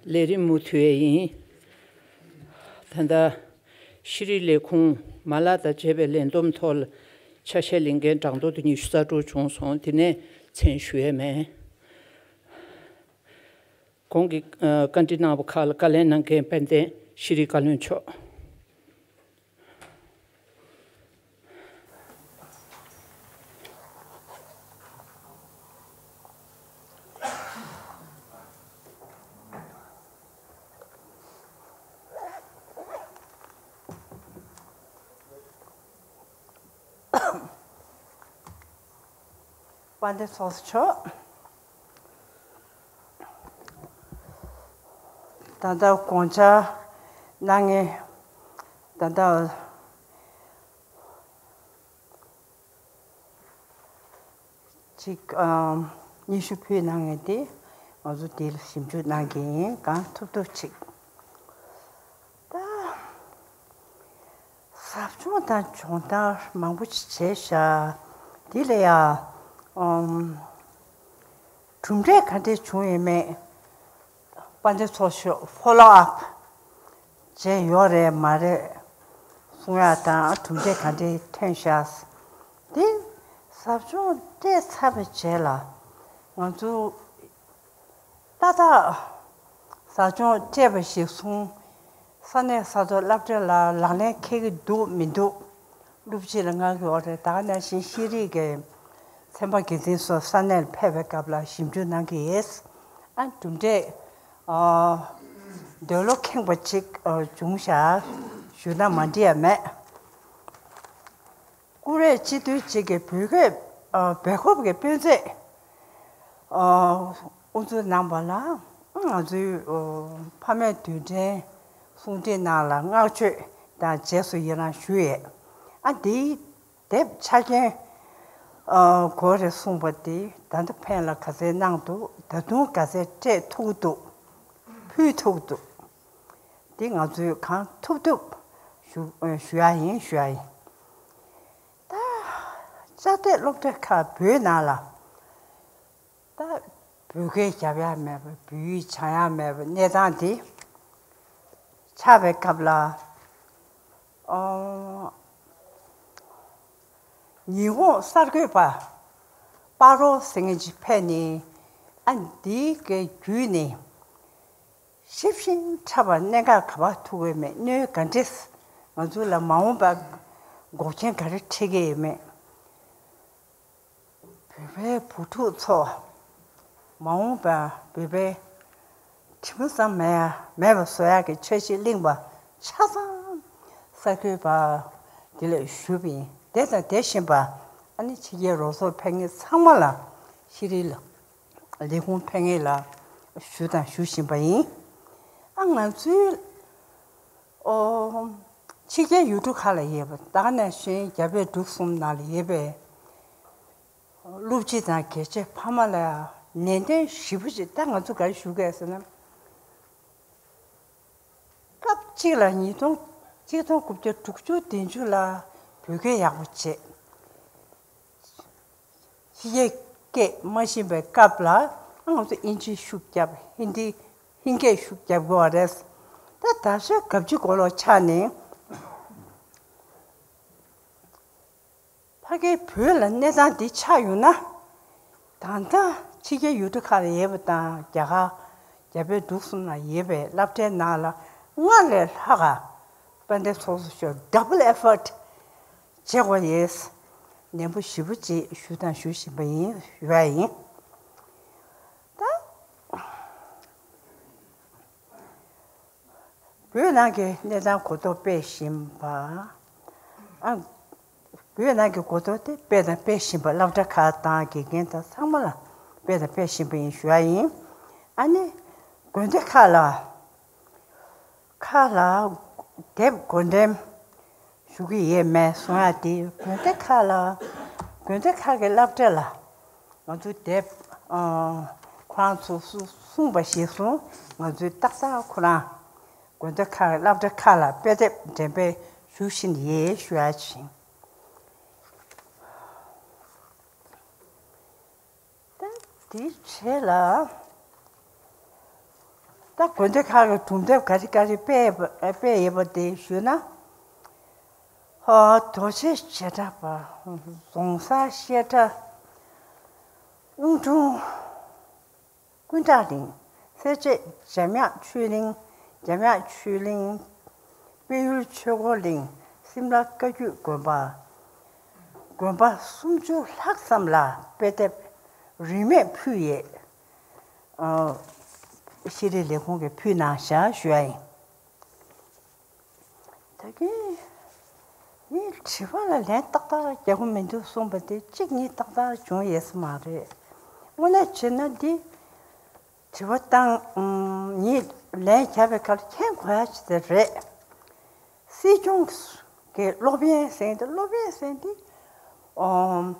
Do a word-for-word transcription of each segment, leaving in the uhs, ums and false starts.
ལས་རིམ་མུ་མཐུད་ཡས་ཡིན། ད་ལྟ་ཤེས་རིག་ལས་ཁུངས་མ་ལག་དང་བཅས་པའི་ལས་བསྡོམས་ཐོག་ལ་ཆ་ཤས་ལེན་མཁན་གྲངས་ཐོ་དེ་ཉི་ཤུ་རྩ་དྲུག་བྱུང་སོང་། དེ་ནས་མཚན་ཞུ་ཡས་མེད། གོང་གི་ཨ་བཀའ་འདྲི་གནང་བ་ཁག་ལ་བཀའ་ལན་གནང་མཁན་དཔལ་ལྡན་ཤེས་རིག་བཀའ་བློན་མཆོག་དཔལ་ལྡན་ཚོགས་གཙོ་མཆོག་ད་ལྟ་དགོངས་འཆར་གནང་མཁན། ད་ལྟ་ཅིག་ཨམ་སྙན་ཞུ་ཕུལ་གནང་མཁན་དེ་ང་ཚོ་དེ་ལ་ཞིབ་འཇུག་གནང་གི་ཡིན། གང་ཐུབ་ཐུབ་ཅིག་ད་ཟབ་སྦྱོང་དང་སྦྱོང་བརྡར་མང་པོ་ཅིག་བྱས་ཤག་དེ་ལ་ཡ་ཨམ་གྲུབ་འབྲས་ག་འདྲས་བྱུང་ཡོད་མེད། དཔལ་ལྡན་ཚོགས་གཙོ་ཕོ་ལོ་ཨབ་བྱས་ཡོད་རེད་མ་རེད་གསུང་ཡག་དང་། གྲུབ་འབྲས་ག་འདྲས་ཐོན་ཤག་དེ་ཟབ་སྦྱོང་སྤྲད་ཚར་བའི་རྗེས་ལ་ང་ཚོ་ཏག་ཏག་ཟབ་སྦྱོང་སྤྲད་པ་གཞིར་བཟུང་ས་གནས་ས་ཐོག་སློབ་གྲྭ་ལ་ལག་ལེན་འཁེལ་གྱི་འདུག་མི་འདུག་སློབ་སྤྱི་ལ་མངགས་ཀྱི་ཡོད་རེད། ད་ག་ནང་བཞིན་ཤེས་རིག་གི་ཚན་པ་འགན་འཛིན་སོགས་ས་གནས་ལ་ཕེབས་པའི་སྐབས་ལ་ཞིབ་འཇུག་གནང་གི་ཡོད། ཨ་གྲུབ་འབྲས་ཨ་འདོད་བློ་ཁེངས་པ་ཅིག་ཨ་བྱུང་ཤག་ཞུ་ན་མ་འགྲིག་ཡ་མེད། ཀུ་རེ་སྤྱི་འཐུས་གཅིག་གིས་བོད་སྐད་ཨ་སྦེལ་ཀོབ་ཀྱི་དཔོན་རིགས་ཨ་དབུ་འཛུགས་གནང་བ་ལ་ང་ཚོའི་ཨ་ཕ་མེས་རྡུལ་ཕྲན་གསུང་འཕྲིན་ནང་ལ་བསྔགས་བརྗོད་དང་རྗེས་སུ་ཡི་རང་ཞུ་ཡས། ཨ་འདིའི་དེབ་ཆ་རྐྱེན་ཨ་དགོས་རེད་གསུངས་པ་དེ་ད་ལྟ་ཕན་ལ་ག་ཚད་གནང་འདུག་ད་དུང་ག་ཚད་སྤྲད་ཐུབ་ཀྱི་འདུག་ཕུལ་ཐུབ་ཀྱི་འདུག་འདི་ང་ཚོས་གང་ཐུབ་ཐུབ་ཞུ་ཞུ་ཡ་ཡིན། ཞུ་ཡ་ཡིན། ད་བཅའ་སྡོད་སློབ་གྲྭ་ཁག་བོད་ནང་ལ་ད་བོད་སྐད་རྒྱབ་ཡ་མེད་པ། བོད་ཡིག་སྦྱང་ཡ་མེད་པ་གནས་སྟངས་འདི་ཆགས་པའི་སྐབས་ལ། ཨོ། ཉི་ཧོང་གསར་འགོད་པ་སྤ་རོ་ཟེར་མཁན་ཅིག་ཕེབས་ནས། ཨ་འདི་གི་བརྒྱུད་ནས་ཞིབ་ཅིང་ཕྲ་བ་གནད་འགག་ག་པར་ཐུག་ཡོད་མེད། གནོད་ག་འདྲས་ང་ཚོ་ལ་མ་འོངས་པ་འགོག་རྐྱེན་ག་རེ་འཕྲད་ཀྱི་ཡོད་མེད། བོད་པའི་བུ་ཕྲུག་ཚོ་མ་འོངས་པར་བོད་པའི་དྲི་མ་ཙམ་མེད་ཡ་མེད་པ་བཟོ་ཡག་གི་འཆར་གཞི་གླེང་བ་ཆ་ཚང་གསར་འགོད་པ་དེ་ལ་ཞུས་པ་ཡིན། དེ་དང་དེ་བཞིན་པ་ཨ་ནི་ཕྱི་རྒྱལ་རོགས་ཚོགས་ཕེབས་མཁན་ཚང་མ་ལ། ཤེས་རིག་ལ་ལས་ཁུངས་ཕེབས་མཁན་ལ་ཞུ་དང་ཞུ་བཞིན་པ་ཡིན། ཨ་ང་ཚོའི་ཨོ། ཕྱི་རྒྱལ་ཡུལ་གྲུ་ཁག་ལ་ཡོད་པ། ད་ག་ནང་བཞིན་རྒྱ་བལ་འབྲུག་གསུམ་ནང་ལ་ཡོད་པའི་སློབ་སྤྱི་དང་རྒྱལ་གཅེས་ཕ་མ་ལ་ནན་ཏན་ཞེ་པོ་ཅིག་ད་ང་ཚོ་ག་རེ་ཞུ་གི་ཡོད་ཟེར་ན། སྐབས་གཅིག་ལ་ཉིས་སྟོང་ཆིག་སྟོང་དགུ་བརྒྱ་དྲུག་ཅུ་བདུན་ཅུ་ལ་བོད་སྐད་ཡག་པོ་བྱས། ཕྱི་རྒྱལ་སྐད་མ་ཤེས་པའི་སྐབས་ལ་ང་ཚོ་དབྱིན་ཇི་ཤུགས་རྒྱབ། ཧིན་དི་ཧིན་སྐད་ཤུགས་རྒྱབ་དགོས་པ་རེད། ད་ད་ཆ་གབ་ཅི་གོ་ལོག་ཆགས་ནས། ཕ་གིའི་བོད་ལ་གནས་སྟངས་འདི་ཆགས་ཡོང་ན། ད་ལྟ་ཕྱི་རྒྱལ་ཡུལ་གྲུ་ཁག་ལ་ཡོད་པ་དང་། རྒྱ་གར་རྒྱ་བལ་འབྲུག་གསུམ་ལ་ཡོད་པའི་སློབ་གྲྭའི་ནང་ལ་སྔར་ལས་ལྷག་ག་དཔལ་ལྡན་ཚོགས་གཙོ་མཆོག་double effort བྱེད་དགོས་ཡོད། ནན་པོ་ཞེ་པོ་ཅིག་ཞུ་དང་ཞུ་བཞིན་པ་ཡིན། ཞུ་ཡ་ཡིན། ད་བོད་ནང་གི་གནས་སྟངས་གོ་རྟོགས་སྤེལ་བཞིན་པ། ཨ། བོད་ནང་གི་གོ་རྟོགས་དེ་སྤེལ་དང་སྤེལ་བཞིན་པ། སློབ་གྲྭ་ཁག་དང་དགེ་རྒན་དང་ཚང་མ་ལ་སྤེལ་དང་སྤེལ་བཞིན་པ་ཡིན་ཞུ་ཡ་ཡིན། ཨ་ནི་དགོན་སྡེ་ཁག་ལ། ཁག་ལ་དེབ་བགོ་འགྲེམས་ཞུ་གི་ཡོད་མེད་གསུང་ཡ་དེ། དགོན་སྡེ་ཁག་ལ། དགོན་སྡེ་ཁག་གི་སློབ་གྲྭ་ལ་ང་ཚོ་དེབ། ཨ། ཁོ་རང་ཚོ་གསུ་གསུངས་པ་གཞིར་བཟུང་ང་ཚོས་ཏག་ཏག་ཁོ་རང་དགོན་སྡེ་ཁག་གི་སློབ་གྲྭ་ཁག་ལ་དཔེ་དེབ་འགྲེམས་སྤེལ་ཞུ་བཞིན་ཡོད་ཞུ་ཡ་ཅིག་ད་དེའི་རྗེས་ལ། ད་དགོན་སྡེ་ཁག་གི་སྒྲུང་དེབ་ག་རེ་ག་རེ་སྤེལ་སྤེལ་ཡོད་པ་དེ་ཞུས་ན། ཧོ། རྡོ་རྗེ་བྱེ་བྲག་པ། རྫོང་སར་བཤད་གྲྭ། གཡུང་དྲུང་། ཀུན་བྲག་གླིང་། སེར་བྱེས་འཇམ་དབྱངས་ཆོས་གླིང་། འཇམ་དབྱངས་ཆོས་གླིང་། དཔལ་ཡུལ་ཆོས་འཁོར་གླིང་། སིམ་ལ་བཀའ་བརྒྱུད་དགོན་པ། དགོན་པ་སུམ་ཅུ་ལྷག་ཙམ་ལ་དཔེ་དེབ་རིན་མེད་ཕུལ་ཡས། ཨ། ཤེས་རིག་ལས་ཁུངས་ཀྱིས་ཕུལ་གནང་བཞག་ཞུ་ཡ་ཡིན། ད་གིན་ངས་དྲི་བ་ལ་ལན་ཏག་ཏག་རྒྱག་གི་མི་འདུག་གསུངས་པ་དེ་གཅིག་གཉིས་ཏག་ཏག་བྱུང་ཡོད་ས་མ་རེད། དངོས་གནས་བྱས་ན་འདི་དྲི་བ་བཏང་། ངས་ལན་བརྒྱབ་པའི་སྐབས་མཁྱེན་དགོས་ཡ་ཅིག་དེ་རེད། སྲིད་སྐྱོང་་གི་སློབ་ཡོན་ཟེར་དེ། སློབ་ཡོན་ཟེར་དེ། ཨོམ།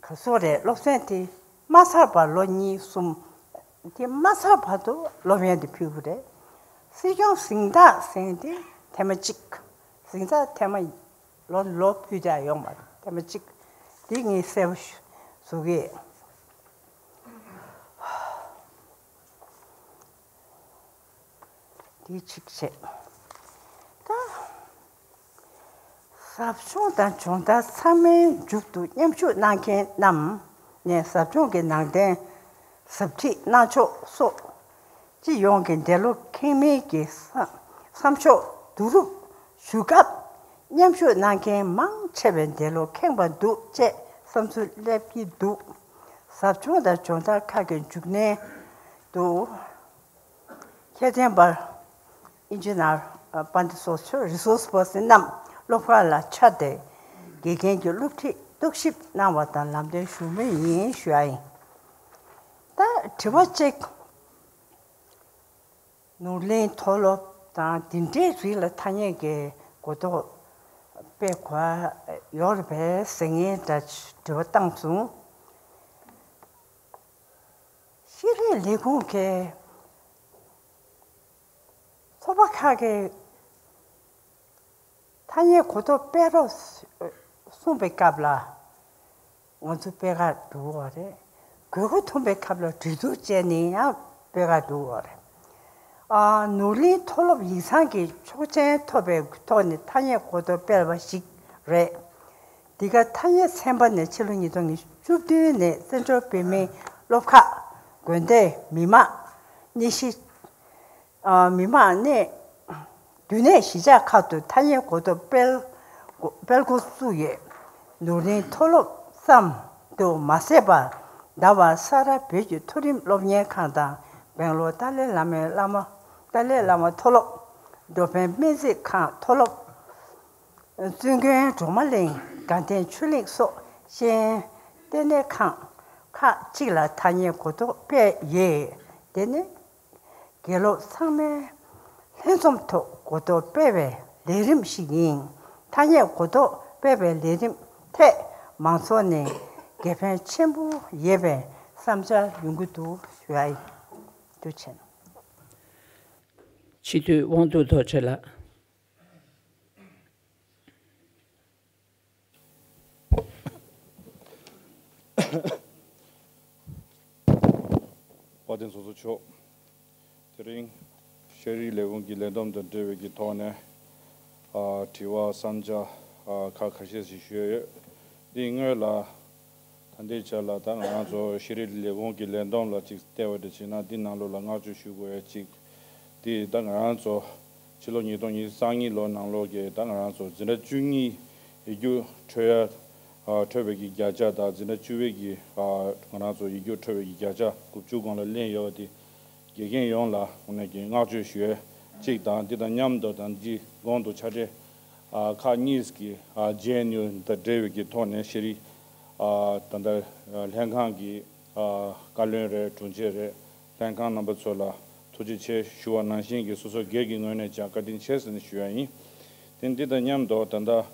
ག་སོགས་རེད། སློབ་ཚན་དེ་མ་ཚར་བར་ལོ་གཉིས་གསུམ། དེ་མ་ཚར་བར་དུ་སློབ་ཡོན་དེ་ཕུལ་དགོས་རེད། སྲིད་སྐྱོང་གཟེངས་རྟགས་ཟེར་དེ་ཐེངས་མ་གཅིག། གཟེངས་རྟགས་ཐེངས་མ་ལོ་ལོ་ཕུལ་བསྡད་ཡོད་མ་རེད། ཐེངས་མ་གཅིག་དེ་ངས་གསལ་པོ་ཞུ་གི། དེ་གཅིག་བྱས། ད་ཟབ་སྦྱོང་དང་སྦྱོང་བརྡར་ཚང་མའི་མཇུག་ཏུ་མཉམ་ཞུགས་གནང་མཁན་རྣམས་ནས་ཟབ་སྦྱོང་གི་ནང་དོན་ཟབ་ཁྲིད་གནང་ཕྱོགས་སོགས། སྤྱི་ཡོངས་ཀྱི་འདས་ལོ་ཁེངས་མིན་གྱི་བསམ་བསམ་ཕྱོགས་བསྡུ་རུབ་ཞུ་སྐབས། མཉམ་ཞུགས་གནང་མཁན་མང་ཆེ་བས་འདས་ལོ་ཁེངས་པ་འདུག་ཅེས་བསམ་ཚུལ་སླེབས་ཀྱི་འདུག། ཟབ་སྦྱོང་དང་སྦྱོང་བརྡར་ཁག་གི་མཇུག་སྣེ་དུ། ཁྱད་ལྡན་པ། ཨིན་ཇི་ནར། པཎ་ཌི་སོགས་ཚོ། རི་སོར་སི་པར་སན་རྣམས་སློབ་ཁག་ལ་འཕྱར་ཏེ། དགེ་རྒན་གྱི་སློབ་ཁྲིད་རྟོག་ཞིབ་གནང་བ་དང་ལམ་སྟོན་ཞུ་མུས་ཡིན་ཞུ་ཡ་ཡིན། ད་དྲི་བ་གཅིག། ནོར་གླིང་མཐོ་སློབ་དང་འདི་འདྲའི་རིགས་ལ་ཐ་སྙད་ཀྱི་གོ་རྟོགས་སྤེལ་དགོས་ཡོད་རེད་པས་ཟེར་མཁན་འདྲ་དྲི་བ་བཏང་སོང་། ཤེས་རིག་ལས་ཁུངས་ཀྱིས་ཚོགས་པ་ཁག་གི་ཐ་སྙད་གོ་རྟོགས་སྤེལ་རོགས་གསུངས་པའི་སྐབས་ལ། ང་ཚོ་སྤེལ་ག་འགྲོ་བ་རེད། དགོས་མཁོ་ཐོན་པའི་སྐབས་ལ་གྲོས་བསྡུར་བྱས་ནས་ཡང་སྤེལ་ག་འགྲོ་བ་རེད། ཨ། ནོར་གླིང་མཐོ་སློབ་ཡིག་ཚང་གི་ཆོག་མཆན་ཐོབ་པའི་ཐོག་ནས་ཐ་སྙད་གོ་རྟོགས་སྤེལ་བ་ཞིག་རེད། འདི་ག་ཐ་སྙད་ཚན་པ་ནས་ཕྱི་ལོ་ཉིས་སྟོང་ཉི་ཤུ་བདུན་ནས་བཙན་བྱོལ་བོད་མིའི་སློབ་ཁག་དགོན་སྡེ། མི་མང་གནས་གཞི། མི་མང་གནས། རྒྱུན་གནས་གཞིས་ཆགས་ཁག་ཏུ་ཐ་སྙད་གོ་རྟོགས་སྤེལ་སྤེལ་འགོ་བཙུགས་ཡོད། ནོར་གླིང་མཐོ་སློབ་ཙམ་དུ་མ་ཟད་པར། ཟླ་བ་ས་རཱ་བོད་ཀྱི་མཐོ་རིམ་སློབ་གཉེར་ཁང་དང་། སྦེང་ལོར་ཏཱ་ལའི་བླ་མའི་བླ་མ། ཏཱ་ལའི་བླ་མ་མཐོ་སློབ། འགྲོ་ཕན་སྨན་རྩིས་ཁང་མཐོ་སློབ། བཙུན་དགོན་སྒྲོལ་མ་གླིང་། དགའ་ལྡན་ཆོས་གླིང་སོགས་ཤེས་ཡོན་ལྟེ་གནས་ཁང་ཁག་ཅིག་ལ་ཐ་སྙད་གོ་རྟོགས་སྤེལ་ཡོད། དེ་ནི། དགེ་སློབ་ཚང་མས་ལྷན་འཛོམས་ཐོག་གོ་རྟོགས་སྤེལ་བའི་ལས་རིམ་ཞིག་ཡིན། ཐ་སྙད་གོ་རྟོགས་སྤེལ་བའི་ལས་རིམ་ཐད་མང་ཚོགས་ནས་དགེ་ཕན་ཆེན་པོ་ཡོད་པའི་བསམ་འཆར་ཡོང་གི་འདུག་ཞུ་ཡ་ཡིན། ཐུགས་རྗེ་ཆེ། སྤྱི་འཐུས་དབང་འདུས་རྡོ་རྗེ་ལགས། དཔལ་ལྡན་ཚོགས་གཙོ་མཆོག་དེ་རིང་ཤེས་རིག་ལས་ཁུངས་ཀྱི་ལས་བསྡོམས་དང་འབྲེལ་བའི་གི་ཐོག་ནས། ཨ། དྲི་བ་བསམ་འཆར། ཨ། ཁག་ཁ་ཤས་ཤིག་ཞུས་ཡོད། འདིའི་སྔོན་ལ། ད་ལྟའི་ཆ་ལ་ད་ང་རང་ཚོ་ཤེས་རིག་ལས་ཁུངས་ཀྱི་ལས་བསྡོམས་ལ་ཅིག་བལྟས་པ་འདྲ་བྱས་ན། འདི་ནང་ལོགས་ལ་བསྔགས་བརྗོད་ཞུ་དགོས་ཡ་གཅིག་དེ། ད་ང་རང་ཚོ་ཕྱི་ལོ་ཉིས་སྟོང་ཉི་ཤུ་རྩ་གཉིས་ལོ་ནང་ལོགས་ཀྱི་ད་ང་རང་ཚོ་འཛིན་གྲྭ་བཅུ་གཉིས་ཡིག་རྒྱུགས་འཕྲོད་ཡ། ཨ། འཕྲོད་པའི་གི་བརྒྱ་ཆ་དང་། འཛིན་གྲྭ་བཅུ་པའི་གི། ཨ། ང་རང་ཚོ་ཡིག་རྒྱུགས་འཕྲོད་པའི་གི་བརྒྱ་ཆ་དགུ་བཅུ་སྒང་ལ་ལེན་ཡོད་པ་དེ། དགེ་རྒན་ཡོངས་ལ་དངོས་གནས་ཀྱི་བསྔགས་བརྗོད་ཞུ་ཡས་གཅིག་དང་། འདི་དང་མཉམ་དུ་ད་འདི་གོང་དུ་ཕྱག་སྦྲེལ། ཨ། ཁག་གཉིས་ཀྱི། ཨ། ཇེ་ཨེན་ཡུ་དང་འབྲེལ་བའི་གི་ཐོག་ནས་ཤེས་རིག། ཨ། ད་ལྟ་ལྷན་ཁང་གི། ཨ། བཀའ་བློན་རེད། དྲུང་ཆེ་རེད། ལྷན་ཁང་རྣམ་པ་ཚོ་ལ་ཐུགས་རྗེ་ཆེ་ཞུ་བ་ནང་བཞིན་གྱི། སོ་སོ་སྒེར་གྱི་ངོས་ནས་ཀྱང་བཀའ་དྲིན་ཆེ་ཟེར་ནས་ཞུ་ཡ་ཡིན། དེ་འདི་དང་མཉམ་དུ་ད་ལྟ་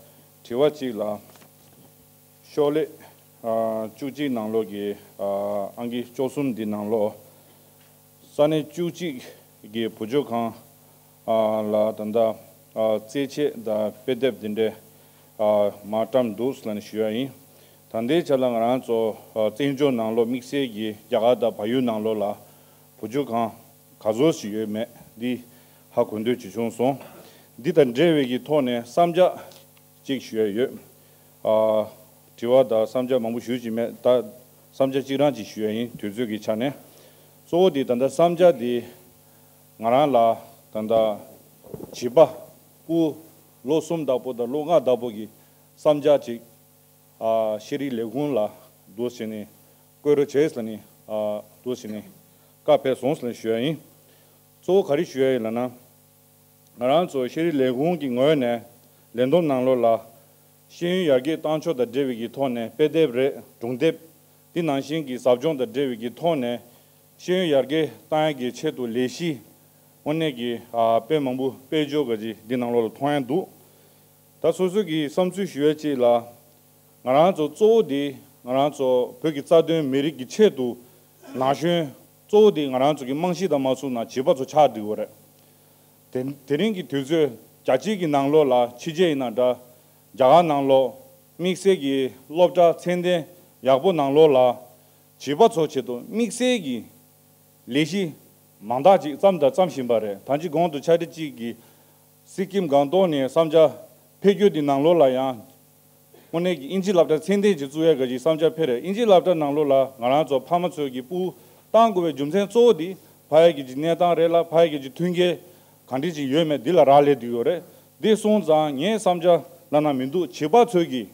དྲི་བ་གཅིག་ལ། ཤོག་ལྷེ། ཨ། བཅུ་གཅིག་ནང་ལོགས་ཀྱི། ཨ། ཨང་ཀི་བཅུ་གསུམ་འདི་ནང་ལོགས། ས་གནས་བཅུ་གཅིག་གི་བུ་བཅོལ་ཁང་། ཨ། ལ་ད་ལྟ། ཨ། རྩེད་ཆས་དང་དཔེ་དེབ་འདི་འདྲའི། ཨ། མར་བཀྲམ་འདུག་ལབ་ནས་ཞུ་ཡ་ཡིན། ད་ལྟའི་ཆ་ལ་ང་རང་ཚོ། ཨ། བཙན་བྱོལ་ནང་ལོགས་དམིགས་བསལ་གྱི་རྒྱ་གར་དང་བལ་ཡུལ་ནང་ལོགས་ལ། བུ་བཅོལ་ཁང་ག་ཚོད་ཞིག་ཡོད་མེད་འདི་ཧ་གོ་འདོད་ཅིག་བྱུང་སོང་། འདི་དང་འབྲེལ་བའི་གི་ཐོག་ནས་བསམ་འཆར་ཅིག་ཞུ་ཡ་ཡོད། ཨ། དྲི་བ་དང་བསམ་འཆར་མང་པོ་ཞུ་ཅིག་མེད། ད་བསམ་འཆར་གཅིག་རང་ཅིག་ཞུ་ཡ་ཡིན། དུས་ཚོད་ཀྱི་ཆ་ནས། གཙོ་བོ་འདི་ད་ལྟ་བསམ་འཆར་འདི་ང་རང་ལ་ད་ལྟ་བྱིས་པ་སྤུ་གུ་ལོ་གསུམ་ལྟ་བུ་དང་ལོ་ལྔ་ལྟ་བུ་གི་བསམ་འཆར་ཅིག་ཨ། ཤེས་རིག་ལས་ཁུངས་ལ་འདུག་བྱས་ནས་བཀོད་རོགས་བྱས་ཟེར་ནས། ཨ། འདུག་བྱས་ནས་བཀའ་ཕེབས་སོང་ཟེར་ནས་ཞུ་ཡ་ཡིན། གཙོ་བོ་ག་རེ་ཞུ་ཡ་ཡིན་ལབ་ན། ང་རང་ཚོ་ཤེས་རིག་ལས་ཁུངས་ཀྱི་ངོས་ནས་ལས་བསྡོམས་ནང་ལོགས་ལ་ཤེས་ཡོན་ཡར་རྒྱས་གཏང་ཕྱོགས་དང་འབྲེལ་བའི་གི་ཐོག་ནས་དཔེ་དེབ་རེད། སྒྲུང་དེབ། འདི་ནང་བཞིན་གྱི་ཟབ་སྦྱོང་དང་འབྲེལ་བའི་གི་ཐོག་ནས་ཤེས་ཡོན་ཡར་རྒྱས་གཏང་ཡ་གི་ཆེད་དུ་ལས་གཞི་དངོས་གནས་ཀྱི། ཨ། དཔེ་མང་པོ་དཔེ་འབྱོར་ག་ཅིག་འདི་ནང་ལོགས་ལ་མཐོང་ཡ་འདུག་ད་སོ་སོ་གི་བསམ་ཚུལ་ཞུ་ཡ་གཅིག་ལ། ང་རང་ཚོ་གཙོ་བོ་འདི་ང་རང་ཚོ་བོད་ཀྱི་རྩ་དོན་མི་རིགས་ཀྱི་ཆེད་དུ་ན་གཞོན་གཙོ་བོ་འདི་ང་རང་ཚོ་གི་རྨང་གཞི་དང་མ་ཚུགས་ན་བྱིས་པ་ཚོ་ཆགས་བསྡད་ཡོད་རེད། དེ་དེ་རིང་གི་དུས་ཚོད་རྒྱལ་སྤྱིའི་གི་ནང་ལོགས་ལ་ཕྱི་རྒྱལ་ཡིན་ན་འདྲ། རྒྱ་གར་ནང་ལོགས་དམིགས་བསལ་གྱི་སློབ་གྲྭ་ཚད་ལྡན་ཡག་པོ་ནང་ལོགས་ལ་བྱིས་པ་ཚོ་ཆེད་དུ་དམིགས་བསལ་གྱི་ལས་གཞི་མང་དག་ཅིག་བརྩམས་དང་བརྩམ་བཞིན་པ་རེད། ད་ཅི་གོང་དུ་ཕྱག་བྲིས་གཅིག་གིས་སི་ཀིམ་སྒང་ཏོག་ནས་བསམ་འཆར་ཕེབས་རྒྱུ་དེ་ནང་ལོགས་ལ་ཡང་དངོས་གནས་ཀྱི་ཨིན་ཇི་སློབ་གྲྭ་ཚད་ལྡན་ཅིག་བཙུགས་ཡ་ག་ཅིག་བསམ་འཆར་ཕེབས་རེད། ཨིན་ཇི་སློབ་གྲྭ་ནང་ལོགས་ལ་ང་རང་ཚོ་ཕ་མ་ཚོས་ཀྱི་སྤུ་གུ་བཏང་དགོས་པའི་རྒྱུ་མཚན་གཙོ་བོ་དེ་ཕ་ཡུལ་གྱི་གནས་སྟངས་རེད་ལ། ཕ་ཡུལ་གྱི་མཐུན་རྐྱེན་གང་འདྲ་ཅིག་ཡོད་མེད་འདི་ལ་རག་ལས་བསྡད་ཡོད་རེད། འདི་སོང་ཙང་ངས་བསམ་འཆར་གནང་ན་མི་འདུག་བྱིས་པ་ཚོས་ཀྱི་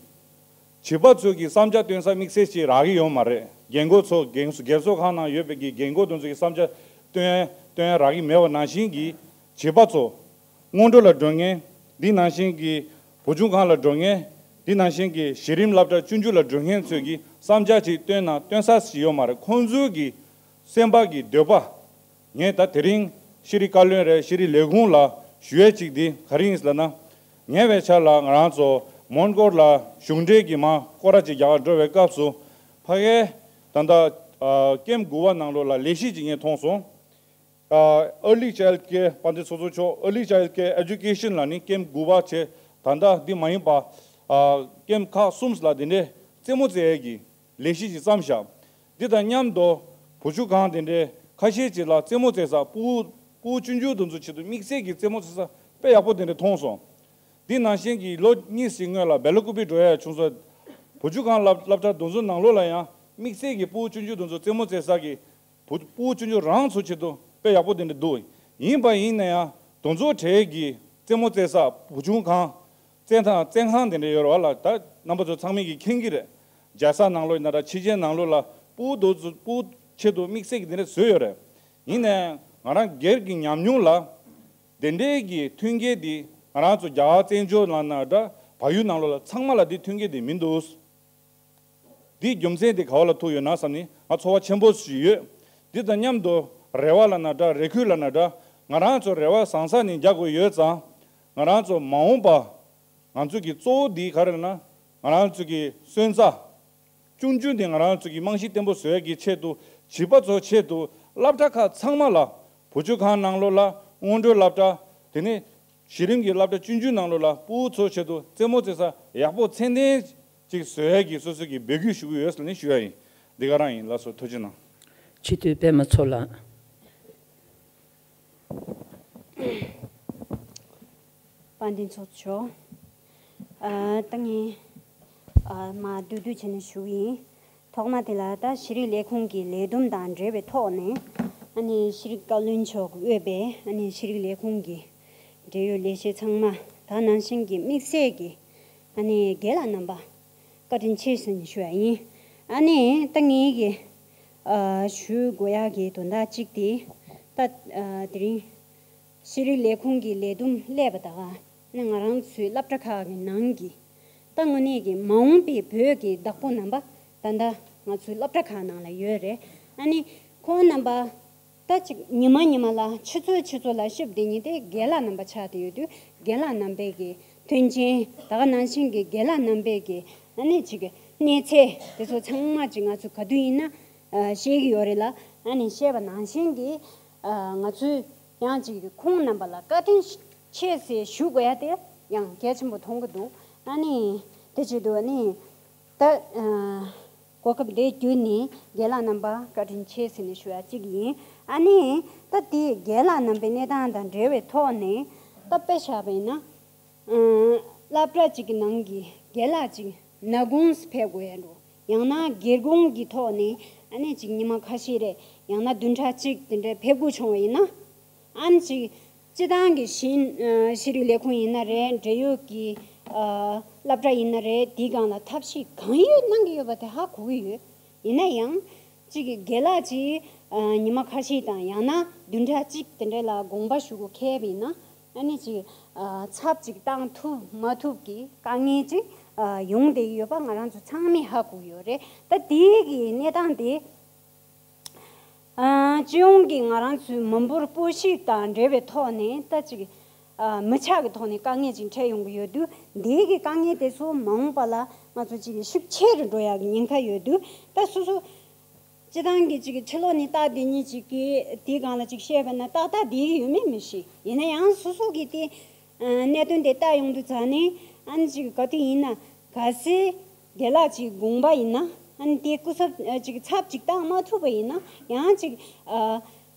བྱིས་པ་ཚོས་ཀྱི་བསམ་འཆར་བཏོན་ས་དམིགས་བསལ་ཞིག་རག་གི་ཡོད་མ་རེད། རྒན་རྒོན་ཚོ་རྒན་རྒན་གསོ་ཁང་ནང་ཡོད་པའི་གི་རྒན་རྒོན་དེ་ཚོ་གི་བསམ་འཆར་བཏོན་བཏོན་རག་གི་མེད་པ་ནང་བཞིན་གྱི་བྱིས་པ་ཚོ་སྔོན་འགྲོ་ལ་འགྲོ་མཁན། འདི་ནང་བཞིན་གྱི་བུ་ཆུང་ཁང་ལ་འགྲོ་མཁན། འདི་ནང་བཞིན་གྱི་གཞི་རིམ་སློབ་གྲྭ་ཆུང་ཆུང་ལ་འགྲོ་མཁན་ཚོས་ཀྱི་བསམ་འཆར་ཅིག་བཏོན་ན་བཏོན་ས་ཞིག་ཡོད་མ་རེད། ཁོང་ཚོའི་གི་སེམས་པ་གི་འདོད་པ། ངས་ད་དེ་རིང་ཤེས་རིག་བཀའ་བློན་རེད། ཤེས་རིག་ལས་ཁུངས་ལ་ཞུ་ཡས་གཅིག་འདི་ག་རེ་ཡིན་ཟེར་ལབ་ན། ཉེ་བའི་ཆར་ལ་ང་རང་ཚོ་མོན་གྷོ་ལ་གཞུང་འབྲེལ་གྱི་མ་སྐོར་ར་ཅིག་རྒྱག་གར་འགྲོ་བའི་སྐབས་སུ། ཕ་གའི་ད་ལྟ་ཨ་ཀེམ་དགུ་པ་ནང་ལོགས་ལ་ལས་གཞི་ཅིག་ངས་མཐོང་སོང་། ཨ་Early Child Care། དཔལ་ལྡན་ཚོགས་གཙོ་མཆོག Early Child Care Education ལ་ནི་ཀེམ་དགུ་པ་བྱས། ད་ལྟ་འདི་མ་ཡིན་པ་ཨ་ཀེམ་ཁག་གསུམ་ལ་དེ་འདྲའི་རྩེད་མོ་རྩེ་ཡས་ཀྱི་ལས་གཞི་ཞིག་བརྩམས་བཞག་འདི་དང་མཉམ་དུ་བུ་ཆུང་ཁང་དེ་འདྲའི་ཁ་ཤས་ཅིག་ལ་རྩེད་མོ་རྩེ་ས། སྤུ་སྤུ་གུ་ཆུང་ཆུང་དེ་ཚོ་ཆེད་དུ་དམིགས་བསལ་གྱི་རྩེད་མོ་རྩེ་ས་དཔེ་ཡག་པོ་དེ་འདྲ་མཐོང་སོང་། འདི་ནང་བཞིན་གྱི་ལོ་གཉིས་ཤིག་སྔོན་ལ་སྦེ་ལ་ཀུ་པི་འགྲོ་ཡ་བྱུང་སོང་། བུ་ཆུང་ཁང་སློབ་སློབ་གྲྭ་དེ་ཚོ་ནང་ལོགས་ལ་ཡང་དམིགས་བསལ་གྱི་སྤུ་གུ་ཆུང་ཆུང་དེ་ཚོ་རྩེད་མོ་རྩེ་ས་གི་བུ་སྤུ་གུ་ཆུང་ཆུང་རང་ཚོ་ཆེད་དུ་དཔེ་ཡག་པོ་དེ་འདྲ་འདུག་ཡིན་པ་ཡིན་ན་ཡང་དེ་ཚོ་གྲས་ཀྱི་རྩེད་མོ་རྩེ་ས། བུ་ཆུང་ཁང་། རྩེད་ཐང་རྩེད་ཁང་དེ་འདྲ་ཡོད་རེད་བ་ལ། ད་རྣམ་པ་ཚོ་ཚང་མས་ཀྱིས་མཁྱེན་གྱི་རེད། རྒྱལ་ས་ནང་ལོགས་ཡིན་ན་འདྲ། ཕྱི་རྒྱལ་ནང་ལོགས་ལ་སྤུ་གུ་དེ་ཚོ་སྤུ་གུ་ཆེད་དུ་དམིགས་བསལ་གྱི་དེ་འདྲ་བཟོས་ཡོད་རེད། ཡིན་ནའང་ང་རང་སྒེར་གྱི་ཉམས་མྱོང་ལ། དེ་འདྲའི་གི་མཐུན་རྐྱེན་འདི་ང་རང་ཚོ་རྒྱ་གར་བཙན་བྱོལ་ནང་ན་འདྲ། བལ་ཡུལ་ནང་ལོགས་ལ་ཚང་མ་ལ་འདི་མཐུན་རྐྱེན་འདི་མི་འདུག་འདིའི་རྒྱུ་མཚན་དེ་ག་བ་ལ་ཐུག་ཡོད་ན་བསམ་ནས་ང་ཚོར་བ་ཆེན་པོ་ཞིག་ཡོད། འདི་དང་མཉམ་དུ་རེ་བ་ལབ་ན་འདྲ། རེ་སྐུལ་ལབ་ན་འདྲ། ང་རང་ཚོ་རེ་བ་བཟང་ས་ནས་རྒྱག་དགོས་ཡོད་ཙང་། ང་རང་ཚོ་མ་འོངས་པ་ང་ཚོ་གི་གཙོ་བོ་འདི་ག་རེ་ལབ་ན། ང་རང་ཚོ་གི་སོན་རྩ་ཆུང་ཆུང་དེ་ང་རང་ཚོ་གི་རྨང་གཞི་བརྟན་པོ་བཟོ་ཡ་གི་ཆེད་དུ། བྱིས་པ་ཚོ་ཆེད་དུ་སློབ་གྲྭ་ཁག་ཚང་མ་ལ། བུ་བཅོལ་ཁང་ནང་ལོགས་ལ། སྔོན་འགྲོའི་སློབ་གྲྭ། དེ་ནས་གཞི་རིམ་གྱི་སློབ་གྲྭ་ཆུང་ཆུང་ནང་ལོགས་ལ་སྤུ་གུ་ཚོ་ཆེད་དུ་རྩེད་མོ་རྩེ་ས་ཡག་པོ་ཚད་ལྡན་ཅིག་བཟོ་ཡ་གི་སོ་སོ་གི་འབོད་སྐུལ་ཞུ་གི་ཡོད་ཟེར་ནས་ཞུ་ཡ་ཡིན། འདི་ག་རང་ཡིན། ལགས་སོ། ཐུགས་རྗེ་གནང་། སྤྱི་འཐུས་པད་མ་མཚོ་ལགས། དཔལ་ལྡན་ཚོགས་གཙོ། ཨ། ད་ངས་ཨ་མར་བསྡུས་བསྡུས་བྱས་ནས་ཞུ་གི་ཡིན། ཐོག་མ་དེ་ལ་ད་ཤེས་རིག་ལས་ཁུངས་ཀྱི་ལས་བསྡོམས་དང་འབྲེལ་བའི་ཐོག་ནས། ཨ་ནི་ཤེས་རིག་བཀའ་བློན་མཆོག་དབུས་པའི་ཨ་ནི་ཤེས་རིག་ལས་ཁུངས་ཀྱི་འབྲེལ་ཡོད་ལས་བྱེད་ཚང་མ། ད་ནང་བཞིན་གྱི་དམིགས་བསལ་གྱི་ཨ་ནི་རྒན་ལགས་རྣམ་པ་བཀའ་དྲིན་ཆེ་ཟེར་ནས་ཞུ་ཡ་ཡིན། ཨ་ནི་ད་ངེད་ཀྱི་ཨ་ཞུ་དགོས་ཡ་གི་དོན་དག་གཅིག་དེ། ད་ཨ་དེ་རིང་ཤེས་རིག་ལས་ཁུངས་ཀྱི་ལས་བསྡོམས་སླེབས་པ་དང་། ཨ་ནི་ང་རང་ཚོའི་སློབ་གྲྭ་ཁག་གི་ནང་གི་ད་དངོས་གནས་ཀྱི་མ་འོངས་པའི་བོད་ཀྱི་བདག་པོ་རྣམ་པ་ད་ལྟ་ང་ཚོའི་སློབ་གྲྭ་ཁག་ནང་ལ་ཡོད་རེད། ཨ་ནི་ཁོང་རྣམ་པ་ད་ཅིག་ཉི་མ་ཉི་མ་ལ་ཆུ་ཚོད་ཆུ་ཚོད་ལ་ཤུབ་དེ་ཉིད་དེ་རྒན་ལགས་རྣམ་པ་ཆགས་བསྡད་ཡོད་དུས། རྒན་ལགས་རྣམ་པས་ཀྱི་མཐུན་རྐྱེན། ད་ག་ནང་བཞིན་གྱི་རྒན་ལགས་རྣམ་པས་ཀྱི་ཨ་ནི་ཅིག་གནས་ཚད་དེ་ཚོ་ཚང་མ་ཅིག་ང་ཚོ་ག་དུས་ཡིན་ན་ཨ་ཤེས་ཀྱི་ཡོད་རེད་ལ། ཨ་ནི་ཤེས་པ་ནང་བཞིན་གྱི་ཨ་ང་ཚོས་ཡང་ཅིག་ཁོང་རྣམ་པ་ལ་བཀའ་དྲིན་ཆེ་ཟེར་ཞུ་དགོས་ཡ་དེ་ཡང་གལ་ཆེན་པོ་མཐོང་གི་འདུག་ཨ་ནི་དེ་བྱེད་དུས་ཨ་ནི་ད་ཨ་ གོ་སྐབས་དེ་བརྒྱུད་ནས་རྒན་ལགས་རྣམ་པ་བཀའ་དྲིན་ཆེ་ཟེར་ནས་ཞུ་ཡ་གཅིག་ཡིན། ཨ་ནི་ད་དེ་རྒན་ལགས་རྣམ་པའི་གནས་སྟངས་དང་འབྲེལ་བའི་ཐོག་ནས་ད་དཔེ་བཞག་པ་ཡིན་ན། ཨང་། སློབ་གྲྭ་གཅིག་གི་ནང་གི་རྒན་ལགས་གཅིག་ན་གུང་ཕེབས་དགོས་ཡ་འགྲོ། ཡང་ན་སྒེར་གུང་གི་ཐོག་ནས་ཨ་ནི་གཅིག་ཉི་མ་ཁ་ཤས་རེ། ཡང་ན་བདུན་ཕྲག་གཅིག་དེ་འདྲའི་ཕེབས་དགོས་བྱུང་བ་ཡིན་ན། ཨ་ནི་གཅིག་སྤྱི་བཏང་གི་ཤེས་ཡོན་ཤེས་རིག་ལས་ཁུངས་ཡིན་ན་རེད། འབྲེལ་ཡོད་ཀྱི་ཨ་སློབ་གྲྭ་ཡིན་ན་རེད། དེའི་སྒང་ལ་ཐབས་ཤེས་གང་ཡོད་གནང་གི་ཡོད་པ་དེ་ཧ་གོ་གི་ཡོད། ཡིན་ན་ཡང་། གཅིག་གི་རྒན་ལགས་ཀྱིས་ཨ་ཉི་མ་ཁ་ཤས་དང་ཡང་ན་བདུན་ཕྲག་གཅིག་དེ་འདྲ་ལ་དགོངས་པ་ཞུ་དགོས་ཁེལ་བ་ཡིན་ན། ཨ་ནི་གཅིག་ཨ་ཚབ་ཅིག་བཏང་ཐུབ་མ་ཐུབ་ཀྱི་དཀའ་ངལ་ཅིག་ཨ་ཡོང་བསྡད་ཡོད་པ་ང་རང་ཚོ་ཚང་མས་ཧ་གོ་ཡོད་རེད། ད་དེའི་གི་གནས་སྟངས་དེ་ཨ་སྤྱི་ཡོངས་ཀྱི་ང་རང་ཚོའི་མི་འབོར་སྤུས་ཞིག་དང་འབྲེལ་བའི་ཐོག་ནས་ད་ཅིག་ཨ་མི་ཆགས་ཀྱི་ཐོག་ནས་དཀའ་ངལ་ཅིག་འཕྲད་ཡོང་གི་ཡོད་དུས། འདིའི་གི་དཀའ་ངལ་དེ་ཚོ་མ་འོངས་པ་ལ་ང་ཚོ་ཅིག་ཤུགས་ཆེ་རུ་འགྲོ་ཡག་གི་ཉེན་ཁ་ཡོད་དུས། ད་སོ་སོ་སྤྱི་བཏང་གི་ཅིག་ཕྱི་ལོགས་ནས་ལྟ་བསྡད་མཁན་ཅིག་གིས་དེའི་སྒང་ལ་ཅིག་བཤད་པ་ན་ཏག་ཏག་བསྡད་ཀྱི་ཡོད་མེད་མི་ཤེས། ཡིན་ན་ཡང་སོ་སོ་གིས་དེ་ཨ་གནད་དོན་དེ་ལྟ་ཡོང་དུས་ཙ་ནས། ཨ་ནི་ཅིག་ག་དུས་ཡིན་ན་གལ་སྲིད་རྒན་ལགས་ཅིག་དགོངས་པ་ཡིན་ན། ཨ་ནི་དེ་སྐུ་ཚབ་ཨ་ཅིག་ཚབ་ཅིག་བཏང་མ་ཐུབ་པ་ཡིན་ན་ཡང་ཅིག་ཨ་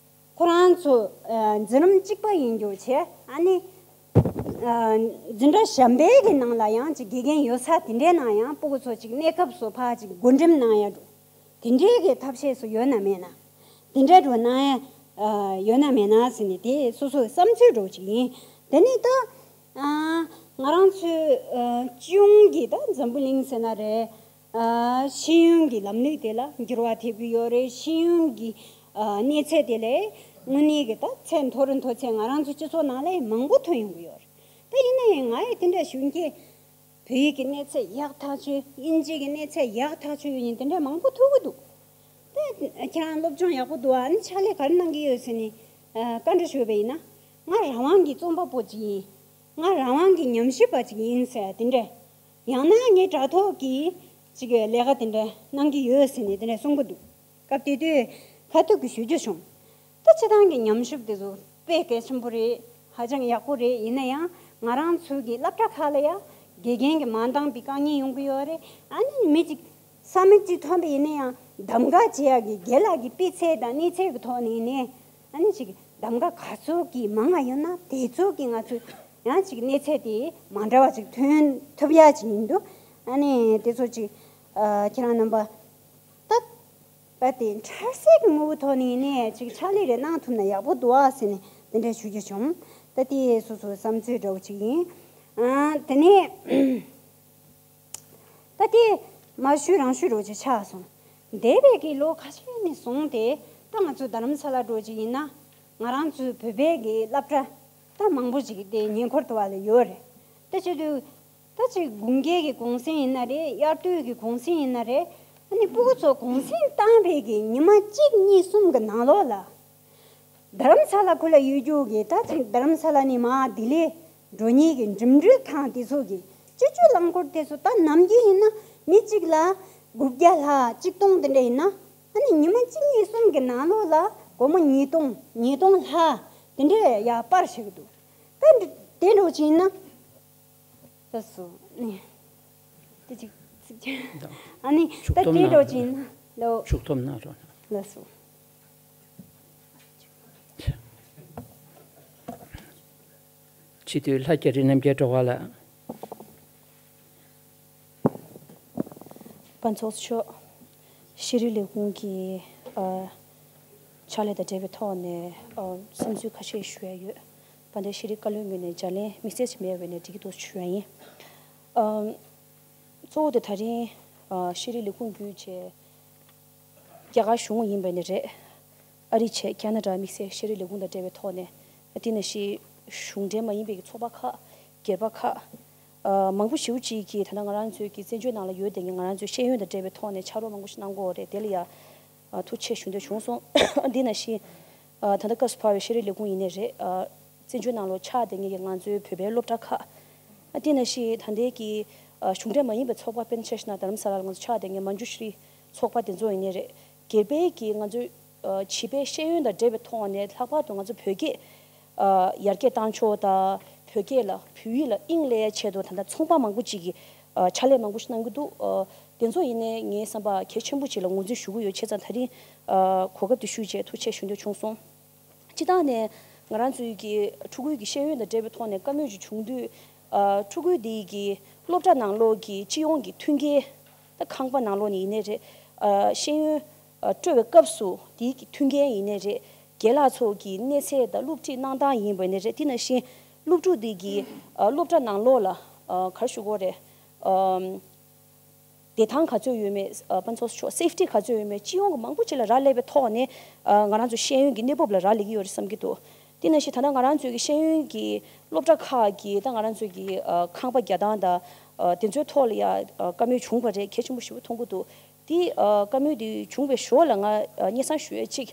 ཁོ་རང་ཚོ་ཨ་འཛིན་རིམ་གཅིག་པ་ཡིན་རྒྱུ་བྱས། ཨ་ནི་ཨ་འཛིན་གྲྭ་གཞན་པའི་གི་ནང་ལ་ཡང་ཅིག་དགེ་རྒན་ཡོད་ས་དེ་འདྲའི་ནང་ཡང་སྤུ་གུ་ཚོ་ཅིག་གནས་སྐབས་སུ་ཕར་ཅིག་བགོ་འགྲེམས་གནང་ཡ་འགྲོ། དེ་འདྲའི་གི་ཐབས་ཤེས་སུ་ཡོད་ན་མེད་ན། དེ་འདྲའི་འགྲོ་ན་ཡང་ཡོད་ན་མེད་ན་ཟེར་ནས་དེ་སོ་སོའི་བསམ་ཚུལ་འདྲ་བོ་ཅིག་ཡིན། དེ་ནས་ད་ང་རང་ཚོའི་སྤྱི་ཡོངས་ཀྱི་ད་འཛམ་བུ་གླིང་ཟེར་ན་རེད། ཤེས་ཡོན་གྱི་ལམ་ལུགས་དེ་ལ་འགྱུར་བ་ཐེབས་ཀྱི་ཡོད་རེད། ཤེས་ཡོན་གྱི་གནས་ཚད་དེ་ལས་དངོས་གནས་ཀྱི་ད་ཚད་མཐོ་རུ་མཐོ་ཚད་ང་རང་ཚོ་སྤྱི་ཚོགས་ནང་ལ་མང་པོ་ཐོན་ཡོང་གི་ཡོད་རེད། ད་ཡིན་ན་ཡང་ང་ཡི་དེ་འདྲ་ཞུ་མཁན། བོད་ཡིག་གི་གནས་ཚད་ཡག་ཐག་ཆོད། དབྱིན་ཇི་གི་གནས་ཚད་ཡག་ཐག་ཆོད་ཡོད་མཁན་དེ་འདྲ་མང་པོ་ཐུག་གི་འདུག་དེ་ཁྱེད་རང་སློབ་སྦྱོང་ཡག་པོ་འདུག་ཨ་ནི་ཕྱག་ལས་ག་རེ་གནང་གི་ཡོད་ཟེར་ནས་ཨ་བཀའ་འདྲི་ཞུས་པ་ཡིན་ན། ང་རང་དབང་གི་རྩོམ་པ་པོ་ཅིག་ཡིན། ང་རང་དབང་གི་ཉམས་ཞིབ་པ་ཅིག་ཡིན་ཟེར་དེ་འདྲ། ཡང་ན་ངའི་དྲ་ཐོག་གི་ཅིག་ལས་ཀ་དེ་འདྲ་གནང་གི་ཡོད་ཟེར་ནས་དེ་འདྲ་གསུང་གི་འདུག་སྐབས་དེ་དུས་ཁ་ཐུག་གི་ཞུ་རྒྱུ་བྱུང་། ད་སྤྱི་བཏང་གི་ཉམས་ཞིབ་དེ་ཚོ་དཔེ་གལ་ཆེན་པོ་རེད། ཧ་ཅང་ཡག་པོ་རེད། ཡིན་ན་ཡང་ང་རང་ཚོའི་གི་སློབ་གྲྭ་ཁག་ལ་ཡང་དགེ་རྒན་གྱི་མ་འདང་པའི་དཀའ་ངལ་ཡོང་གི་ཡོད་རེད། ཨ་ནི་མི་གཅིག་ས་མིག་གཅིག་ཐོན་པ་ཡིན་ན་ཡང་གདམ་ག་བྱེད་ཡག་གི་རྒན་ལགས་ཀྱི་སྤུས་ཚད་དང་གནས་ཚད་ཀྱི་ཐོག་ནས་ཡིན་ནའི། ཨ་ནི་ཅིག་གདམ་ག་ག་ཚོད་ཀྱི་མང་ང་ཡོད་ན་དེ་ཚོད་ཀྱི་ང་ཚོས་ཡང་ཅིག་གནས་ཚད་དེ་མ་འདྲ་བ་ཅིག་ཐོན་ཐུབ་ཡག་ཅིག་ཡིན་འདུག་ཨ་ནི་དེ་ཚོ་ཅིག་ཨ་ཁྱེད་རང་རྣམ་པ། ད་ད་དེ་འཕྲལ་སེལ་གྱི་དངོས་པོའི་ཐོག་ནས་ནས་ཅིག་ཕྱག་ལས་རེ་གནང་ཐུབ་ན་ཡག་པོ་འདུག་ཨ་ཟེར་ནས་དེ་འདྲ་ཞུ་རྒྱུ་བྱུང་། ད་དེ་སོ་སོའི་བསམ་ཚུལ་འདྲ་བོ་ཅིག་ཡིན། ཨ་དེ་ནས་ད་དེ་མ་ཞུས་རང་ཞུས་འདྲ་བོ་ཅིག་ཆགས་སོང་། འདས་པའི་གི་ལོ་ཁ་ཤས་ནས་བཟུང་སྟེ་ད་ང་ཚོ་རྡ་རམ་ས་ལ་འདྲ་བོ་ཅིག་ཡིན་ན། ང་རང་ཚོའི་བོད་པའི་གི་སློབ་གྲྭ་ད་མང་པོ་ཅིག་དེ་ཉེ་འཁོར་དུ་བ་ལ་ཡོད་རེད། ད་བྱེད་དུས། ད་ཅིག་དགུན་ཁའི་གི་གུང་སེང་ཡིན་ན་རེད། དབྱར་དུས་ཀྱི་གུང་སེང་ཡིན་ན་རེད། ཨ་ནི་སྤུ་གུ་ཚོ་གུང་སེང་བཏང་བའི་གི་ཉི་མ་གཅིག་གཉིས་གསུམ་གི་ནང་ལོགས་ལ། རྡ་རམ་ས་ལ་ཁུལ་ལ་ཡོད་རྒྱུ་གི་ད་ཅིག་རྡ་རམ་ས་ལ་ནས་མར་ལྡི་ལི་འགྲོ་མཁན་གི་འགྲིམ་འགྲུལ་ཁང་དེ་ཚོ་གི་སྤྱི་སྤྱོད་རླངས་འཁོར་དེ་ཚོ་ད་ནམ་རྒྱུན་ཡིན་ན་མི་གཅིག་ལ་དགུ་བརྒྱ་ལྷག་གཅིག་སྟོང་དེ་འདྲ་ཡིན་ན། ཨ་ནི་ཉི་མ་གཅིག་གཉིས་གསུམ་གི་ནང་ལོགས་ལ་སྒོར་མོ་ཉིས་སྟོང་ཉིས་སྟོང་ལྷག་དེ་འདྲ་ཡར་སྤར་བྱེད་ཀྱི་འདུག་ད་དེ་འདྲ་བྱས་ན། ལགས་སོ། ནི། དེ་ཅིག་ཚིག་ཅིག་ཨ་ནི་ད་ཤུགས་ཐོབ་དེ་གནང་རོགས་ཅིག་ཡིན་ན་ལོ། ཤུགས་ཐོབ་གནང་རོགས། ལགས་སོ། སྤྱི་འཐུས་ལྷ་རྒྱ་རི་རྣམ་རྒྱལ་སྒྲོལ་དཀར་ལགས། དཔལ་ཚོགས་གཙོ་མཆོག་ཤེས་རིག་ལས་ཁུངས་ཀྱི་ཨ་ཕྱག་ལས་དང་འབྲེལ་བའི་ཐོག་ནས་ཨ་བསམ་ཚུལ་ཁ་ཤས་ཞུ་ཡ་ཡོད། དཔལ་ལྡན་ཤེས་རིག་བཀའ་བློན་ངོས་ནས་ལྗགས་ལན་དམིགས་བསལ་ཞིག་མེད་པ་ཡིན་ན་འགྲིག་གི་འདུག་ཞུ་ཡ་ཡིན། ཨ་གཙོ་བོ་དེ་ད་རིང་ཨ་ཤེས་རིག་ལས་ཁུངས་བརྒྱུད་བྱས། རྒྱ་གར་གཞུང་ཡིན་པ་ནི་རེད། ཨ་རི་བྱས་ཁ་ན་ཌ་དམིགས་བསལ་ཤེས་རིག་ལས་ཁུངས་དང་འབྲེལ་བའི་ཐོག་ནས། དེ་ནང་བཞིན་གཞུང་འབྲེལ་མ་ཡིན་པའི་ཚོགས་པ་ཁག་སྒེར་པ་ཁག་ཨ་མང་པོ་ཞེ་པོ་ཅིག་གིས་ད་ལྟ་ང་རང་ཚོའི་གི་བཙན་བྱོལ་ནང་ལ་ཡོད་བསྡད་མཁན་ང་རང་ཚོའི་ཤེས་ཡོན་དང་འབྲེལ་བའི་ཐོག་ནས་ཕྱག་རོགས་མང་པོ་ཞིག་གནང་གི་ཡོད་རེད། དེ་ལ་ཡ་ཨ་ཐུགས་རྗེ་ཆེ་ཞུ་འདོད་བྱུང་སོང་། དེ་ནང་བཞིན་ཨ་ད་ལྟ་སྐབས་སུ་བབས་པའི་ཤེས་རིག་ལས་ཁུངས་ཡིན་ནའི་རེད། ཨ་བཙན་བྱོལ་ནང་ལོགས་ཆགས་བསྡད་མཁན་གྱི་ང་ཚོའི་བོད་པའི་སློབ་གྲྭ་ཁག་ཨ་དེ་ནང་བཞིན་ད་ལྟའི་གི་ཨ་གཞུང་འབྲེལ་མ་ཡིན་པའི་ཚོགས་པ། དཔེར་ན་ཆ་བཞག་ན་རྡ་རམ་ས་ལ་ལ་ང་ཚོ་ཆགས་བསྡད་མཁན་མན་ཇུ་ཤྲི་ཚོགས་པ་དེ་ཚོ་ཡིན་ནའི་རེད། སྒེར་པའི་གི་ང་ཚོའི་ཨ་བྱིས་པའི་ཤེས་ཡོན་དང་འབྲེལ་བའི་ཐོག་ནས་ལྷག་པར་དུ་ང་ཚོ་བོད་སྐད་ཨ་ཡར་རྒྱས་གཏང་ཕྱོགས་དང་། བོད་སྐད་ལ་བོད་ཡིག་ལ་དབྱིངས་སླེབས་ཡ་ཆེད་དུ་ད་ལྟ་ཚོང་པ་མང་པོ་ཅིག་གིས་ཨ་ཕྱག་ལས་མང་པོ་ཞིག་གནང་གི་འདུག་ཨ་ དེ་ཚོ་ཡིན་ནའི་ངའི་བསམ་པ་གལ་ཆེན་པོ་ཅིག་ལ་ངོས་འཛིན་ཞུ་གི་ཡོད། བྱས་ཙང་ད་རིང་ཨ་གོ་སྐབས་དེ་ཞུས་བྱས་ཐུགས་རྗེ་ཆེ་ཞུ་འདོད་བྱུང་སོང་། སྤྱིར་བཏང་ནས་ང་རང་ཚོའི་གི་ཕྲུ་གུའི་གི་ཤེས་ཡོན་དང་འབྲེལ་བའི་ཐོག་ནས་བཀའ་མོལ་ཅིག་བྱུང་དུས། ཨ་ཕྲུ་གུ་དེའི་གི་སློབ་གྲྭ་ནང་ལོགས་ཀྱི་སྤྱི་ཡོངས་ཀྱི་མཐུན་རྐྱེན། ད་ཁང་པ་ནང་ལོགས་ནས་ཡིན་ནའི་རེད། ཨ་ཤེས་ཡོན་ཨ་སྤྲོད་པའི་སྐབས་སུ་དེའི་གི་མཐུན་རྐྱེན་ཡིན་ནའི་རེད། རྒན་ལགས་ཚོ་གི་གནས་ཚད་དང་སློབ་ཁྲིད་གནང་སྟངས་ཡིན་པ་ཡིན་ནའི་རེད། དེ་ནང་བཞིན་སློབ་ཕྲུག་དེ་གི་ཨ་སློབ་གྲྭ་ནང་ལོགས་ལ་ཨ་ག་རེ་ཞུ་དགོས་རེད། ཨམ་བདེ་ཐང་ག་ཚོད་ཡོད་མེད། ཨ་དཔེ་མཚོན་ཆོག་སེབ་ཊི་ག་ཚོད་ཡོད་མེད། སྤྱི་ཡོངས་ཀྱི་མང་པོ་ཅིག་ལ་རག་ལས་པའི་ཐོག་ནས་ཨ་ང་རང་ཚོ་ཤེས་ཡོན་གྱི་གནས་བབ་ལ་རག་ལས་ཀྱི་ཡོད་རེད་བསམ་གྱི་འདུག་དེ་ནང་བཞིན་ད་ལྟ་ང་རང་ཚོའི་གི་ཤེས་ཡོན་གྱི་སློབ་གྲྭ་ཁག་གི་ད་ང་རང་ཚོའི་གི་ཨ་ཁང་པ་རྒྱག་སྟངས་དང་། ཨ་དེ་ཚོའི་ཐོག་ལ་ཡ་ཨ་བཀའ་མོལ་བྱུང་བ་རེད། གལ་ཆེན་པོ་ཞེ་པོ་མཐོང་གི་འདུག་དེ་ཨ་བཀའ་མོལ་དེ་བྱུང་བའི་ཞོར་ལ་ང་ཨ་སྙན་སེང་ཞུ་ཡས་གཅིག་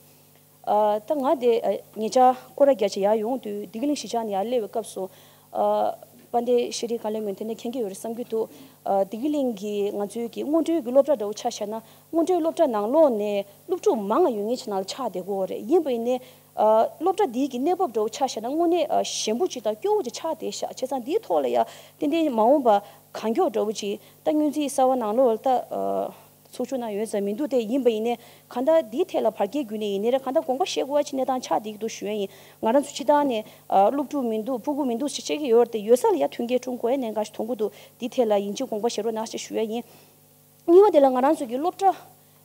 ཨ་ད་ང་དེ་ཨ་ཉེ་ཆར་སྐོར་ར་རྒྱག་ཆེད་ཡར་ཡོང་དུས། བདེ་སྐྱིད་གླིང་གཞིས་ཆགས་ནས་ཡར་སླེབས་པའི་སྐབས་སུ། ཨ་དཔལ་ལྡན་ཤེས་རིག་བཀའ་བློན་མགོན་དེ་ནས་མཁྱེན་གྱི་ཡོད་རེད་བསམ་གྱི་འདུག་ཨ་བདེ་སྐྱིད་གླིང་གི་ང་ཚོའི་གི་སྔོན་འགྲོའི་གི་སློབ་གྲྭ་འདྲ་བོ་ཆ་བཞག་ན། སྔོན་འགྲོའི་སློབ་གྲྭ་ནང་ལོགས་ནས་སློབ་ཕྲུག་མང་ང་ཡོད་མཁན་ཅིག་ནང་ལ་ཆགས་བསྡད་ཀྱི་ཡོད་རེད། ཡིན་པ་ཡིན་ནའི་ཨ་སློབ་གྲྭ་འདིའི་གི་གནས་བབ་འདྲ་བོ་ཆ་བཞག་ན་དངོས་གནས་ཨ་ཞན་པོ་ཅིག་དང་སྐྱོ་བོ་ཅིག་ཆགས་བསྡད་ཤག་བྱས་ཙང་འདིའི་ཐོག་ལ་ཡ་ཏན་ཏན་མ་འོངས་པ་གང་མགྱོགས་འདྲ་བོ་ཅིག་ད་སྔོན་རྩིས་གསར་བ་ནང་ལོགས་ལ་ད་ཨ། ཚོགས་ཆུང་ནང་ཡོད་ས་མི་འདུག་སྟེ། ཡིན་པ་ཡིན་ནའི་གང་ལྟར་འདིའི་ཐད་ལ་བར་བརྒལ་བརྒྱུད་ནས་ཡིན་ནའི་རེད། གང་ལྟར་དགོངས་པ་བཞེས་དགོས་པ་ཅིག་གནས་སྟངས་ཆགས་བསྡད་ཀྱི་འདུག་ཞུ་ཡ་ཡིན། ང་རང་ཚོ་སྤྱིར་བཏང་ནས་ཨ་སློབ་ཕྲུག་མི་འདུག་ཕྲུ་གུ་མི་འདུག་ཅེས་བཤད་ཀྱི་ཡོད་རེད་དེ། ཡོད་ས་ལ་ཡ་མཐུན་རྐྱེན་བསྐྲུན་དགོས་ཡ་གནད་འགག་ཞིག་མཐོང་གི་འདུག་འདིའི་ཐད་ལ་ཡིན་གཅིག་དགོངས་པ་བཞེས་རོགས་གནང་ཞེས་ཞུ་ཡ་ཡིན། གཉིས་པ་དེ་ལ་ང་རང་ཚོ་གི་སློབ་གྲྭ་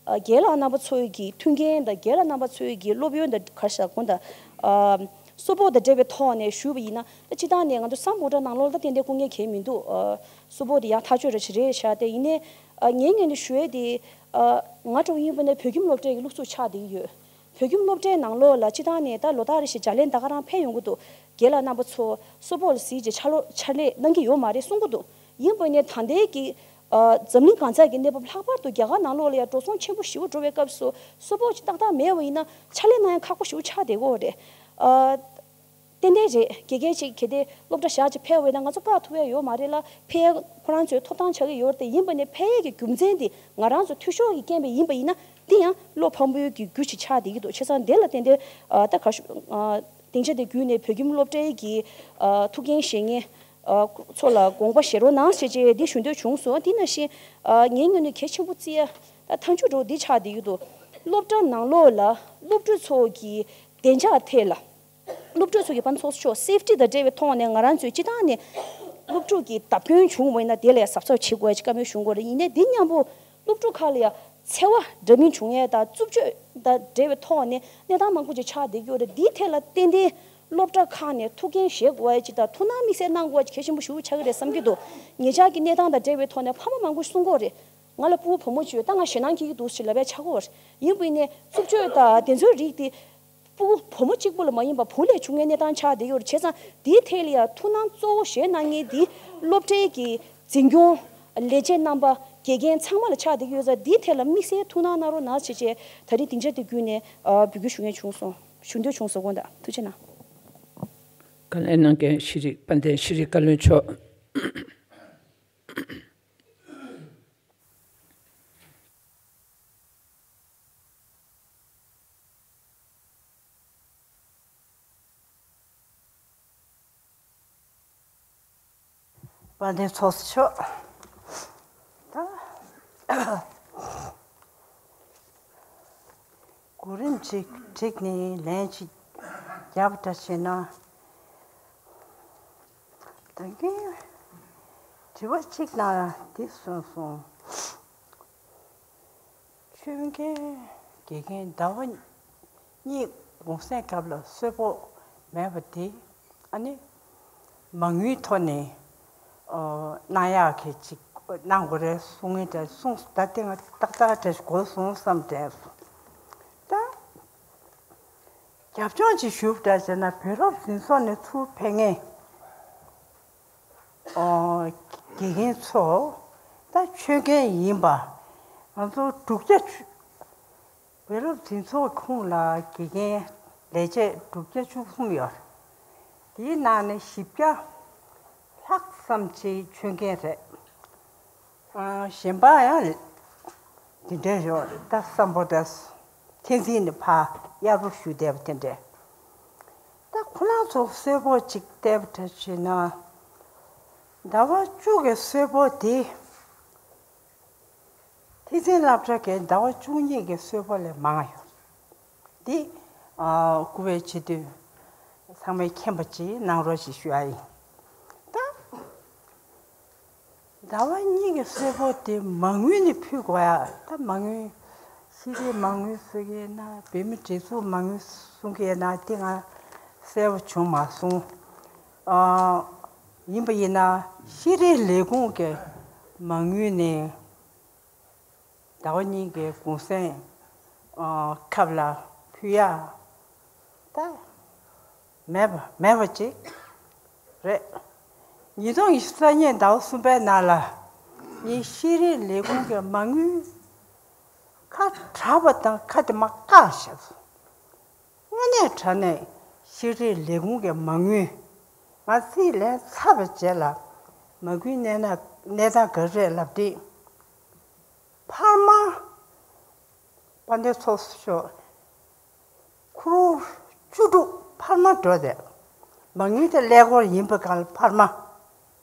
ཨ་རྒན་ལགས་རྣམ་པ་ཚོའི་གི་མཐུན་རྐྱེན་དང་། རྒན་ལགས་རྣམ་པ་ཚོའི་གི་སློབ་ཡོན་དང་ག་རེ་ཟེར་དགོས་དང་། ཨ་གསོལ་ཕོགས་དང་འབྲེལ་བའི་ཐོག་ནས་ཞུས་པ་ཡིན་ན། ད་སྤྱིར་བཏང་ནས་ང་ཚོ་སམ་བྷོ་ཊ་ནང་ལོགས་ལ་ད་ཏན་ཏན་སྐུ་ངལ་གང་ཡང་མི་འདུག་ཨ་གསོལ་ཕོགས་དེ་ཡང་ཐག་ཆོད་རེ་ཞིག་རེད་ཤག་དེ་ཡིན་ནའི་ཨ་ངའི་ངོས་ནས་ཞུ་ཡས་དེ། ཨ་ང་འདྲ་བོ་ཡིན་པ་ན་བོད་ཁྱིམ་སློབ་གྲྭའི་གི་ལུགས་སྲོལ་ཆགས་བསྡད་ཀྱི་ཡོད། བོད་ཁྱིམ་སློབ་གྲྭའི་ནང་ལོགས་ལ་སྤྱིར་བཏང་ནས་ད་ལོ་ལྟར་རེ་བཞིན་ལྗགས་ལན་ད་ག་རང་ཕེབས་ཡོང་གི་འདུག་རྒན་ལགས་རྣམ་པ་ཚོ་གསོལ་ཕོགས་ལ་གཟིགས་བྱས་ཕྱག་ལོ་ཕྱག་ལས་གནང་གི་ཡོད་མ་རེད་གསུང་གི་འདུག་ཡིན་པ་ནས་ད་ལྟའི་གི་ཨ་འཛམ་གླིང་གང་ས་གི་གནས་བབ། ལྷག་པར་དུ་རྒྱ་གར་ནང་ལོགས་ལ་ཡང་འགྲོ་སོང་ཆེན་པོ་ཞེ་པོ་འགྲོ་བའི་སྐབས་སུ་གསོལ་ཕོགས་ཅིག་ཏག་ཏག་མེད་པ་ཡིན་ན་ཕྱག་ལས་གནང་ཡང་ཁག་པོ་ཞེ་པོ་ཆགས་བསྡད་ཀྱི་ཡོད་རེད། ཨ། ཏན་ཏན་རེད། དགེ་རྒན་ཅིག་གལ་ཏེ་སློབ་གྲྭ་བཞག་ཅིག་ཕེབས་པ་ཡིན་ན་ང་ཚོ་བཀག་ཐུབ་ཡ་ཡོད་མ་རེད་ལ། ཕེབས་ཡ་ཁོ་རང་ཚོའི་ཐོབ་ཐང་ཆགས་ཀྱི་ཡོད་རེད་དེ། ཡིན་པ་ནས་ཕེབས་ཡས་ཀྱི་རྒྱུ་མཚན་དེ་ང་རང་ཚོ་འཐུས་ཤོར་གྱི་རྐྱེན་པས་ཡིན་པ་ཡིན་ན། དེ་ཡང་བློ་ཕམ་པོའི་གི་རྒྱུ་ཞིག་ཆགས་བསྡད་ཀྱི་འདུག་བྱས་ཙང་དེ་ལ་ཏན་ཏན་ཨ་ད་ག་ཞུ་ཨ་སྡིངས་ཆ་དེ་བརྒྱུད་ནས་བོད་ཁྱིམ་སློབ་གྲྭའི་གི་ཨ་ཐུགས་འགན་བཞེས་མཁན་ཨ་ཚོ་ལ་དགོངས་པ་བཞེས་རོགས་གནང་ཞེས་བཅས་འདི་ཞུ་འདོད་བྱུང་སོང་། དེ་ནང་བཞིན་ཨ་ངའི་ངོས་ནས་གལ་ཆེན་པོ་བརྩི་ཡ་ད་མཐའ་མཇུག་འགྲོ་འདི་ཆགས་བསྡད་ཀྱི་འདུག་སློབ་གྲྭ་ནང་ལོགས་ལ་སློབ་ཕྲུག་ཚོ་གི་བདེ་འཇགས་ཐད་ལ། སློབ་ཕྲུག་ཚོ་གི་ཕན་ཚུན་ཕྱོགས་སེབ་ཊི་དང་འབྲེལ་བའི་ཐོག་ནས་ང་རང་ཚོས་སྤྱིར་བཏང་ནས་སློབ་ཕྲུག་གི་བརྡབ་སྐྱོན་བྱུང་བ་ཡིན་ན་དེ་ལ་ཡང་གཟབ་གཟབ་བྱེད་དགོས་ཀྱི་བཀའ་མོལ་ཞུ་དགོས་རེད། ཡིན་ནའི་འདི་མཉམ་པོ་སློབ་ཕྲུག་ཁག་ལ་ཡང་འཚེ་བ་འདྲ་མིན་བྱུང་ཡས་དང་། རྩུབ་སྤྱོད་དང་འབྲེལ་བའི་ཐོག་ནས་གནས་སྟངས་མང་པོ་ཅིག་ཆགས་བསྡད་ཀྱི་ཡོད་རེད། འདིའི་ཐད་ལ་ཏན་ཏན་སློབ་གྲྭ་ཁག་ནས་ཐུགས་འགན་བཞེས་དགོས་ཀྱི་དང་། ཐུགས་སྣང་དམིགས་བསལ་གནང་དགོས་ཀྱི་གལ་ཆེན་པོ་ཞེ་པོ་ཆགས་ཀྱི་རེད་བསམ་གྱི་འདུག་ཉེ་ཆར་གྱི་གནས་སྟངས་དང་འབྲེལ་བའི་ཐོག་ནས་ཕ་མ་མང་པོ་ཞིག་གསུང་གི་ཡོད་རེད། ང་ལ་ཕྲུ་གུ་བུ་མོ་ཅིག་ཡོད། ད་ང་ཞེད་སྣང་སྐྱེ་གི་འདུག་ཞེས་ལབ་ཡ་ཆགས་ཀྱི་ཡོད་རེད། ཡིན་པ་ཡིན་ནའི་རྩུབ་སྤྱོད་དང་དེ་ཚོའི་རིགས་དེ་ཕྲུ་གུ་བུ་མོ་གཅིག་པུ་ལ་མ་ཡིན་པར་བུ་ལས་བྱུང་བའི་གནས་སྟངས་ཆགས་བསྡད་ཡོད་རེད། བྱས་ཙང་དེའི་ཐད་ལ་ཡང་ཐུགས་སྣང་གཙོ་བོ་བཞེས་གནང་མཁན་དེ་སློབ་གྲྭའི་གི་འཛིན་སྐྱོང་ལས་བྱེད་རྣམ་པ། དགེ་རྒན་ཚང་མ་ལ་ཆགས་བསྡད་ཀྱི་ཡོད་ཙང་། དེའི་ཐད་ལ་དམིགས་བསལ་ཐུགས་སྣང་གནང་རོགས་གནང་ཞེས་བཅས་ད་རིང་སྡིངས་ཆ་དེ་བརྒྱུད་ནས་ཨ་འབོད་སྐུལ་ཞུ་མཁན་བྱུང་སོང་། ཞུ་འདོད་བྱུང་སོང་། དགོངས་དག་ཐུགས་རྗེ་གནང་། བཀའ་ལན་གནང་མཁན་ཤེས་རིག་དཔལ་ལྡན་ཤེས་རིག་བཀའ་བློན་མཆོག་དཔལ་ལྡན་ཚོགས་གཙོ་མཆོག་ད་གོ་རིམ་ཅིག་བསྒྲིགས་ནས་ལན་ཅིག་རྒྱབ་འདྲ་བྱས་ན། ད་གིན་དྲི་བ་གཅིག་ནང་འདི་གསུངས་སོང་། ཆོས་མཁན་དགེ་རྒན་ཟླ་བ་གཉིས་གུང་སེང་སྐབས་ལ་གསོལ་ཕོགས་མེད་པ་དེ། ཨ་ནི་མ་དངུལ་ཐོག་ནས་ཨོ་གནང་ཡག་གི་ཅིག་གནང་དགོས་རེད་གསུང་ངེས་འདྲ་གསུངས། ད་དེ་ང་ཏག་ཏག་འདྲ་ཞིག་གོ་སོང་བསམ་དྲན་སོང་། ད་རྒྱབ་ལྗོངས་ཅིག་ཞུ་འདྲ་བྱས་ན། བོད་རབ་འཛིན་ཚོགས་ནས་ཚུར་ཕེབས་མཁན་ཨོ་དགེ་རྒན་ཚོ་ད་ཆོས་མཁན་ཡིན་པ་ང་ཚོ་དྲུག་བརྒྱ་བཅུ། བོད་རབ་འཛིན་ཚོགས་ཁོངས་ལ་དགེ་རྒན་ལས་བྱེད་དྲུག་བརྒྱ་བཅུ་གསུམ་ཡོད། དེའི་ནང་ནས་བཞི་བརྒྱ་ལྷག་ཙམ་ཅིག་ཆོས་མཁན་རེད། ཨ་གཞན་པ་ཡང་དེ་འདྲ་ཡོད་རེད། ད་བསམ་པོ་ད་མཁྱེན་བརྩེ་ནས་ཕར་གཡར་པོ་ཞུ་བསྡད་པ་དེ་འདྲ། ད་ཁོ་རང་ཚོ་གསོལ་ཕོགས་ཅིག་བལྟས་པ་འདྲ་བྱས་ན། ཟླ་བ་བཅུ་གི་གསོལ་ཕོགས་དེ་ ཨེ་ཙི་སློབ་གྲྭ་གི་ཟླ་བ་བཅུ་གཉིས་ཀྱི་གསོལ་ཕོགས་ལས་མང་ཡོད། འདི་ཨ་སྐུ་བའི་སྤྱི་འཐུས་ཚང་མས་མཁྱེན་པ་ཅིག་གནང་རོགས་ཞེས་ཞུ་ཡ་ཡིན། ད་ཟླ་བ་གཉིས་ཀྱི་གསོལ་ཕོགས་དེ་མ་དངུལ་ནས་ཕུལ་དགོས་ཡ། ད་མ་དངུལ་ཤེས་རིག་མ་དངུལ་གསུང་གི་ཡིན་ན། བོད་མི་སྒྲིག་འཛུགས་མ་དངུལ་གསུང་གི་ཡིན་ན། དེ་ང་གསལ་པོ་བྱུང་མ་སོང་། ཨ་ཡིན་པ་ཡིན་ན་ཤེས་རིག་ལས་ཁུངས་ཀྱི་མ་དངུལ་ནས་ཟླ་བ་གཉིས་ཀྱི་གུང་སེང་ཨ་ཁབ་ལ་ཕུལ་ཡ་ད་མེད་པ་མེད་པ་ཅིག་རེད། ཉིས་སྟོང་ཉི་ཤུ་རྩ་གཉིས་ཟླ་བ་གསུམ་པའི་ནང་ལ་ངས་ཤེས་རིག་ལས་ཁུངས་ཀྱི་མ་དངུལ་ཁ་གྲགས་པ་དང་ཁ་དེ་མ་བཀག་བཞག་སོང་། དངོས་གནས་དྲང་གནས་ཤེས་རིག་ལས་ཁུངས་ཀྱི་མ་དངུལ་ང་རྩིས་ལེན་ཚར་བའི་རྗེས་ལ་མ་དངུལ་གནས་ན་གནས་སྟངས་ག་རེ་རེད་ལབ་དུས། འཕར་མ་དཔལ་ལྡན་ཚོགས་གཙོ་མཆོག་ཁུ་རུ་བཅུ་དྲུག་འཕར་མ་འགྲོ་དེ། མ་དངུལ་དེ་ཀླད་ཀོར་ཡིན་པའི་སྒང་ལ་འཕར་མ།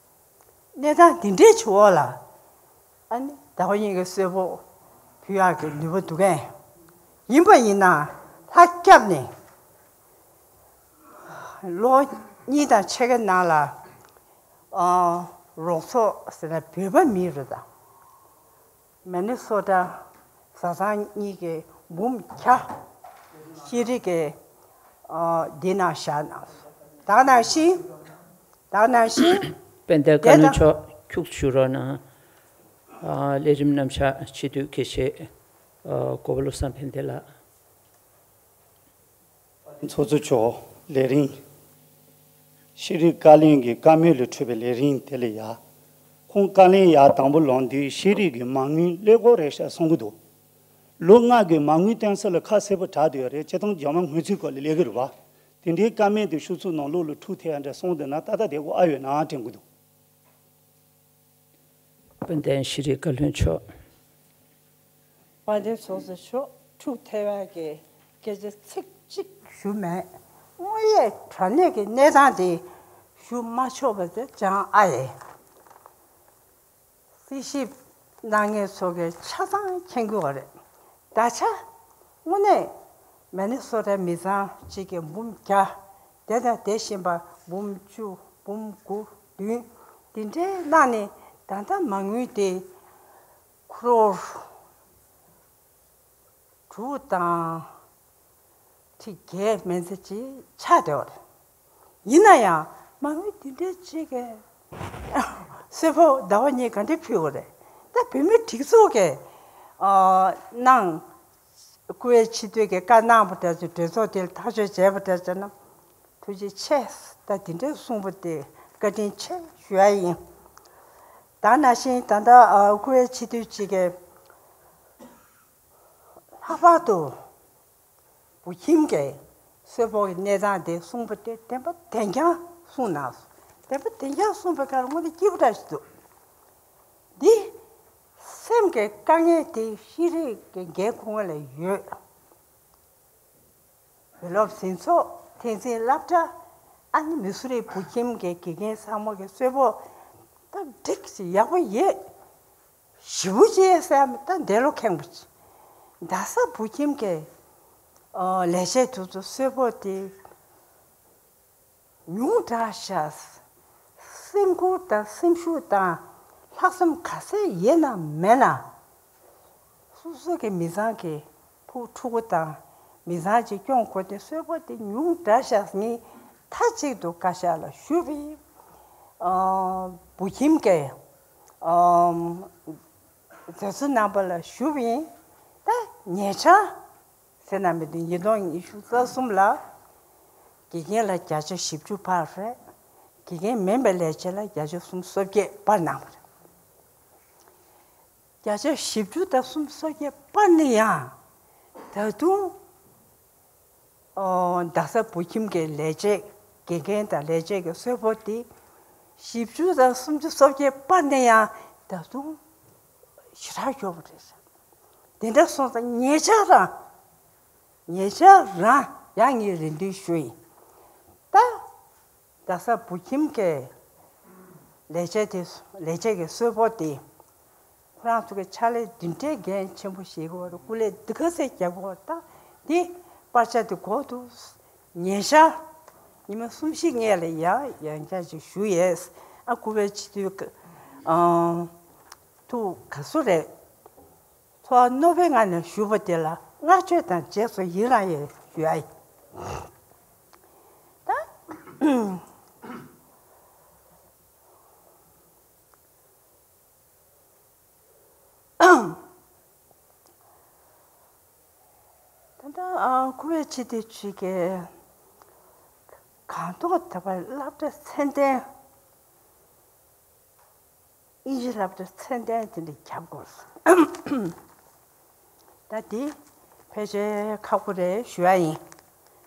གནས་སྟངས་འདི་འདྲའི་བྱུང་བ་ལ། ཨ་ནི་ཟླ་བ་གཉིས་ཀྱི་གསོལ་ཕོགས་ཕུལ་ཡག་གི་ནུས་པ་འདུག་གས། ཡིན་པ་ཡིན་ན་ལྷ་སྐྱབས་ནས་ལོ་གཉིས་དང་ཕྱེད་ཀའི་ནང་ལ་ཨ་རོགས་ཚོགས་ཟེར་ན་བོད་པ་མི་རེད་ད། མི་ནི་སོ་ཊ་བཟའ་ཚང་གཉིས་ཀྱི་འབུམ་བརྒྱ་ཤེས་རིག་གི་ཨ་འདི་ནང་བཞག་གནང་སོང་། ད་ག་ནང་བཞིན། ད་ག་ནང་བཞིན། དཔལ་ལྡན་བཀའ་བློན་མཆོག་ཁྱུག་ཞུ་རོགས་གནང་། ཨ་ལས་རིམ་རྣམ་གཞག་སྤྱི་འཐུས་དགེ་བཤེས་ཨ་གོ་པ་བློ་བཟང་ཕན་བདེ་ལགས། ཚོགས་གཙོ་མཆོག་ལས་རིམ། ཤེས་རིག་བཀའ་བློན་གྱི་བཀའ་མོལ་ལས་འཕྲོས་པའི་ལས་རིམ་དེ་ལ་ཡ། ཁོང་བཀའ་བློན་ཡར་དང་པོ་ལངས་དུས་ཤེས་རིག་གི་མ་དངུལ་ཀླད་ཀོར་རེད་ཤག་གསུང་གི་འདུག་ལོ་ལྔ་གི་མ་དངུལ་གཏན་ཚིགས་ལ་ཁ་གསལ་པོ་གྲགས་བསྡད་ཡོད་རེད། སྤྱིར་བཏང་རྒྱ་མ་དངུལ་རྩིས་སྐོར་ལ་ལས་ཀྱི་རེད་བ། དེ་འདྲའི་བཀའ་མོལ་དེ་ཤོག་ཚུགས་ནང་ལོགས་ལ་འཁྲུག་ཐེབས་ཡ་འདྲ་སོང་བསྡད་ན་ཏག་ཏག་བསྡད་དགོས་ཨ་ཡོད་ན་དྲན་གྱི་འདུག་དཔལ་ལྡན་ཤེས་རིག་བཀའ་བློན་མཆོག་དཔལ་ལྡན་ཚོགས་གཙོ་མཆོག་འཁྲུག་ཐེབས་ཡག་གི་སྐད་ཆ་ཚིག་གཅིག་ཞུ་མེད། དངོས་ཡོད་དྲང་གནས་ཀྱི་གནས་སྟངས་དེ་ཞུ་མ་ཆོག་པ་དེ་ཅང་ཨ་ཡེ། རྩིས་ཞིབ་གནང་མཁན་ཚོ་གིས་ཆ་ཚང་མཁྱེན་གྱི་ཡོད་རེད། ད་ཆ་དངོས་གནས་མི་ནི་སོ་ཊ་མི་ཚང་གཅིག་གི་འབུམ་བརྒྱ། དེ་དང་དེ་བཞིན་པ་འབུམ་བཅུ། འབུམ་དགུ། བདུན། འདི་འདྲའི་གནང་ནས་ད་ལྟ་མ་དངུལ་དེ་ཁུ་རོར་དྲུག་དང་ཁྲི་བརྒྱད་མན་ཙམ་ཅིག་ཆགས་བསྡད་པ་རེད། ཡིན་ན་ཡང་མ་དངུལ་འདི་འདྲའི་ཅིག་གི་གསོལ་ཕོགས་ཟླ་བ་གཉིས་ག་འདྲ་ཕུལ་དགོས་རེད། ད་བོད་མི་སྒྲིག་འཛུགས་ཀྱི་ཨ་གནང་། སྐུ་བའི་སྤྱི་འཐུས་ཀྱི་བཀའ་གནང་བ་འདྲ་ཅིག་གྲོས་ཚོགས་དེ་ལ་ཐག་གཅོད་བྱས་པ་འདྲ་བྱས་ན་ཐུགས་རྗེ་ཆེ། ད་འདི་འདྲའི་གསུངས་པ་དེ་བཀའ་དྲིན་ཆེ་ཞུ་ཡ་ཡིན། ད་ནང་བཞིན་ད་ལྟ་ཨ་སྐུ་བའི་སྤྱི་འཐུས་གཅིག་གིས་ལྷག་པར་དུ་བོད་ཁྱིམ་གྱི་གསོལ་ཕོགས་ཀྱི་གནས་སྟངས་དེ་གསུངས་པ་དེ་བདེན་པ་བདེན་རྐྱང་གསུངས་གནང་སོང་། བདེན་པ་བདེན་རྐྱང་གསུངས་པའི་ཁར་དངོས་གནས་སྐྱིད་པོ་འདྲ་ཞིག་འདུག་འདི་སེམས་ཀྱི་དཀའ་ངལ་དེ་ཤེས་རིག་གི་འགན་ཁུར་མཁན་ལ་ཡོད། བོད་སློབ་འཛིན་ཚོགས། འཐབ་འཛིང་སློབ་གྲྭ། ཨ་ནི་མི་སུ་རིགས་བོད་ཁྱིམ་གྱི་དགེ་རྒན་ཚང་མ་གི་གསོལ་ཕོགས་ད་འགྲིག་ཅིག་ཡག་པོ་ཡོད། ཞེ་པོ་ཅིག་ཟེར་ཡ་མེད། ད་འདས་ལོ་ཁེངས་པོ་ཅིག་ད་ས་བོད་ཁྱིམ་གྱི་ཨ་ལས་བྱེད་དེ་ཚོ་གསོལ་ཕོགས་དེ་ཉུང་དྲགས་ཤག་སེམས་ཁུར་དང་སེམས་ཤུགས་དང་ལྷག་བསམ་ག་ཚད་ཡོད་ན་མེད་ན། སོ་སོ་གི་མི་ཚང་གི་ཕྲུ་གུ་དང་མི་ཚང་ཅིག་སྐྱོང་དགོས་ཏེ་གསོལ་ཕོགས་དེ་ཉུང་དྲགས་ཤག་ངས་མཐའ་གཅིག་ཏུ་བཀའ་ཤག་ལ་ཞུས་པ་ཡིན། ཨ་བོད་ཁྱིམ་གྱི་ཨ་མཛད་གཙོ་རྣམ་པ་ལ་ཞུས་པ་ཡིན། ད་ཉེ་ཆར་ཟེར་ན་མི་འདུག་ཉིས་སྟོང་ཉི་ཤུ་རྩ་གསུམ་ལ་དགེ་རྒན་ལ་བརྒྱ་ཆ་བཞི་བཅུ་སྤར་རེད། དགེ་རྒན་མིན་པའི་ལས་བྱེད་ལ་བརྒྱ་ཆ་སུམ་ཅུ་སོ་བརྒྱད་སྤར་གནང་བ་རེད། བརྒྱ་ཆ་བཞི་བཅུ་དང་སུམ་ཅུ་སོ་བརྒྱད་སྤར་ནས་ཡང་ད་དུང་ཨོ་རྡ་ས་བོད་ཁྱིམ་གྱི་ལས་བྱེད། དགེ་རྒན་དང་ལས་བྱེད་ཀྱི་གསོལ་ཕོགས་དེ་བཞི་བཅུ་དང་སུམ་ཅུ་སོ་བརྒྱད་སྤར་ནས་ཡང་ད་དུང་ཞེ་དྲག་ཡོད་པ་རེད། དེ་འདྲ་སོང་ཙང་ཉེ་ཆར་རང་ཉེ་ཆར་རང་ཡང་ངས་རེ་འདུན་ཞུ་ཡིན། ད་རྡ་ས་བོད་ཁྱིམ་གྱི་ལས་བྱེད་དེ་ལས་བྱེད་ཀྱི་གསོལ་ཕོགས་དེ་ ཁོ་རང་ཚོ་གི་ཕྱག་ལས་འདི་འདྲའི་འགན་ཆེན་པོ་བཞེས་དགོས་རེད། སྐུ་ལས་འདི་ག་ཚད་རྒྱབ་དགོས་རེད། ད་འདི་པར་ཆ་འདི་འགོ་དུ་ཉེ་ཆར་ཉི་མ་གསུམ་བཞི་སྔོན་ལ་ཡང་ཡང་བསྐྱར་ཅིག་ཞུ་ཡས། ཨ་སྐུ་པའི་སྤྱི་འཐུས་ཀ་ཨང་ཐུགས་ག་ཚོད་རེད། ཚོར་བ་རྣོ་པོའི་ངང་ནས་ཞུས་པ་དེ་ལ་བསྔགས་བརྗོད་དང་རྗེས་སུ་ཡི་རང་ཡང་ཞུ་ཡ་ཡིན། ད། ད་ལྟ་ཨ་སྐུ་པའི་སྤྱི་འཐུས་ཅིག་གིས་གང་ཐུབ་ཐུབ་པ་སློབ་གྲྭ་ཚད་ལྡན། དབྱིན་ཇི་སློབ་གྲྭ་ཚད་ལྡན་དེ་འདྲ་རྒྱབ་དགོས། ད་དེ་ཕལ་ཆེར་ཁག་པོ་རེད་ཞུ་ཡ་ཡིན།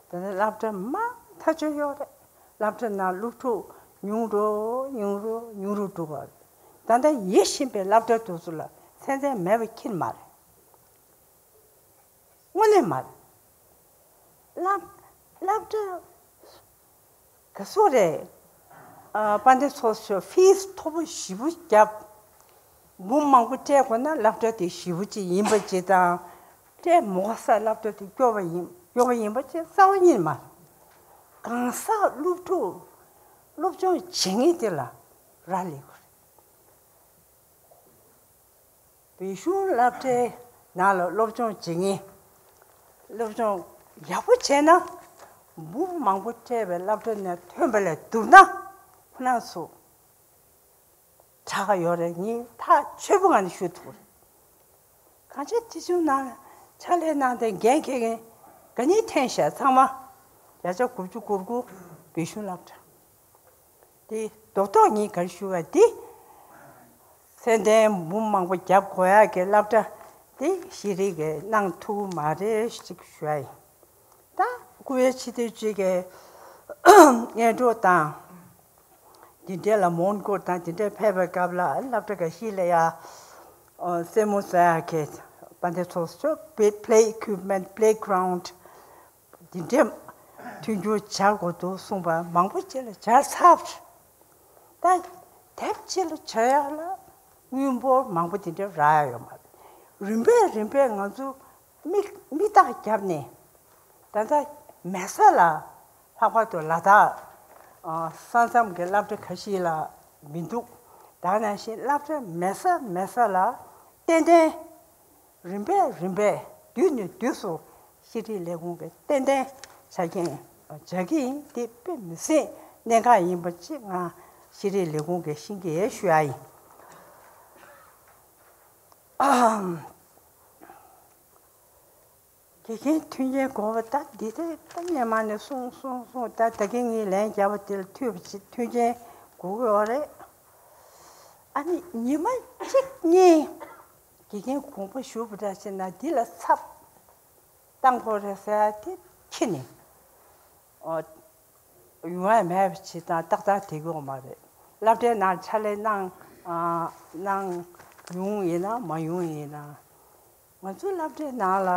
ད་ལྟ་སློབ་གྲྭ་མང་ཐག་ཆོད་ཡོད་རེད། སློབ་གྲྭ་ནང་སློབ་ཕྲུག་ཉུང་རུ་ཉུང་རུ་ཉུང་རུ་འགྲོ་བ་རེད། ད་ལྟ་ཡིད་བཞིན་པའི་སློབ་གྲྭ་དེ་ཚོ་ལ་ཚད་ལྡན་མེད་པ་ཁྱེར་མ་རེད། དངོས་གནས་མ་རེད། སློབ་སློབ་གྲྭ་ག་ཚོད་རེད། ཨ་དཔལ་ལྡན་ཚོགས་གཙོས་ཕིས་མཐོ་པོ་ཞེ་པོ་བརྒྱབ། འབུམ་མང་པོ་སྤྲད་དགོས་ན་སློབ་གྲྭ་དེ་ཞེ་པོ་ཅིག་ཡིན་པ་ཅིག་དང་། སྤྲད་མ་དགོས་ས་སློབ་གྲྭ་དེ་སྐྱོ་བ་ཡིན་སྐྱོ་བ་ཡིན་པ་ཅིག་རྩ་བ་ཉིད་མ་རེད། གང་ཟག་སློབ་ཕྲུག་སློབ་སྦྱོང་བྱེད་མཁན་དེ་ལ་རག་ལས་དགོས་རེད། བོད་གཞུང་སློབ་གྲྭའི་ནང་ལ་སློབ་སྦྱོང་བྱེད་མཁན། སློབ་སྦྱོང་ཡག་པོ་བྱས་ན། འབུམ་མང་པོ་སྤྲད་པའི་སློབ་གྲྭ་ནས་ཐོན་པ་ལས་བསྡུར་ན། ཁོ་རང་ཚོ་དྲག་ག་ཡོད་རེད། ངས་ཐག་ཆོད་པོ་ངང་ནས་ཞུ་ཐུབ་རེད། གང་ཅི་དེ་བྱུང་ན་ཕྱག་ལས་གནང་སྟེ་འགན་འཁྱེར་མཁན་ག་ནས་འཐེན་ཤག་ཚང་མ་བརྒྱ་ཆ་དགུ་བཅུ་གོ་དགུ་བོད་གཞུང་སློབ་གྲྭ། དེ་རྡོག་རྡོག་ངས་ག་རེ་ཞུ་བ་འདི། ཚད་ལྡན་འབུམ་མང་པོ་རྒྱབ་དགོས་ཡག་གི་སློབ་གྲྭ་དེ་ཤེས་རིག་གི་གནང་ཐུབ་མ་རེད་ཅིག་ཞུ་ཡ་ཡིན། ད་སྐུ་པའི་སྤྱི་འཐུས་གཅིག་གིས་སྔོན་འགྲོ་དང་། འདི་འདྲ་ལ་མོན་གྷོ་དང་འདི་འདྲ་ཕེབས་པའི་སྐབས་ལ་སློབ་གྲྭ་འགའ་ཤས་ལ་ཡ། ཨོ་རྩེད་མོ་རྩེ་ཡག་གི་དཔལ་ལྡན་ཚོགས་གཙོས་play equipment playground འདི་འདྲའི་མཐུན་འགྱུར་སྦྱར་དགོས་འདུག་གསུངས་པ་མང་པོ་ཅིག་ལ་སྦྱར་ཚར། ད་དེབ་ཅིག་ལ་སྦྱར་ཡག་ལ་དངུལ་འབོར་མང་པོ་དེ་འདྲ་རག་ཡག་ཡོད་མ་རེད། རིམ་པས་རིམ་པས་ང་ཚོ་མིག་མིག་ལྟག་བརྒྱབ་ནས། ད་ལྟ་མེད་ས་ལ་ལྷག་པར་དུ་ལ་དྭགས་ཨ་ས་མཚམས་ཀྱི་སློབ་གྲྭ་ཁ་ཤས་ལ་མི་འདུག་ད་ནང་བཞིན་སློབ་གྲྭ་མེད་ས་མེད་ས་ལ་ཏན་ཏན། རིམ་པས་རིམ་པས་དུས་ནས་དུས་སུ་ཤེས་རིག་ལས་ཁུངས་ཀྱི་ཏན་ཏན་བྱ་རྐྱེན་བྱ་གི་ཡིན། དེ་དཔེ་མི་སྲིད་གནད་འགག་ཡིན་པ་ཅིག་ང་ཤེས་རིག་ལས་ཁུངས་ཀྱི་ཤེས་ཀྱི་ཡོད་ཞུ་ཡ་ཡིན། ཨམ། དགེ་རྒན་མཐུན་རྐྱེན་དགོས་པ་ད་འདི་ལྟར་ད་སྔོན་མ་ནས་གསུངས་གསུངས་གསུངས། ད་ད་གིན་ངས་ལན་བརྒྱབ་པ་དེ་ལ་འཐུས་པ་ཅིག་མཐུན་རྐྱེན་དགོས་ཀྱི་ཡོད་རེད། ཨ་ནི་ཉི་མ་གཅིག་གཉིས་དགེ་རྒན་དགོངས་པ་ཞུ་བ་འདྲ་བྱས་ན་འདི་ལ་ཚབ་བཏང་དགོས་རེད་ཟེར་ཡ་དེ་ཁྱེད་ནས་ཨོ་ཡོང་ཡ་མེད་པ་ཅིག་དང་ཏག་ཏག་དེ་གི་འོག་མ་རེད། སློབ་གྲྭའི་ནང་ཕྱག་ལས་གནང་ཨ་གནང་ཡོང་ཡིན་ན་མ་ཡོང་ཡིན་ན། ང་ཚོའི་སློབ་གྲྭའི་ནང་ལ་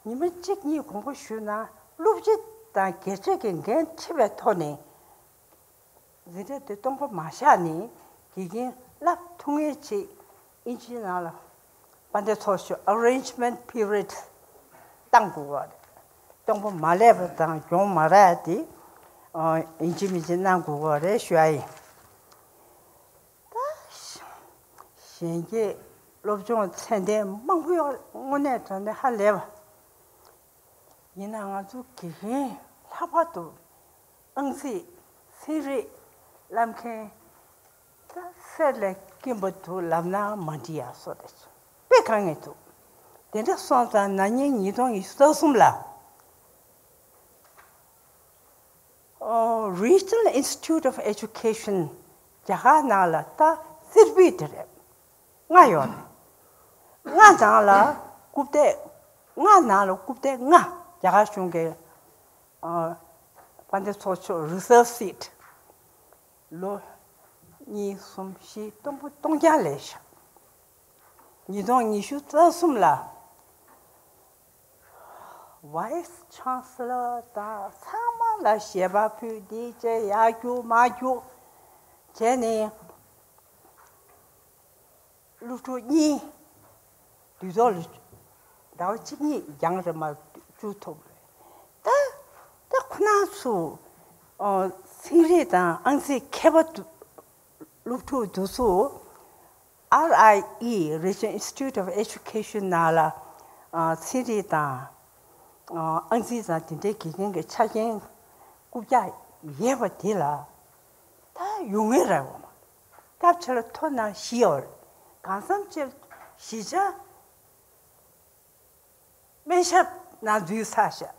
ཉི་མ་གཅིག་གཉིས་དགོངས་པ་ཞུས་ན་སློབ་སྤྱི་དང་དགེ་ཆེ་གི་འགན་འཁྲི་བའི་ཐོག་ནས་འཛིན་གྲྭ་དེ་སྟོང་པ་མ་བཞག་ནས་དགེ་རྒན་བསླབ་ཐུབ་མཁན་ཅིག་ཨིན་ཇིའི་ནང་ལ་དཔལ་ལྡན་ཚོགས་གཙོས་arrangement period བཏང་དགོས་པ་རེད། སྟོང་པ་མ་ལས་པ་དང་གྱོང་མ་རག་དེ་ཨིན་ཇི་མིན་ཇི་གནང་དགོས་པ་རེད་ཞུ་ཡ་ཡིན། ད་གཞོན་སྐྱེས་སློབ་སྦྱོང་ཚད་ལྡན་མང་པོ་ཡོད། དངོས་གནས་དྲང་གནས་ཧ་ལས་པ། ཡིན་ན་ང་ཚོ་དགེ་རྒན་ལྷག་པར་དུ་ཨང་རྩིས་ཚན་རིག་བསླབ་མཁན་ད་གསེར་ལས་དཀོན་པོ་འདུག་ལབ་ན་མ་འགྲིག་ཡག་བཟོ་འདྲ་བྱུང་། དཔེ་དཀའ་ངལ་འདུག་དེ་འདྲ་སོང་ཙང་ན་ནིང་ཉིས་སྟོང་ཉི་ཤུ་རྩ་གསུམ་ལ། ཨོ། Regional Institute of Education རྒྱ་གར་ནང་ལ་ད་རྩིར་ཕུད་དེ་རེད། ལྔ་ཡོད་རེད། ལྔ་ནང་ལ་རྐུབ་སྟེགས། ལྔ་ནང་ལ་རྐུབ་སྟེགས་ལྔ་རྒྱ་གར་གཞུང་གི་ཨོ་དཔལ་ལྡན་ཚོགས་གཙོས་reserve seat ལོ་གཉིས་གསུམ་བཞི་སྟོང་པོ་སྟོང་རྐྱང་ལས་བཞག་ཉིས་སྟོང་ཉི་ཤུ་རྩ་གསུམ་ལ། Vice Chancellor དང་ཚང་མ་ལ་ཞལ་པར་ཕུལ། འདི་བྱས་ཡར་རྒྱུག་མར་རྒྱུག་བྱས་ནས་སློབ་ཕྲུག་གཉིས་ དུས་ཐོག་ལ་ཟླ་བ་གཅིག་གཉིས་རྒྱང་རིང་མ་བཅུག་ཐུབ་རེད། ད་ད་ཁོ་རང་ཚོ་ཨ་ཚན་རིག་དང་ཨང་རྩིས་མཁས་པ་དུ་སློབ་ཕྲུག་དེ་ཚོ་RIE Regional Institute of Education ནང་ལ་ཨ་ཚན་རིག་དང་ཨ་ཨང་རྩིས་དང་དེ་འདྲའི་དགེ་རྒན་གྱི་ཆ་རྐྱེན་རྐུབ་བཀྱག་ཡོད་པ་དེ་ལ་ད་ཡོང་ངེས་རེད་བ། སྐབས་ཆེ་ལ་ཐོ་ན་ཤི་ཡོད་རེད། གང་འཚམ་ཅིག་ཤི་ཆ། སྨན་ཞབས་ནང་འཛུལ་ཚར་ཤག་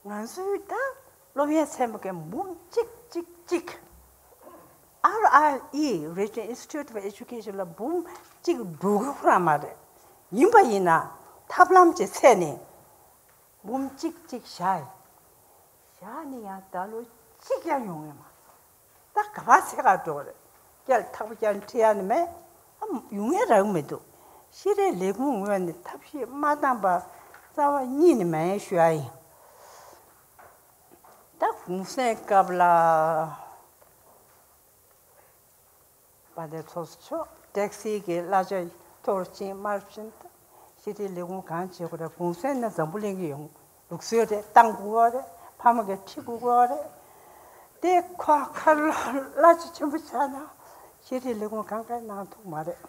ང་ཚོའི་ད་སློབ་ཡོན་ཚན་པ་གི་འབུམ་གཅིག་གཅིག་གཅིག RIE Regional Institute of Education ལ་འབུམ་གཅིག་འགྲོ་གི་ཁོ་རང་མ་རེད། ཡིན་པ་ཡིན་ན་ཐབས་ལམ་གྱི་ཚད་ནས་འབུམ་གཅིག་གཅིག་བཞག་ཡིན། བཞག་ནས་ཡང་ད་ལོ་གཅིག་ཀྱང་ཡོང་ངེས་མ་རེད། ད་ག་པར་ཚད་ག་འགྲོ་རེད། སྐྱེལ་ཐག་པ་ཀྱང་ཁྲིད་ཡ་ནི་མེད། ཨ་ཡོང་ངེས་རག་མི་འདུག་ཤེས་རིག་ལས་ཁུངས་ངོས་ནས་ཐབས་ཤེས་མ་བཏང་པ་རྩ་བ་ཉིད་ནས་མེད་ཞུ་ཡ་ཡིན། ད་གུང་སེང་སྐབས་ལ་དཔལ་ལྡན་ཚོགས་གཙོ་མཆོག་ཊེག་སི་གི་གླ་ཆ་ཐོར་ཕྱིན་མར་ཕྱིན། ད་ཤེས་རིག་ལས་ཁུངས་གང་བྱེད་དགོས་རེད། གུང་སེང་ན་འཛམ་བུ་གླིང་གི་ཡོང་ལུགས་སྲོལ་རེད། བཏང་དགོས་པ་རེད། ཕ་མ་གིས་ཁྲིད་དགོས་པ་རེད། དེ་ཁོ་ཁ་ལོ་གླ་ཆ་ཆེན་པོ་ཆགས་ན་ཤེས་རིག་ལས་ཁུངས་གང་ག་གནང་ཐུབ་མ་རེད།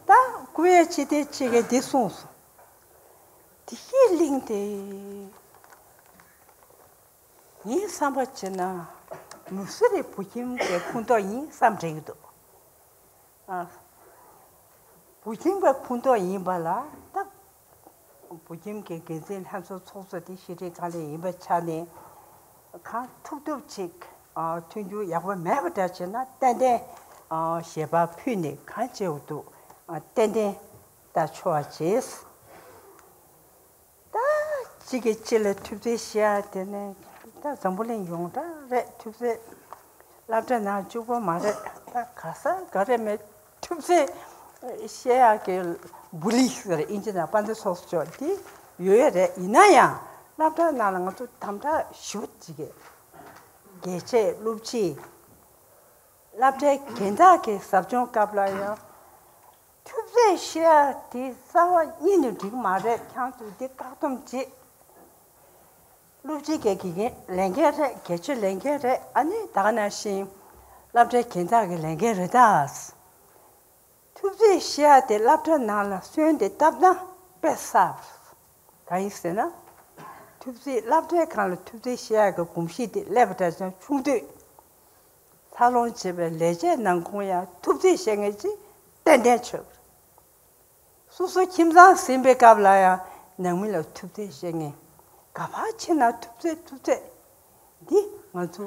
ད་སྐུ་ཡ་ཆེ་དེ་ཆེ་གེ་འདི་གསུངས་སོང་། དེ་ཤེས་གླིང་དེ། ངའི་བསམ་པ་བྱས་ན་མུ་སི་རི་བུ་ཁྱིམ་གྱི་ཁུངས་གཏོགས་ཡིན་བསམ་དྲན་གྱི་འདུག་ཨ། བུ་ཁྱིམ་པའི་ཁུངས་གཏོགས་ཡིན་པ་ལ་ད་བུ་ཁྱིམ་གྱི་འགན་འཛིན་ལྷན་ཚོགས་ཚོགས་གཙོ་དེ་ཤེས་རིག་དཀའ་ལས་ཡིན་པའི་ཆ་ནས་གང་ཐུབ་ཐུབ་ཅིག་ཨ་མཐུན་འགྱུར་ཡག་པོ་མེད་པ་འདྲ་བྱས་ན་ཏན་ཏན་ཨ་ཞལ་པར་ཕུལ་ནས་གང་བྱེད་དགོས་འདུག་ཨ་ཏན་ཏན་ད་ཆོག་པ་བྱེད། ད་གཅིག་གིས་གཅིག་ལ་ཐུབ་ཚོད་བཤད་ཡ་དེ་ནས་ད་འཛམ་བུ་གླིང་ཡོངས་གྲགས་རེད། ཐུབ་ཚོད་སློབ་གྲྭ་ནང་གཅིག་པོ་མ་རེད། ད་ག་ས་ག་རེ་མེད། ཐུབ་ཚོད་བཤད་ཡག་གི་བུ་ལི་ཟེར་ཨིན་ཇི་ནང་དཔལ་ལྡན་ཚོགས་གཙོ་མཆོག་དེ་ཡོད་རེད། ཡིན་ན་ཡང་སློབ་གྲྭ་ནང་ལ་ང་ཚོ་དམ་དྲག་ཞུ་གཅིག་གི་རྒྱལ་གཅེས་སློབ་སྤྱི་སློབ་གྲྭའི་འགན་བདག་གི་ཟབ་སྦྱོང་སྐབས་ལ་ཡང་། ཐུབ་ཚོད་བཤད་ཡ་དེ་རྩ་བ་ཉིད་ནས་འགྲིག་མ་རེད། ཁྱེད་ཚོས་འདི་བཀག་སྡོམ་བྱེད། སློབ་སྤྱི་གི་དགེ་རྒན་ལས་འགན་རེད། དགེ་ཆེ་ལས་འགན་རེད། ཨ་ནི་ད་ག་ནང་བཞིན་སློབ་གྲྭའི་འགན་བདག་གི་ལས་འགན་རེད་ད། ཐུབ་ཚོད་བཤད་ཡ་དེ་སློབ་གྲྭ་ནང་ལ་སོན་ཏེ་བཏབ་ན་དཔེ་གསར། གང་ཡིན་ཟེར་ན། ཐུབ་ཚོད་སློབ་གྲྭའི་སྒང་ལ་ཐུབ་ཚོད་བཤད་ཡ་གི་གོམས་གཤིས་དེ་སླེབས་པ་འདྲ་ཅན་བྱུང་དུས། འཚར་ལོངས་བྱེད་པའི་ལས་བྱེད་ནང་ཁོངས་ཡང་ཐུབ་ཚོད་བཤད་མཁན་ཅིག་ཏན་ཏན་ཆགས། སོ་སོ་ཁྱིམ་ཚང་ཟིན་པའི་སྐབས་ལ་ཡང་ནང་མི་ལ་ཐུབ་ཚོད་བཤད་མཁན། ག་པར་ཕྱིན་ན་ཐུབ་ཚོད་ཐུབ་ཚོད། འདི་ང་ཚོ་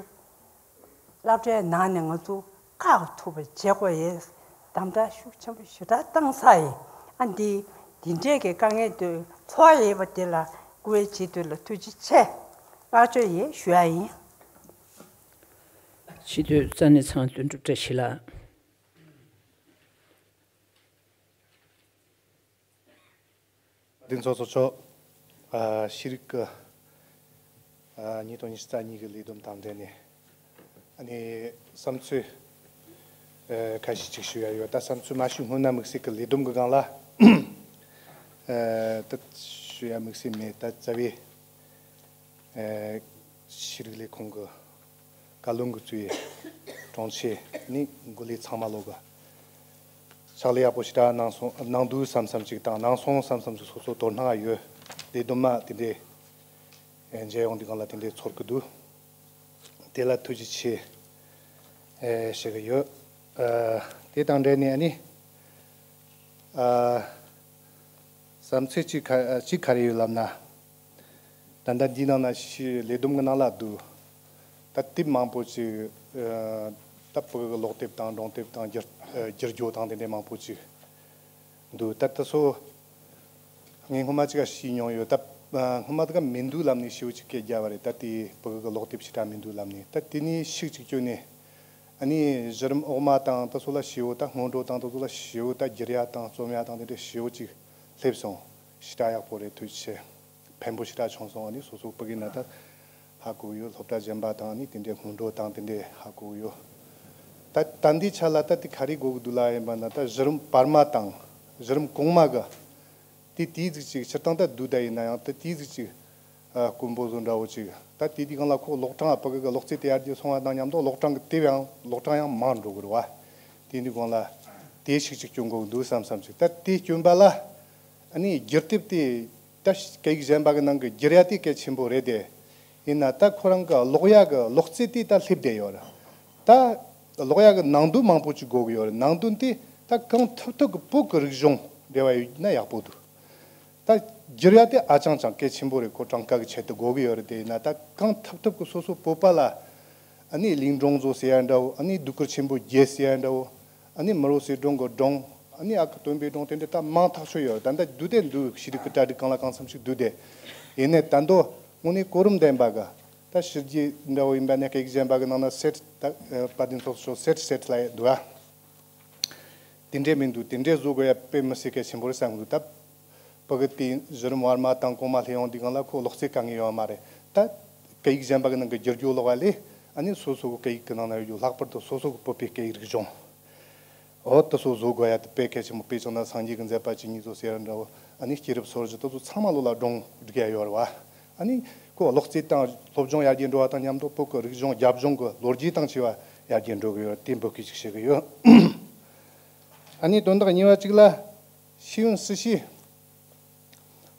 སློབ་གྲྭའི་ནང་ནས་ང་ཚོ་བཀག་ཐུབ་པ་བྱེད་དགོས་ཡས་དམ་དྲག་ཤུགས་ཆེན་པོ་ཞེ་དྲག་བཏང་ཚར་ཡིན། ཨ་འདི་འདི་འདྲས་ཀྱི་དཀའ་ངལ་དེ་ཚོར་ཡོད་པ་དེ་ལ་སྐུ་ངལ་བྱེད་དུས་ལ་ཐུགས་རྗེ་ཆེ། བསྔགས་བརྗོད་ཡིན་ཞུ་ཡ་ཡིན། སྤྱི་འཐུས་རྩ་ནས་ཚང་དོན་གྲུབ་བཀྲ་ཤིས་ལགས། བདེན་ཚོགས་གཙོ་མཆོག་ཨ་ཤེས་རིག་གི་ཨ་ཉིས་སྟོང་ཉི་ཤུ་རྩ་གཉིས་ཀྱི་ལས་བསྡོམས་དང་འབྲེལ་ནས་ཨ་ནི་བསམ་ཚུལ་ཨ་ཁ་ཤས་ཅིག་ཞུ་ཡ་ཡོད། ད་བསམ་ཚུལ་མ་ཞུ་སྔོན་ན་དམིགས་བསལ་གྱི་ལས་བསྡོམས་ཀྱི་སྒང་ལ་ཨ་ད་ཞུ་ཡ་དམིགས་བསལ་མེད། ད་རྩ་བའི་ཨ་ཤེས་རིག་ལས་ཁུངས་ཀྱི་བཀའ་བློན་གྱིས་གཙོས་པའི་དྲུང་ཆེ་ནི་འགོ་ལས་ཚང་མ་ལོག་གི་ཕྱག་ལས་ཡག་པོ་ཞེ་དྲག་གནང་སོང་། གནང་འདུག་བསམ་བསམ་ཅིག་དང་གནང་སོང་བསམ་བསམ་ཅིག་སོ་སོ་དོ་སྣང་ཡོད། ལས་བསྡོམས་མ་དེ་འདྲའི་མཇལ་ཡོང་དུས་སྒང་ལ་དེ་འདྲའི་ཚོར་གྱི་འདུག་དེ་ལ་ཐུགས་རྗེ་ཆེ་ཞུ་གི་ཡོད། དེ་དང་འབྲེལ་ནས་ཨ་ནི་བསམ་ཚུལ་གཅིག་ག་གཅིག་ག་རེ་ཡོད་ལབ་ན། ད་ལྟ་འདིའི་ནང་ན་ཤི་ལས་བསྡོམས་ཀྱི་ནང་ལ་འདུག་ད་དེབ་མང་པོ་ཅིག་ཨ་ད་བོད་ཀྱི་ཀློག་དེབ་དང་སྒྲུང་དེབ་དང་བསྒྱུར་ཨ་བསྒྱུར་བཅོས་དང་དེ་འདྲའི་མང་པོ་ཅིག་འདུག་ད་ལྟ་སོ་ངས་སྔོན་མ་ཅིག་ཤེས་མྱོང་ཡོད། ད་ཨ་སྔོན་མ་དེ་ག་མི་འདུག་ལབ་ནས་ཞེ་པོ་ཅིག་སྐད་རྒྱབ་པ་རེད། ད་དེ་བོད་ཀྱི་ཀློག་དེབ་ཞེ་དྲག་མི་འདུག་ལབ་ནས། ད་དེ་ནས་ཤུགས་ཅིག་བསྐྱོན་ནས་ཨ་ནི་གཞི་རིམ་འོག་མ་དང་ད་སོ་ལ་ཞེ་པོ་ད་སྔོན་འགྲོ་དང་ད་སོ་ལ་ཞེ་པོ་ད་བསྒྱུར་ཡ་དང་རྩོམ་ཡ་དང་དེ་འདྲའི་ཞེ་པོ་ཅིག་སླེབས་སོང་། ཞེ་དྲག་ཡག་པོ་རེད། ཐུགས་རྗེ་ཆེ། ཕན་པོ་ཞེ་དྲག་བྱུང་སོང་། ཨ་ནི་སོ་སོ་ཕ་གི་ན་ད་ཧ་གོ་ཡོད། སློབ་གྲྭ་གཞན་པ་དང་ཨ་ནི་དེ་འདྲའི་སྔོན་འགྲོ་དང་དེ་འདྲའི་ཧ་གོ་ཡོད། ད་ད་འདི་ཆ་ལ་ད་དེ་ག་རེ་དགོས་ཀྱི་འདུག་ལབ་ཡིན་པ་ན། ད་གཞི་རིམ་བར་མ་དང་གཞི་རིམ་གོང་མ་གི་དེ་དེའི་ཟིག་ཅིག་སྤྱིར་བཏང་ད་བསྡུས་ད་ཡིན་ན་ཡང་ད་དེའི་ཟིག་ཅིག་ཨ་དཀོན་པོ་བཟོ་འདྲ་བོ་ཅིག་ད་དེ་དུས་སྒང་ལ་ཁོ་ཀློག་གྲངས་ཨ་ཕ་གི་གི་ཀློག་རྩལ་དེ་ཡར་རྒྱས་སོང་བ་དང་མཉམ་དུ་ཀློག་གྲངས་གི་དེ་བའང་ཀློག་གྲངས་ཡང་མང་འགྲོ་གི་རེད་བ། དེ་དུས་སྒང་ལ་དེ་ཞིག་ཅིག་སྐྱོན་དགོས་འདུག་བསམ་བསམ་ཅིག་ད་དེ་སྐྱོན་པ་ལ་ཨ་ནི་བསྒྱུར་དེབ་དེ་ད་སྐད་ཡིག་གཞན་པ་གི་ནང་གི་བསྒྱུར་ཡ་དེ་གལ་ཆེན་པོ་རེད་དེ། ཡིན་ན་ད་ཁོ་རང་གི་ཀློག་ཡ་གི་ཀློག་རྩལ་དེ་ད་སླེབས་བསྡད་ཡོད་རེད། ད་ཀློག་ཡ་གི་ནང་དོན་མང་པོ་ཅིག་དགོས་གི་ཡོད་རེད། ནང་དོན་དེ་ད་གང་ཐུབ་ཐུབ་གི་བོད་གི་རིག་གཞུང་འབྲེལ་བ་ཡོད་ན་ཡག་པོ་འདུག་ད་བསྒྱུར་ཡ་དེ་ཨ་ཅང་ཅང་གལ་ཆེན་པོ་རེད། ཁོ་གྲངས་ཀ་གི་ཆེད་དུ་དགོས་གི་ཡོད་རེད་དེ། ཡིན་ན་ད་གང་ཐུབ་ཐུབ་གི་སོ་སོ་བོད་པ་ལ་ཨ་ནི་གླིང་སྒྲུང་བཟོ་ཟེར་ཡ་འདྲ་བོ། ཨ་ནི་སྡུག་གུར་ཆེན་པོ་བརྒྱད་ཟེར་ཡ་འདྲ་བོ། ཨ་ནི་མི་རོ་སེར་སྒྲུང་གི་སྒྲུང་། ཨ་ནི་ཨ་ཁུ་སྟོན་པའི་སྒྲུང་། དེ་འདྲ་ད་མང་ཐག་ཆོད་ཡོད་རེད། ད་ལྟ་བསྡུས་ཏེ་འདུག་ཤེས་རིག་གི་གྲ་སྒྲིག་གང་ལ་གང་འཚམ་ཞིག་བསྡུས་ཏེ། ཡིན་ནའི་ད་དུང་དངོས་གནས་གོ་རིམ་ལྡན་པ་གི་ད་ཕྱི་རྒྱལ་འདྲ་བོ་ཡིན་པ་ནས་སྐད་ཡིག་གཞན་པ་གི་ནང་ན་སེཊ་ད་དཔལ་ལྡན་ཚོགས་གཙོ་སེཊ་སེཊ་ལབ་ཡ་འདུག་ཨ། དེ་འདྲས་མི་འདུག་དེ་འདྲས་བཟོ་དགོས་ཡ་དཔེ་མི་སྲིད་གལ་ཆེན་པོ་རེད་བསམ་གི་འདུག་ད་ཕ་གི་དེ་གཞི་རིམ་བར་མ་དང་གོང་མ་སླེབས་ཡོང་དུས་སྒང་ལ་ཁོ་ཀློག་རྩལ་དཀའ་ངལ་ཡོད་མ་རེད། ད་སྐད་ཡིག་གཞན་པ་གི་ནང་གི་བསྒྱུར་རྒྱུ་ཀློག་པ་ལས་ཨ་ནི་སོ་སོ་གི་སྐད་ཡིག་གི་ནང་ན་ཡོད་རྒྱུ། ལྷག་པར་དུ་སོ་སོ་གི་བོད་པའི་སྐད་ཡིག་རིག་གཞུང་འོ་དེ་ཚོ་བཟོ་དགོས་ཡ་དེ་དཔེ་གལ་ཆེན་པོ། དཔེ་བཞག་ན་སངས་རྒྱས་ཀྱི་མཛད་པ་ཇི་སྙེད་སོགས་ཟེར་བ་འདྲ་བོ། ཨ་ནི་སྐྱེས་རབས་སོ་བཞི་དེ་ཚོ་ཚང་མ་ལོ་ལ་སྒྲུང་སྒྲིག་ཡ་ཡོད་རེད་བ། ཨ་ནི་ཁོ་ཀློག་རྩལ་དང་སློབ་སྦྱོང་ཡར་རྒྱས་འགྲོ་བ་དང་མཉམ་དུ་བོད་ཀྱི་རིག་གཞུང་རྒྱབ་ལྗོངས་ཀྱི་ལོ་རྒྱུས་དང་བཅས་པ་ཡར་རྒྱས་འགྲོ་གི་ཡོད། དེ་འབོད་སྐུལ་ཅིག་བྱེད་གི་ཡོད། ཨ་ནི་དོན་དག་གཉིས་པ་གཅིག་ལ། ཤེས་ཡོན་སྲིད་བྱུས་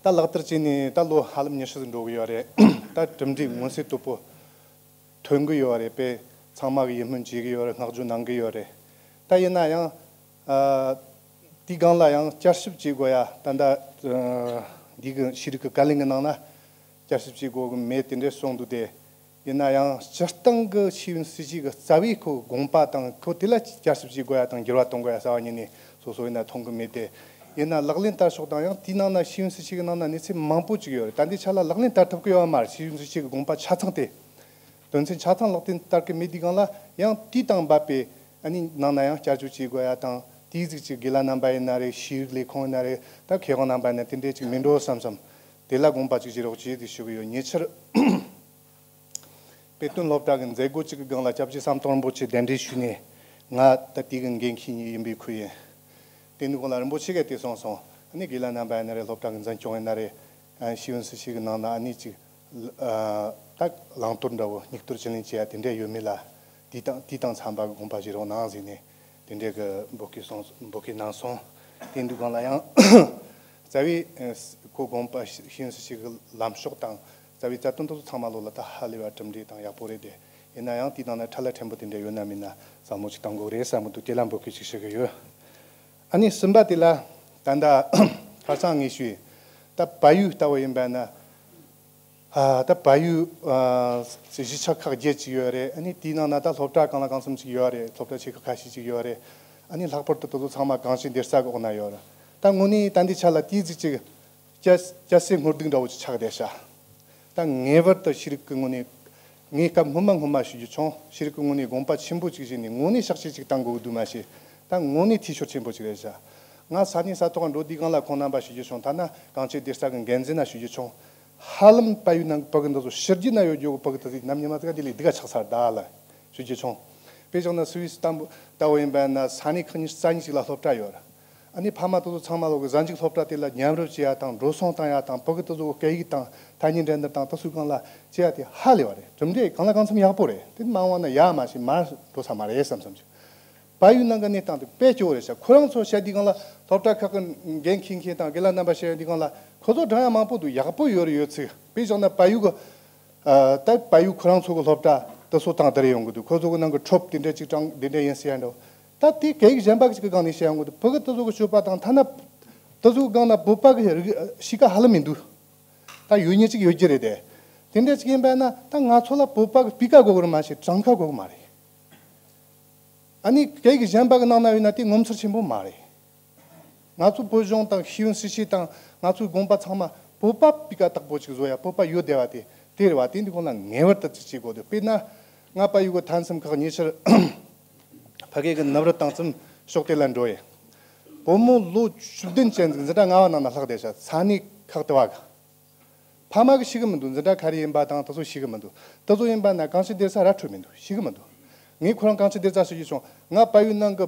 ད་ལག་བསྟར་བྱས་ནས་ད་ལོ་ཧ་ལམ་ཉི་ཤུ་ཙམ་འགྲོ་གི་ཡོད་རེད། ད་གྲུབ་འབྲས་མངོན་གསལ་དོད་པོ་ཐོན་གི་ཡོད་རེད། དཔེ་ཚང་མ་གི་ཡིད་སྨོན་བྱེད་གི་ཡོད་རེད། བསྔགས་བརྗོད་གནང་གི་ཡོད་རེད། ད་ཡིན་ན་ཡང་ཨ་དེའི་སྒང་ལ་ཡང་བསྐྱར་ཞིབ་བྱེད་དགོས་ཡ། ད་ལྟ་ཨ་འདི་གི་ཤེས་རིག་གི་བཀའ་བློན་གི་ནང་ན་བསྐྱར་ཞིབ་བྱེད་དགོས་གི་མེད་དེ་འདྲས་གསུངས་འདུག་སྟེ། ཡིན་ན་ཡང་སྤྱིར་བཏང་གི་ཤེས་ཡོན་སྲིད་བྱུས་ཀྱི་རྩ་བའི་ཁོ་དགོངས་པ་དང་ཁོ་དེ་ལ་བསྐྱར་ཞིབ་བྱེད་དགོས་ཡ་དང་འགྱུར་བ་གཏོང་དགོས་ཡ་རྩ་བ་ཉིད་ནས་སོ་སོ་ཡིན་ན་མཐོང་གི་མེད་དེ། ཡིན་ན་ལག་ལེན་བསྟར་ཕྱོགས་དང་ཡང་དེའི་ནང་ན་ཤེས་ཡོན་སྲིད་བྱུས་ཀྱི་ནང་ན་གནས་ཚུལ་མང་པོ་ཅིག་ཡོད་རེད། ད་འདི་ཆ་ལ་ལག་ལེན་བསྟར་ཐུབ་ཀྱི་ཡོད་མ་རེད། ཤེས་ཡོན་སྲིད་བྱུས་ཀྱི་དགོངས་པ་ཆ་ཚང་དེ། དོན་ཚན་ཆ་ཚང་ལག་ལེན་བསྟར་གི་མེད་དུས་སྒང་ལ་ཡང་དེ་དང་འབབ་པའི་ཨ་ནི་ནང་ན་ཡང་བསྐྱར་བཅོས་བྱེད་དགོས་ཡ་དང་། དེའི་གཟིགས་ཀྱི་དགེ་ལགས་རྣམ་པ་ཡིན་ན་རེད། ཤེས་རིག་ལས་ཁུངས་ཡིན་ན་རེད། ད་མཁས་དབང་རྣམ་པ་ཡིན་ན་དེ་འདྲས་ཅིག་མི་འགྲོ་བསམ་བསམ། དེ་ལ་དགོངས་པ་ཅིག་བཞེས་རོགས་བྱེད་དེ་ཞུ་གི་ཡོད། ཉེ་ཆར་དཔེ་སྟོན་སློབ་གྲྭ་གི་མཛད་སྒོ་གཅིག་གི་སྒང་ལ་སྐྱབས་རྗེ་ཟམ་གདོང་རིན་པོ་ཆེ་གདན་འདྲེན་ཞུས་ནས། ང་ད་དེ་གི་འགན་འཁྱེར་མཁན་ཡིན་པའི་ཁུལ་ཡིན། དེ་ནི་གོང་ལ་རིན་པོ་ཆེ་གིས་དེ་གསུངས་སོང་། ཨ་ནི་དགེ་ལགས་རྣམ་པ་ཡིན་ན་རེད། སློབ་གྲྭ་གི་འཛིན་སྐྱོང་ཡིན་ན་རེད། ཨ་ཤེས་ཡོན་སྲིད་བྱུས་ཀྱི་ནང་ན་ཨ་ནི་ཅིག་ཨ་ད་བླང་དོར་འདྲ་བོ་སྙིགས་དོར་བཅུད་ལེན་བྱེད་ཡ་དེ་འདྲ་ཡོད་མེད་ལ། དེ་དང་དེ་དང་འཚམ་པ་གི་དགོངས་པ་བཞེས་རོགས་གནང་ཟེར་ནས་དེ་འདྲའི་གི་འབོད་སྐུལ་སོང་། འབོད་སྐུལ་གནང་སོང་། དེ་འདུག་གང་ལ་ཡང་རྩ་བའི་ཨ་ཁོ་དགོངས་པ་ཤེས་ཡོན་སྲིད་བྱུས་ཀྱི་ལམ་ཕྱོགས་དང་རྩ་བའི་རྩ་དོན་དེ་ཚོ་ཚང་མ་ལོ་ལ་ད་ཧ་ལས་པ་གྲུབ་འབྲས་དང་ཡག་པོ་རེད་དེ། ཡིན་ན་ཡང་དེའི་ནང་ན་ཁྲ་ལ་ཕྲན་བུ་དེ་འདྲ་ཡོད་ན་མིན་ན་བསམ་བློ་ཅིག་གཏོང་དགོས་རེད་བསམ་གི་འདུག་དེ་ལ་འབོད་སྐུལ་ཅིག་ཞུ་གི་ཡོད། ཨ་ནི་གསུམ་པ་དེ་ལ་ད་ལྟ་ཁ་སང་ངས་ཞུས། ད་བལ་ཡུལ་ལྟ་བུ་ཡིན་པ་ན། ཨ་ད་བལ་ཡུལ་ཨ་གཞིས་ཆགས་ཁག་བརྒྱད་ཅིག་ཡོད་རེད། ཨ་ནི་དེའི་ནང་ན་ད་སློབ་གྲྭ་གང་ལ་གང་འཚམ་ཅིག་ཡོད་རེད། སློབ་གྲྭ་ཆེ་ཁག་ཁ་ཤས་ཅིག་ཡོད་རེད། ཨ་ནི་ལྷག་པར་དུ་དེ་ཚོ་ཚང་མ་གངས་ཅན་སྡེ་གསར་གི་འོག་ན་ཡོད་རེད། ད་དངོས་གནས་ད་འདི་ཆ་ལ་དེའི་ཟིག་ཅིག་སྐྱ་སྐྱ་སེར་སྔོ་སྡུག་འདྲ་བོ་ཅིག་ཆགས་བསྡད་ཤག་ད་ངེས་པར་དུ་ཤེས་རིག་གི་ངོས་ནས་ངས་སྐབས་སྔོན་མ་སྔོན་མ་ཞུ་རྒྱུ་བྱུང་། ཤེས་རིག་གི་ངོས་ནས་དགོངས་པ་ཆེན་པོ་ཅིག་བཞེས་ནས་དངོས་གནས་ཕྱག་བཞེས་ཅིག་བཏང་དགོས་ཀྱི་འདུག་མ་གཞི་ད་དངོས་གནས་འཐུས་ཤོར་ཆེན་པོ་ཅིག་རེད་ཤག་ང་ས་གནས་ས་ཐོག་འགྲོ་དུས་སྒང་ལ་ཁོང་རྣམ་པ་ཞུ་རྒྱུ་བྱུང་། ཐ་ན་གངས་ཅན་སྡེ་གསར་གི་འགན་འཛིན་ན་ཞུ་རྒྱུ་བྱུང་། ཧ་ལམ་བལ་ཡུལ་ནང་གི་ཕྲུ་གུ་འདི་ཚོ་ཕྱི་རྒྱལ་ན་ཡོད་རྒྱུ་གི་ཕྲུ་གུ་དེ་ཚོ་ནམ་ཉི་མ་ཙི་ག་འདི་ལས་སྡུག་ག་ཆགས་ཚར་ད་ལ་ཞུ་རྒྱུ་བྱུང་། དཔེ་བཞག་ན་སུད་སི་ལྟ་བུ་ལྟ་བུ་ཡིན་པ་ན་ས་གནས་ཁག་ཉི་ཤུ་རྩ་གཉིས་ཅིག་ལ་སློབ་གྲྭ་ཡོད་རེད། ཨ་ནི་ཕ་མ་དེ་ཚོ་ཚང་མ་ལོག་གི་གཟའ་མཇུག་སློབ་གྲྭ་དེ་ལ་མཉམ་རུབ་བྱེད་ཡ་དང་འགྲོ་སོང་བཏང་ཡ་དང་ཕྲུ་གུ་དེ་ཚོ་སྐད་ཡིག་དང་ཐ་སྙད་འགྲན་བསྡུར་དང་དེ་ཚོའི་སྒང་ལ་བྱེད་ཡ་དེ་ཧ་ལས་པ་རེད། གྲུབ་འབྲས་གང་ལ་གང་འཚམ་ཡག་པོ་རེད། དེ་མ་འོངས་ན་ཡག་མ་ཞིག་མར་འགྲོ་ས་མ་རེད་བསམ་བསམ་བྱུང་། བལ་ཡུལ་ནང་གི་གནས་སྟངས་དེ་དཔེ་སྐྱོ་བོ་རེད་ཤག་ཁོ་རང་ཚོ་བཤད་དུས་སྒང་ལ་སློབ་གྲྭ་ཁག་གི་འགན་འཁྱེར་མཁན་དང་དགེ་ལགས་རྣམ་པ་བཤད་དུས་སྒང་ལ་ཁོ་ཚོ་སྦྲང་ཡ་མང་པོ་འདུག་ཡག་པོ་ཡོད་རེད་ཡོད་ཚིག་དཔེ་བཞག་ན་བལ་ཡུལ་གི་ཨ་ད་བལ་ཡུལ་ཁོ་རང་ཚོ་གི་སློབ་གྲྭ་དེ་ཚོ་དང་དེ་རེད་ཡོང་གི་འདུག་ཁོ་ཚོ་གི་ནང་གི་ཁྲོབ་དེ་འདྲ་ཅིག་ཀྲང་དེ་འདྲ་ཡིན་ཟེར་ཡ་འདྲ་བོ། ད་དེ་སྐད་ཡིག་གཞན་པ་ཅིག་གི་སྒང་ནས་བཤད་ཡོང་གི་འདུག་ཕྲུ་གུ་དེ་ཚོ་གི་སྤྱོད་པ་དང་ཐ་ན་དེ་ཚོ་གི་སྒང་ན་བོད་པ་གི་རིག་གཤིས་ཀ་ཧ་ལམ་མི་འདུག་ད་ཡོད་མཁན་ཅིག་ཡོད་རྒྱུ་རེད་དེ། དེ་འདྲ་ཅིག་ཡིན་པ་ན་ད་ང་ཚོ་ལ་བོད་པ་གི་སྤུས་ཀ་དགོས་གི་རེད་མ་གཞི་གྲངས་ཀ་དགོས་གི་མ་རེད། ཨ་ནི་སྐད་ཡིག་གཞན་པ་གི་ནང་ན་ཡོད་ན་དེ་ངོ་མཚར་ཆེན་པོ་མ་རེད། ང་ཚོ་བོད་གཞུང་དང་ཤེས་ཡོན་སྲིད་བྱུས་དང་ང་ཚོའི་དགོངས་པ་ཚང་མ་བོད་པ་སྤུས་ཀ་དག་པོ་ཅིག་བཟོ་ཡ། བོད་པ་ཡོད་བསྡད་པ་དེ་དེ་རེད་བ། དེ་འདི་སྒང་ལ་ངེས་པར་དུ་ཅིག་བྱེད་དགོས་འདུག་དཔེར་ན་ང་བལ་ཡུལ་གི་མཐའ་མཚམས་ཁག་ཉེ་ཆར་ཕ་གི་གི་ནུབ་རི་དྭངས་གཙང་ཕྱོགས་དེ་ལ་འགྲོ་ཡི། བུ་མོ་ལོ་བཅུ་བདུན་ཅན་ཟིག་འཛིན་གྲྭ་ལྔ་པ་ནང་ན་ལྷག་བསྡད་ཤག་ས་གནས་ཁག་དེ་བ་གི། ཕ་མ་གིས་ཤེས་གི་མི་འདུག་འཛིན་གྲྭ་ག་རེ་ཡིན་པ་དང་དེ་ཚོ་ཤེས་གི་མི་འདུག་དེ་ཚོ་ཡིན་པ་ན་གངས་ཅན་སྡེ་གསར་ར་འཕྲོད་མི་འདུག་ཤེས་གི་མི་འདུག་ངས་ཁོ་རང་གངས་ཅན་བདེ་རྩ་ཞུ་རྒྱུ་བྱུང་། ང་བལ་ཡུལ་ནང་གི་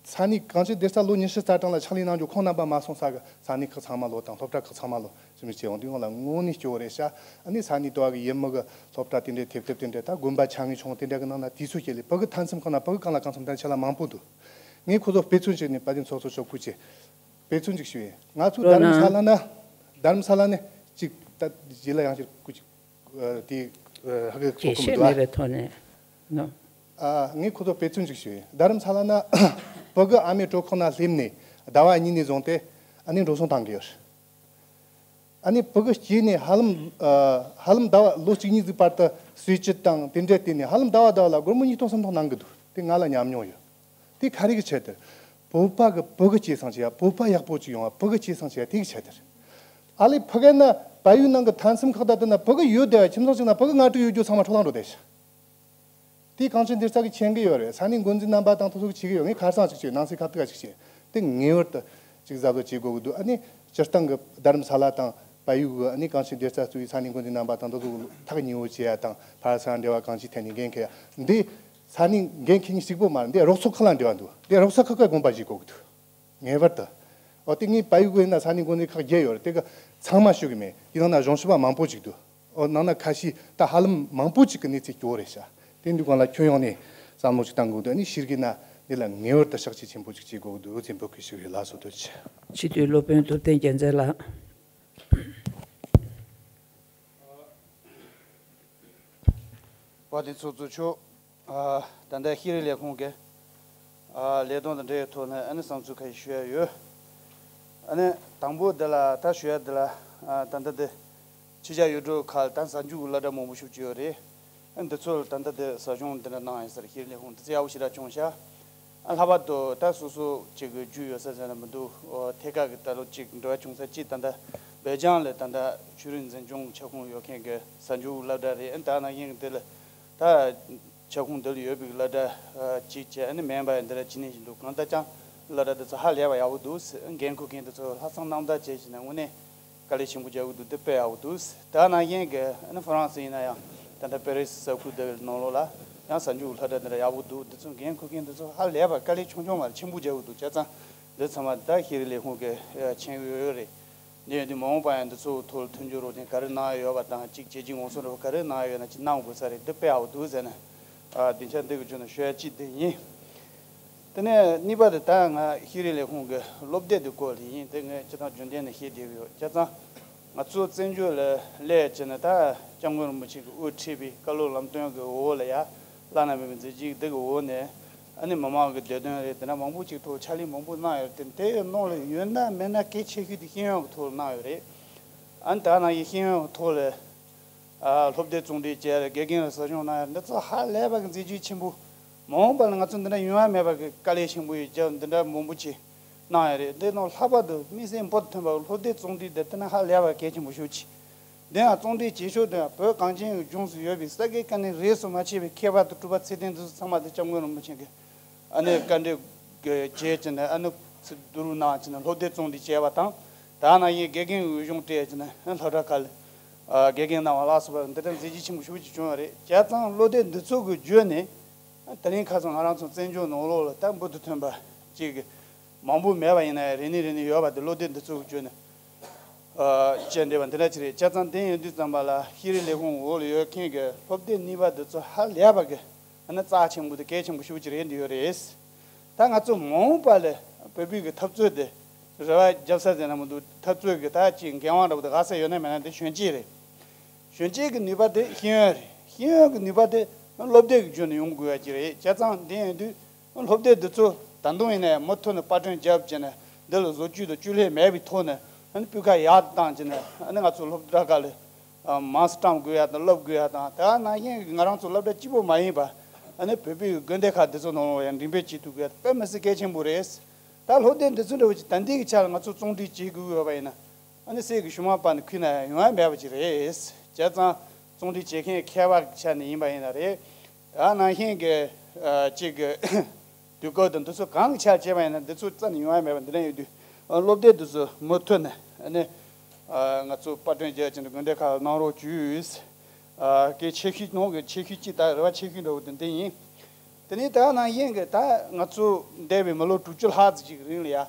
ས་གནས་གངས་ཅན་བདེ་རྩ་ལོ་ཉི་ཤུ་རྩ་གྲངས་ལ་ཕྱག་ལས་གནང་རྒྱུ་ཁོང་རྣམ་པ་མ་སོང་ས་གི་ས་གནས་ཁག་ཚང་མ་ལོ་དང་སློབ་གྲྭ་ཁག་ཚང་མ་ལོ་ཞུ་མི་བྱེད་འོང་དུས་ཡོང་ལ་དངོས་གནས་སྐྱོ་བོ་རེད་ཤག་ཨ་ནི་ས་གནས་དུ་བ་གི་ཡུལ་མི་གི་སློབ་གྲྭ་དེ་འདྲའི་ཐེབས་ཐེབས་དེ་འདྲའི་ད་དགོན་པ་ཆ་ངེས་ཆུང་དེ་འདྲ་གི་ནང་ན་དུས་ཚོད་སྐྱེལ་ལས་བུ་གི་མཐའ་མཚམས་ཁག་ན་བུ་གི་གང་ལ་གང་འཚམ་ད་ཆ་ལ་མང་པོ་འདུག་ངས་ཁོ་ཚོ་དཔེ་མཚོན་བྱས་ནས་བལ་ཡུལ་ཚོགས་གཙོ་མཆོག་སྐུ་མཁྱེན་དཔེ་མཚོན་ཅིག་ཞུ་ཡིན། ང་ཚོ་རྡ་རམ་ས་ལ་ན་རྡ་རམ་ས་ལ་ནས་ཅིག་ད་རྗེས་ལ་ཡང་ཅིག་སྐུ་ཅིག་དེ་ཧ་གི་གོ་རྒྱས་གི་མི་བཤད་འདུག་མེད་ཨ། པའི་ཐོག་ནས་ནོ། ཨ་ངས་ཁོ་ཚོ་དཔེ་མཚོན་ཅིག་ཞུ་ཡིན། རྡ་རམ་ས་ལ་ན་བུ་གི་ཨ་མའི་གྲོད་ཁོག་ན་སླེབས་ནས་ཟླ་བ་གཉིས་ནས་བཟུང་སྟེ་ཨ་ནི་འགྲོ་སོང་བཏང་གི་ཡོད། ཨ་ནི་བུ་གི་སྐྱེས་ནས་ཧ་ལམ་ཨ་ཧ་ལམ་ཟླ་བ་ལོ་གཅིག་གཉིས་ཙམ་བར་དུ་གསོས་སྤྱོད་དང་དེ་འདྲ་བརྟེན་ནས་ཧ་ལམ་ཟླ་བ་ཟླ་བ་ལ་སྒོར་མོ་ཉིས་སྟོང་སུམ་སྟོང་གནང་གི་འདུག་དེ་ང་ལ་ཉམས་མྱོང་ཡོད། དེ་ག་རེ་གི་ཆེད་དུ། བོད་པ་གི་བུ་གི་སྐྱེས་སང་ཅིག་ཡ་བོད་པ་ཡག་པོ་ཅིག་ཡོང་བ་བུ་གི་སྐྱེས་སང་ཅིག་ཡ་དེ་གི་ཆེད་དུ། ཨ་ལེ་ཕ་གི་ན་བལ་ཡུལ་ནང་གི་མཐའ་མཚམས་ཁག་ད་དེ་ན་བུ་གི་ཡོད་བསྡད་པ་ཁྱིམ་ཚང་ཅིག་ན་བུ་གི་ང་དྲུག་ཡོད་རྒྱུ་ཚང་མ་འཕྲོ་བརླག་འགྲོ་བསྡད་ཤག་དེ་གངས་ཅན་བདེ་རྩ་གི་མཁྱེན་གི་ཡོད་རེད། ས་གནས་འགོ་འཛིན་རྣམ་པ་དང་ཐུག་ཐུག་བྱེད་གི་ཡོད། ངས་ཁ་སང་ཅིག་བྱས་ནང་སྲིད་ཁ་བཏགས་ཅིག་བྱས་དེ་ངེས་པར་དུ་ཅིག་གཟབ་གཟབ་བྱེད་དགོས་གི་འདུག་ཨ་ནི་སྤྱིར་བཏང་གི་རྡ་རམ་ས་ལ་དང་བལ་ཡུལ་གི་ཨ་ནི་གངས་ཅན་བདེ་རྩ་གཙོས་ས་གནས་འགོ་འཛིན་རྣམ་པ་དང་འདི་ཚོ་ཐག་ཉེ་བོ་བྱེད་ཡ་དང་ཕར་ཚུར་འབྲེལ་བ་གང་ཅིའི་ཐད་ནས་འགན་འཁྱེར་ཡ་འདི་ས་གནས་འགན་འཁྱེར་མཁན་གཅིག་པོ་མ་རེད། འདི་རོགས་ཚོགས་ཁག་ལ་འབྲེལ་བ་འདུག་འདི་རོགས་ཚོགས་ཁག་གིས་དགོངས་པ་བཞེས་དགོས་གི་འདུག་ངེས་པར་དུ། འོ་དེ་ངས་བལ་ཡུལ་གི་ཡིན་ན་ས་གནས་འགོ་འཛིན་ཁག་བརྒྱད་ཡོད་རེད། དེ་གི་ཚང་མ་ཞུ་གི་མེད། དེ་ནང་ན་གཞུང་ཞབས་པ་མང་པོ་ཅིག་འདུག་འོ་ནང་ན་ཁ་ཤས་ད་ཧ་ལམ་མང་པོ་ཅིག་གི་གནས་ཚུལ་སྐྱོ་བོ་རེད་ཤག་དེ་འདུག་གང་ལ་ཁྱོན་ཡོངས་ནས་བསམ་བློ་ཅིག་བཏང་དགོས་འདུག་ཨ་ནི་ཤེས་ཀྱི་ན་འདི་ལ་ངེས་པར་དུ་ཤུགས་ཆེ་ཆེན་པོ་ཅིག་བྱེད་དགོས་འདུག་ཅེས་འབོད་སྐུལ་ཞུ་ཡོད། ལགས་སོ། ཐུགས་རྗེ་ཆེ། སྤྱི་འཐུས་སློབ་དཔོན་ཐུབ་བསྟན་རྒྱལ་མཚན་ལགས། དཔལ་ལྡན་ཚོགས་གཙོ་མཆོག་ཨ་ད་ལྟ་ཤེས་རིག་ལས་ཁུངས་ཀྱི་ཨ་ལས་དོན་དང་འབྲེལ་བའི་ཐོག་ནས་ཨ་ནི་བསམ་ཚུལ་ཁ་ཤས་ཞུ་ཡ་ཡོད། ཨ་ནི་དང་པོ་འདི་ལ་ད་ཞུ་ཡ་འདི་ལ་ཨ་ད་ལྟ་འདི་ཕྱི་རྒྱལ་ཡུལ་གྲུ་ཁག་ལ་ད་གཟའ་མཇུག་གི་སློབ་གྲྭ་མང་པོ་ཞུགས་ཀྱི་ཡོད་རེད། ཨ་འདི་ཚོ་ལ་ད་ལྟ་འདི་ཟབ་སྦྱོང་འདི་འདྲ་གནང་ཡོད་ས་རེད། ཤེས་རིག་ལས་ཁུངས་འདི་ཚོ་ཡག་པོ་ཞེ་དྲག་བྱུང་ཤག་ཨ་ལྷག་པར་དུ་ད་སོ་སོ་གཅིག་གི་རྒྱུས་ཡོད་ས་ཟེར་ན་མི་འདུག་ཨོ་ཐད་ཀར་གྱི་ད་ལོ་གཅིག་འབྲེལ་བ་བྱུང་ས་གཅིག་ད་ལྟ་སྦེལ་ཇམ་ལ་ད་ལྟ་ཆོས་རིག་འཛིན་སྐྱོང་ཁྱབ་ཁོངས་ཡོད་མཁན་གྱི་གཟའ་མཇུག་སློབ་གྲྭ་རེད། ཨ་ད་ནང་བཞིན་འདི་ལ་ད་ཁྱབ་ཁོངས་འདི་ལ་ཡོད་པའི་སློབ་གྲྭ་ཨ་གཅིག་བྱས་ཨ་ནི་མིན་པ་ཡང་འདི་ལ་ཅི་ནས་བཞིན་འདུག་གང་ལྟར་ཀྱང་སློབ་གྲྭ་འདི་ཚོ་ཧ་ལས་པ་ཡག་པོ་འདུག་འགན་འཁུར་མཁན་འདི་ཚོ་ལྷག་བསམ་རྣམ་དག་བྱས་བྱས་ནས་དངོས་གནས་དཀའ་ལས་ཆེན་པོ་རྒྱག་གི་འདུག་འདི་དཔེ་ཡག་པོ་འདུག་ད་ནང་བཞིན་གྱི་ཨ་ནི་ཧྥ་རན་སི་ཡིན་ན་ཡང་ད་ལྟ་པེ་རི་སི་ས་ཁུལ་འདི་གི་ནང་ལོགས་ལ་ཡང་གཟའ་མཇུག་སློབ་གྲྭ་འདི་འདྲ་ཡག་པོ་འདུག་འདི་ཚོ་འགན་འཁུར་མཁན་འདི་ཚོ་ཧ་ལས་པ་དཀའ་ལས་ཆུང་ཆུང་མ་རེད། ཆེན་པོ་རྒྱག་གི་འདུག་བྱས་ཙང་འདི་ཚང་མ་ད་ཤེས་རིག་ལས་ཁུངས་ཀྱི་མཁྱེན་ཡོད་ཡོད་རེད། འདི་ཡོད་དུས་མ་འོངས་པ་ཡང་འདི་ཚོ་ཐོག་ལ་མཐུན་སྦྱོར་རོགས་ཀྱིས་ག་རེ་གནང་ཡོད་པ་དང་གཅིག་བྱས་རྗེས་ངོ་སོ་རོགས་ག་རེ་གནང་ཡོད་ན་གཅིག་གནང་དགོས་ས་རེད། འདི་དཔེ་ཡག་པོ་འདུག་ཟེར་ནས་ཨ་སྡིངས་ཆ་འདི་གི་བརྗོད་ན་ཤོད་ཡ་གཅིག་འདི་ཡིན། དེ་ནས་གཉིས་པ་དེ་ད་ང་ཤེས་རིག་ལས་ཁུངས་ཀྱི་སློབ་དེབ་དེ་སྐོར་ལ་ཡིན། དེ་ངས་སྤྱིར་བཏང་རྒྱུན་ལྡན་ནས་བཤད་བསྡད་ཀྱི་ཡོད། བྱས་ཙང་ང་ཚོ་བཙན་བྱོལ་ལ་སླེབས་བྱས་ནས་ད་སྐྱབས་མགོན་རིན་པོ་ཆེ་གིས་དབུ་ཁྲིད་པའི་བཀའ་སློབ་ལམ་སྟོན་གྱི་འོག་ལ་ཡ་བླ་ན་མེད་པའི་མཛད་རྗེས་འདི་གི་འོག་ནས་ཨ་ནི་མི་མང་གི་བདེ་དོན་རེད། དེ་འདྲ་མང་པོ་ཅིག་ཐོག་ཕྱག་ལས་མང་པོ་གནང་ཡོད་རེད། དེ་དེ་ཡི་ནང་ལ་ཡོད་ན་མེད་ན་གལ་ཆེ་ཤོས་དེ་ཤེས་ཡོན་གྱི་ཐོག་ལ་གནང་ཡོད་རེད། ཨ་ནི་ད་ནང་བཞིན་ཤེས་ཡོན་གྱི་ཐོག་ལ་ཨ་སློབ་དེབ་བརྩོན་འགྲུས་བྱས་རེད། དགེ་རྒན་ལ་ཟབ་སྦྱོང་གནང་ཡ་འདི་ཚོ་ཧ་ལས་པ་གི་མཛད་རྗེས་ཆེན་པོ། མ་འོངས་པ་ལ་ང་ཚོ་འདི་འདྲ་ཡོང་ཡ་མེད་པ་གི་དཀའ་ལས་ཆེན་པོ་ཡོད་རྒྱུ་འདི་འདྲ་མང་པོ་ཅིག་གནང་ཡ་རེད། འདི་ནང་ལྷག་པར་དུ་དམིགས་བསལ་འབུར་དུ་ཐོན་པ་གི་སློབ་དེབ་བརྩོན་འགྲུས་འདི་དེ་ན་ཧ་ལས་པ་གལ་ཆེན་པོ་ཤོས་ཅིག་འདི་ཡང་བརྩོན་འགྲུས་བྱེད་ཕྱོགས་དེ་བོད་གངས་ཅན་གྱི་ལྗོངས་སུ་ཡོད་པའི་ས་དགེ་བཀའ་རྙིང་རིས་སུ་མ་ཆད་པའི་མཁས་པ་དང་གྲུབ་པ་ཚད་ལྡན་འདི་ཚོ་ཚང་མ་དེ་སྐྱབས་མགོན་རིན་པོ་ཆེ་གི་ཨ་ནི་བཀའ་འདྲི་གི་བྱས་ཀྱི་ནི་ཨ་ནི་ཚིག་བསྡུ་རུབ་གནང་ཀྱི་ནི་སློབ་དེབ་བརྩོན་འགྲུས་བྱས་པ་དང་། ད་ནང་བཞིན་དགེ་རྒན་འོས་སྦྱོང་སྤྲད་ཀྱི་ནི་སློབ་གྲྭ་ཁག་ལ་ཨ་དགེ་རྒན་གནང་བ་ལ་སོགས་པ་འདི་འདྲ་མཛད་རྗེས་ཆེན་པོ་ཞེ་པོ་ཅིག་བྱུང་བ་རེད། བྱས་ཙང་སློབ་དེབ་འདི་ཚོ་གི་བརྒྱུད་ནས་དེ་རིང་ཁ་སང་ང་རང་ཚོ་བཙན་བྱོལ་ནང་ལོགས་ལ་ད་འབུར་དུ་ཐོན་པ་ཅིག་མང་པོ་མེད་པ་ཡིན་ན་ཡང་རེ་གཉིས་རེ་གཉིས་ཡོད་པ་དེ་སློབ་དེབ་འདི་ཚོ་གི་བརྒྱུད་ནས་ཨ་བཅར་འདྲི་བ་འདི་འདྲ་ཅིག་རེད། བྱས་ཙང་དེ་ཡིན་དུས་ཙམ་པ་ལ་ཤེས་རིག་ལས་ཁུངས་འོག་ལ་ཡོད་མཁན་གྱི་སློབ་དེབ་གཉིས་པ་འདི་ཚོ་ཧ་ལས་པ་གི་ཨ་ནི་རྩ་ཆེན་པོ་དེ་གལ་ཆེན་པོ་ཞེ་པོ་ཅིག་རེད་འདི་ཡོད་རེད། ད་ང་ཚོ་མ་འོངས་པ་ལ་བོད་པའི་གི་འཐབ་རྩོད་དེ་རེ་བ་རྒྱབ་ས་ཟེར་ན་མི་འདུག་འཐབ་རྩོད་ཀྱི་ད་ཅིག་འགན་དབང་འདྲ་པོ་དེ་ག་ས་ཡོད་ན་མེད་ན་དེ་གཞོན་སྐྱེས་རེད། གཞོན་སྐྱེས་ཀྱི་ནུས་པ་དེ་ཤེས་ཡོན་རེད། ཤེས་ཡོན་གྱི་ནུས་པ་དེ་སློབ་དེབ་ཀྱི་བརྒྱུད་ནས་ཡོང་དགོས་ཡ་ཅིག་རེད། བྱས་ཙང་འདི་ཡིན་དུས་སློབ་དེབ་འདི་ཚོ་ད་དུང་ཡིན་ན་ཡང་མུ་མཐུད་ནས་པར་སྐྲུན་རྒྱབ་བྱས་ནས་འདི་ལ་བཟོ་བཅོས་དང་བཅོས་ལྷད་མེད་པའི་ཐོག་ནས་ཨ་ནི་སྤུས་ཀ་ཡག་ཏུ་བཏང་བྱས་ནས་ཨ་ནི་ང་ཚོ་སློབ་གྲྭ་ཁག་ལ་མང་ཙམ་བཀྲམ་དགོས་ཡ་དང་སློབ་དགོས་ཡ་དང་། ད་ནང་བཞིན་ང་རང་ཚོ་སློབ་གྲྭ་གཅིག་པོ་མ་ཡིན་པ་ཨ་ནི་བོད་པའི་དགོན་སྡེ་ཁག་འདི་ཚོ་ནང་ལ་ཡང་འགྲེམས་སྤེལ་བྱེད་ཐུབ་དགོས་ཡ་དཔེ་མི་སྲིད་གལ་ཆེན་པོ་རེད། ད་སློབ་དེབ་འདི་ཚོ་འདྲ་བོ་ཅིག་ད་ལྟའི་གི་ཆ་ལ་ང་ཚོ་བརྩོན་འགྲུས་བྱེད་དགོས་ཡོད་པ་ཡིན་ན་ཨ་ནི་སྲས་ཀྱི་ཤུལ་མ་པ་ནི་ཁུལ་ན་ཡང་ཡོང་ཡ་མེད་པ་ཅིག་རེད། བྱས་ཙང་བརྩོན་འགྲུས་བྱེད་མཁན་མཁས་པ་གི་ཆ་ནས་ཡིན་པ་ཡིན་ན་རེད། ད་ནང་བཞིན་གྱི་ཨ་ཅིག་གི་དུས་སྐབས་དང་འདི་ཚོ་གང་གི་ཆ་བྱས་པ་ཡིན་ན་འདི་ཚོ་རྩ་ནས་ཡོང་ཡ་མེད་པ་འདི་འདྲ་ཡོད་དུས་ཨ་སློབ་དེབ་འདི་ཚོ་མུ་མཐུད་ནས་ཨ་ནི་ཨ་ང་ཚོ་པར་སྐྲུན་རྒྱག་ཅིག་འདི་དགོན་སྡེ་ཁག་ལ་གནང་རོགས་ཞུས། ཨ་གལ་ཆེ་ཤོས་ནང་གི་ཆེ་ཤོས་གཅིག་ད་རེ་བ་ཆེ་ཤོས་འདྲ་བོ་དེ་འདི་ཡིན། དེ་ནས་ད་ནང་བཞིན་གྱི་ད་ང་ཚོ་འདས་པའི་མི་ལོ་དྲུག་ཅུ་ལྷག་ཙམ་ཅིག་རིང་ལ་ཡ།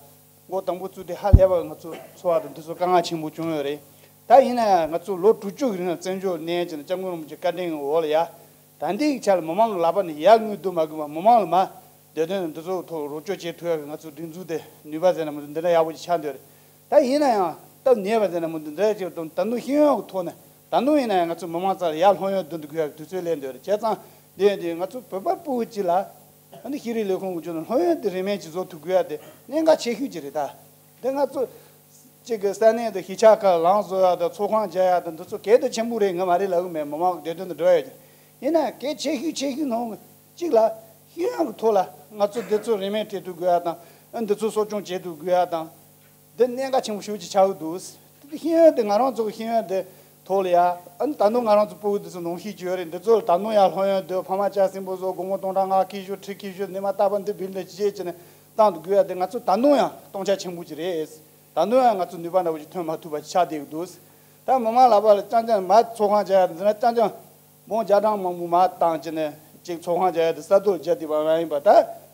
འགོ་དང་པོ་བཙུགས་དུས་ཧ་ལས་པ་ང་ཚོ་འཚོ་བ་དང་འདི་ཚོ་དཀའ་ངལ་ཆེན་པོ་བྱུང་ཡོད་རེད། ད་ཡིན་ན་ཡང་ང་ཚོ་ལོ་དྲུག་ཅུ་གི་རིང་ལ་བཙན་བྱོལ་གནས་ཀྱི་སྐྱབས་མགོན་རིན་པོ་ཆེའི་བཀའ་དྲིན་འོག་ལ་ཡ། ད་ལྟའི་ཆ་ལ་མི་མང་གི་ལག་པ་ནས་ཡར་དངུལ་བསྡུ་མ་དགོས་པ། མི་མང་ལ་མར་བདེ་དོན་འདི་ཚོ་ཐོག་རོགས་སྐྱོར་བྱེད་ཐུབ་ཡག་གི་ང་ཚོ་སྒྲིག་འཛུགས་དེ་ནུས་པ་ཟེར་ན་མི་འདུག་འདི་འདྲ་ཡག་པོ་ཅིག་ཆགས་འདུག་རེད། ད་ཡིན་ན་ཡང་སྟབས་ཉེས་པ་ཟེར་ན་མི་འདུག་འདི་འདྲ་ཅིག་དང་ད་དུང་ཤེས་ཡོན་གྱི་ཐོག་ནས་ད་དུང་ཡིན་ན་ཡང་ང་ཚོ་མི་མང་རྩ་ལ་ཡར་སློབ་ཡོན་བསྡུ་འདུག་དགོས་ཡག་གི་དུས་ཚོད་སླེབས་འདུག་རེད། བྱས་ཙང་འདི་ཡིན་དུས་ང་ཚོ་བོད་པ་སྤུ་གུ་གཅིག་ལ་ཨ་ནི་ཤེས་རིག་ལས་ཁུངས་ཀྱི་ཕྱོགས་ནས་སློབ་ཡོན་དེ་རིན་མེད་ཅིག་བཟོ་ཐུབ་དགོས་ཡག་དེ་གནད་འགག་ཆེ་ཤོས་ཅིག་རེད་ད། འདི་ང་ཚོ་གཅིག་གི་ས་གནས་དང་གཞིས་ཆགས་ཁག་ལ་ལམ་བཟོ་ཡག་དང་ཚོགས་ཁང་རྒྱག་ཡག་དང་འདི་ཚོ་གལ་དུ་ཆེན་པོ་རེད་ང་མ་རེད་ལབ་གི་མེད། མི་མང་གི་བདེ་དོན་དང་འབྲེལ་བ་ཡོད་ཀྱི། ཡིན་ན་གལ་ཆེ་ཤོས་ཆེ་ཤོས་ནང་གཅིག་ལ་ཤེས་ཡོན་གྱི་ཐོག་ལ་ང་ཚོ་འདི་ཚོ་རིན་མེད་སྤྲད་ཐུབ་དགོས་ཡག་དང་། ཨ་འདི་ཚོ་གསོ་སྐྱོང་བྱེད་ཐུབ་དགོས་ཡག་དང་། འདི་གནད་འགག་ཆེན་པོ་ཤོས་ཅིག་ཆགས་ཀྱི་འདུག་དེ་ཤེས་ཡོན་དེ་ང་རང་ཚོ་གི་ཤེས་ཡོན་དེ་ཐོག་ལ་ཡ། ཨ་ནི་ད་དུང་ང་རང་ཚོ་སྤུ་གུ་འདི་ཚོ་ནང་བཞིན་གྱི་ཡོད་རེད། འདི་ཚོ་ལ་ད་དུང་ཡ་སློབ་ཡོན་དེ་ཕ་མ་ལྕགས་སྲིན་པོ་བཟོ། སྒོར་མོ་སྟོང་ཕྲག་ལྔ་ཁེ་ཤོར་ཁྲི་ཁེ་ཤོར་ནི་མ་བཏགས་པ་འདི་བིལ་འདི་ཅི་བྱས་བྱས་ནས་བཏང་དུ་དགོས་ཡ་དེ་ང་ཚོ་ད་དུང་ཡང་སྟོང་ཆ་ཆེན་པོ་ཅིག་རེད། ད་དུང་ཡང་ང་ཚོ་ནུས་པ་འདྲ་བོ་ཅིག་ཐོན་མ་ཐུབ་པ་ཅིག་ཆགས་བསྡད་ཀྱི་འདུག་ད་མི་མང་ལག་པ་ལ་རྐྱང་རྐྱང་མར་ཚོགས་ཁང་བྱ་ཡ་དེ་ཚོ་ན་རྐྱང་རྐྱང་། འབུམ་བརྒྱ་གྲངས་མང་པོ་མར་བཏང་བྱས་ནས་གཅིག་ཚོགས་ཁང་བྱ་ཡ་དེ་ས་རྡོ་བརྒྱབ་བསྡད་པ་མ་ཡིན་པ། ད་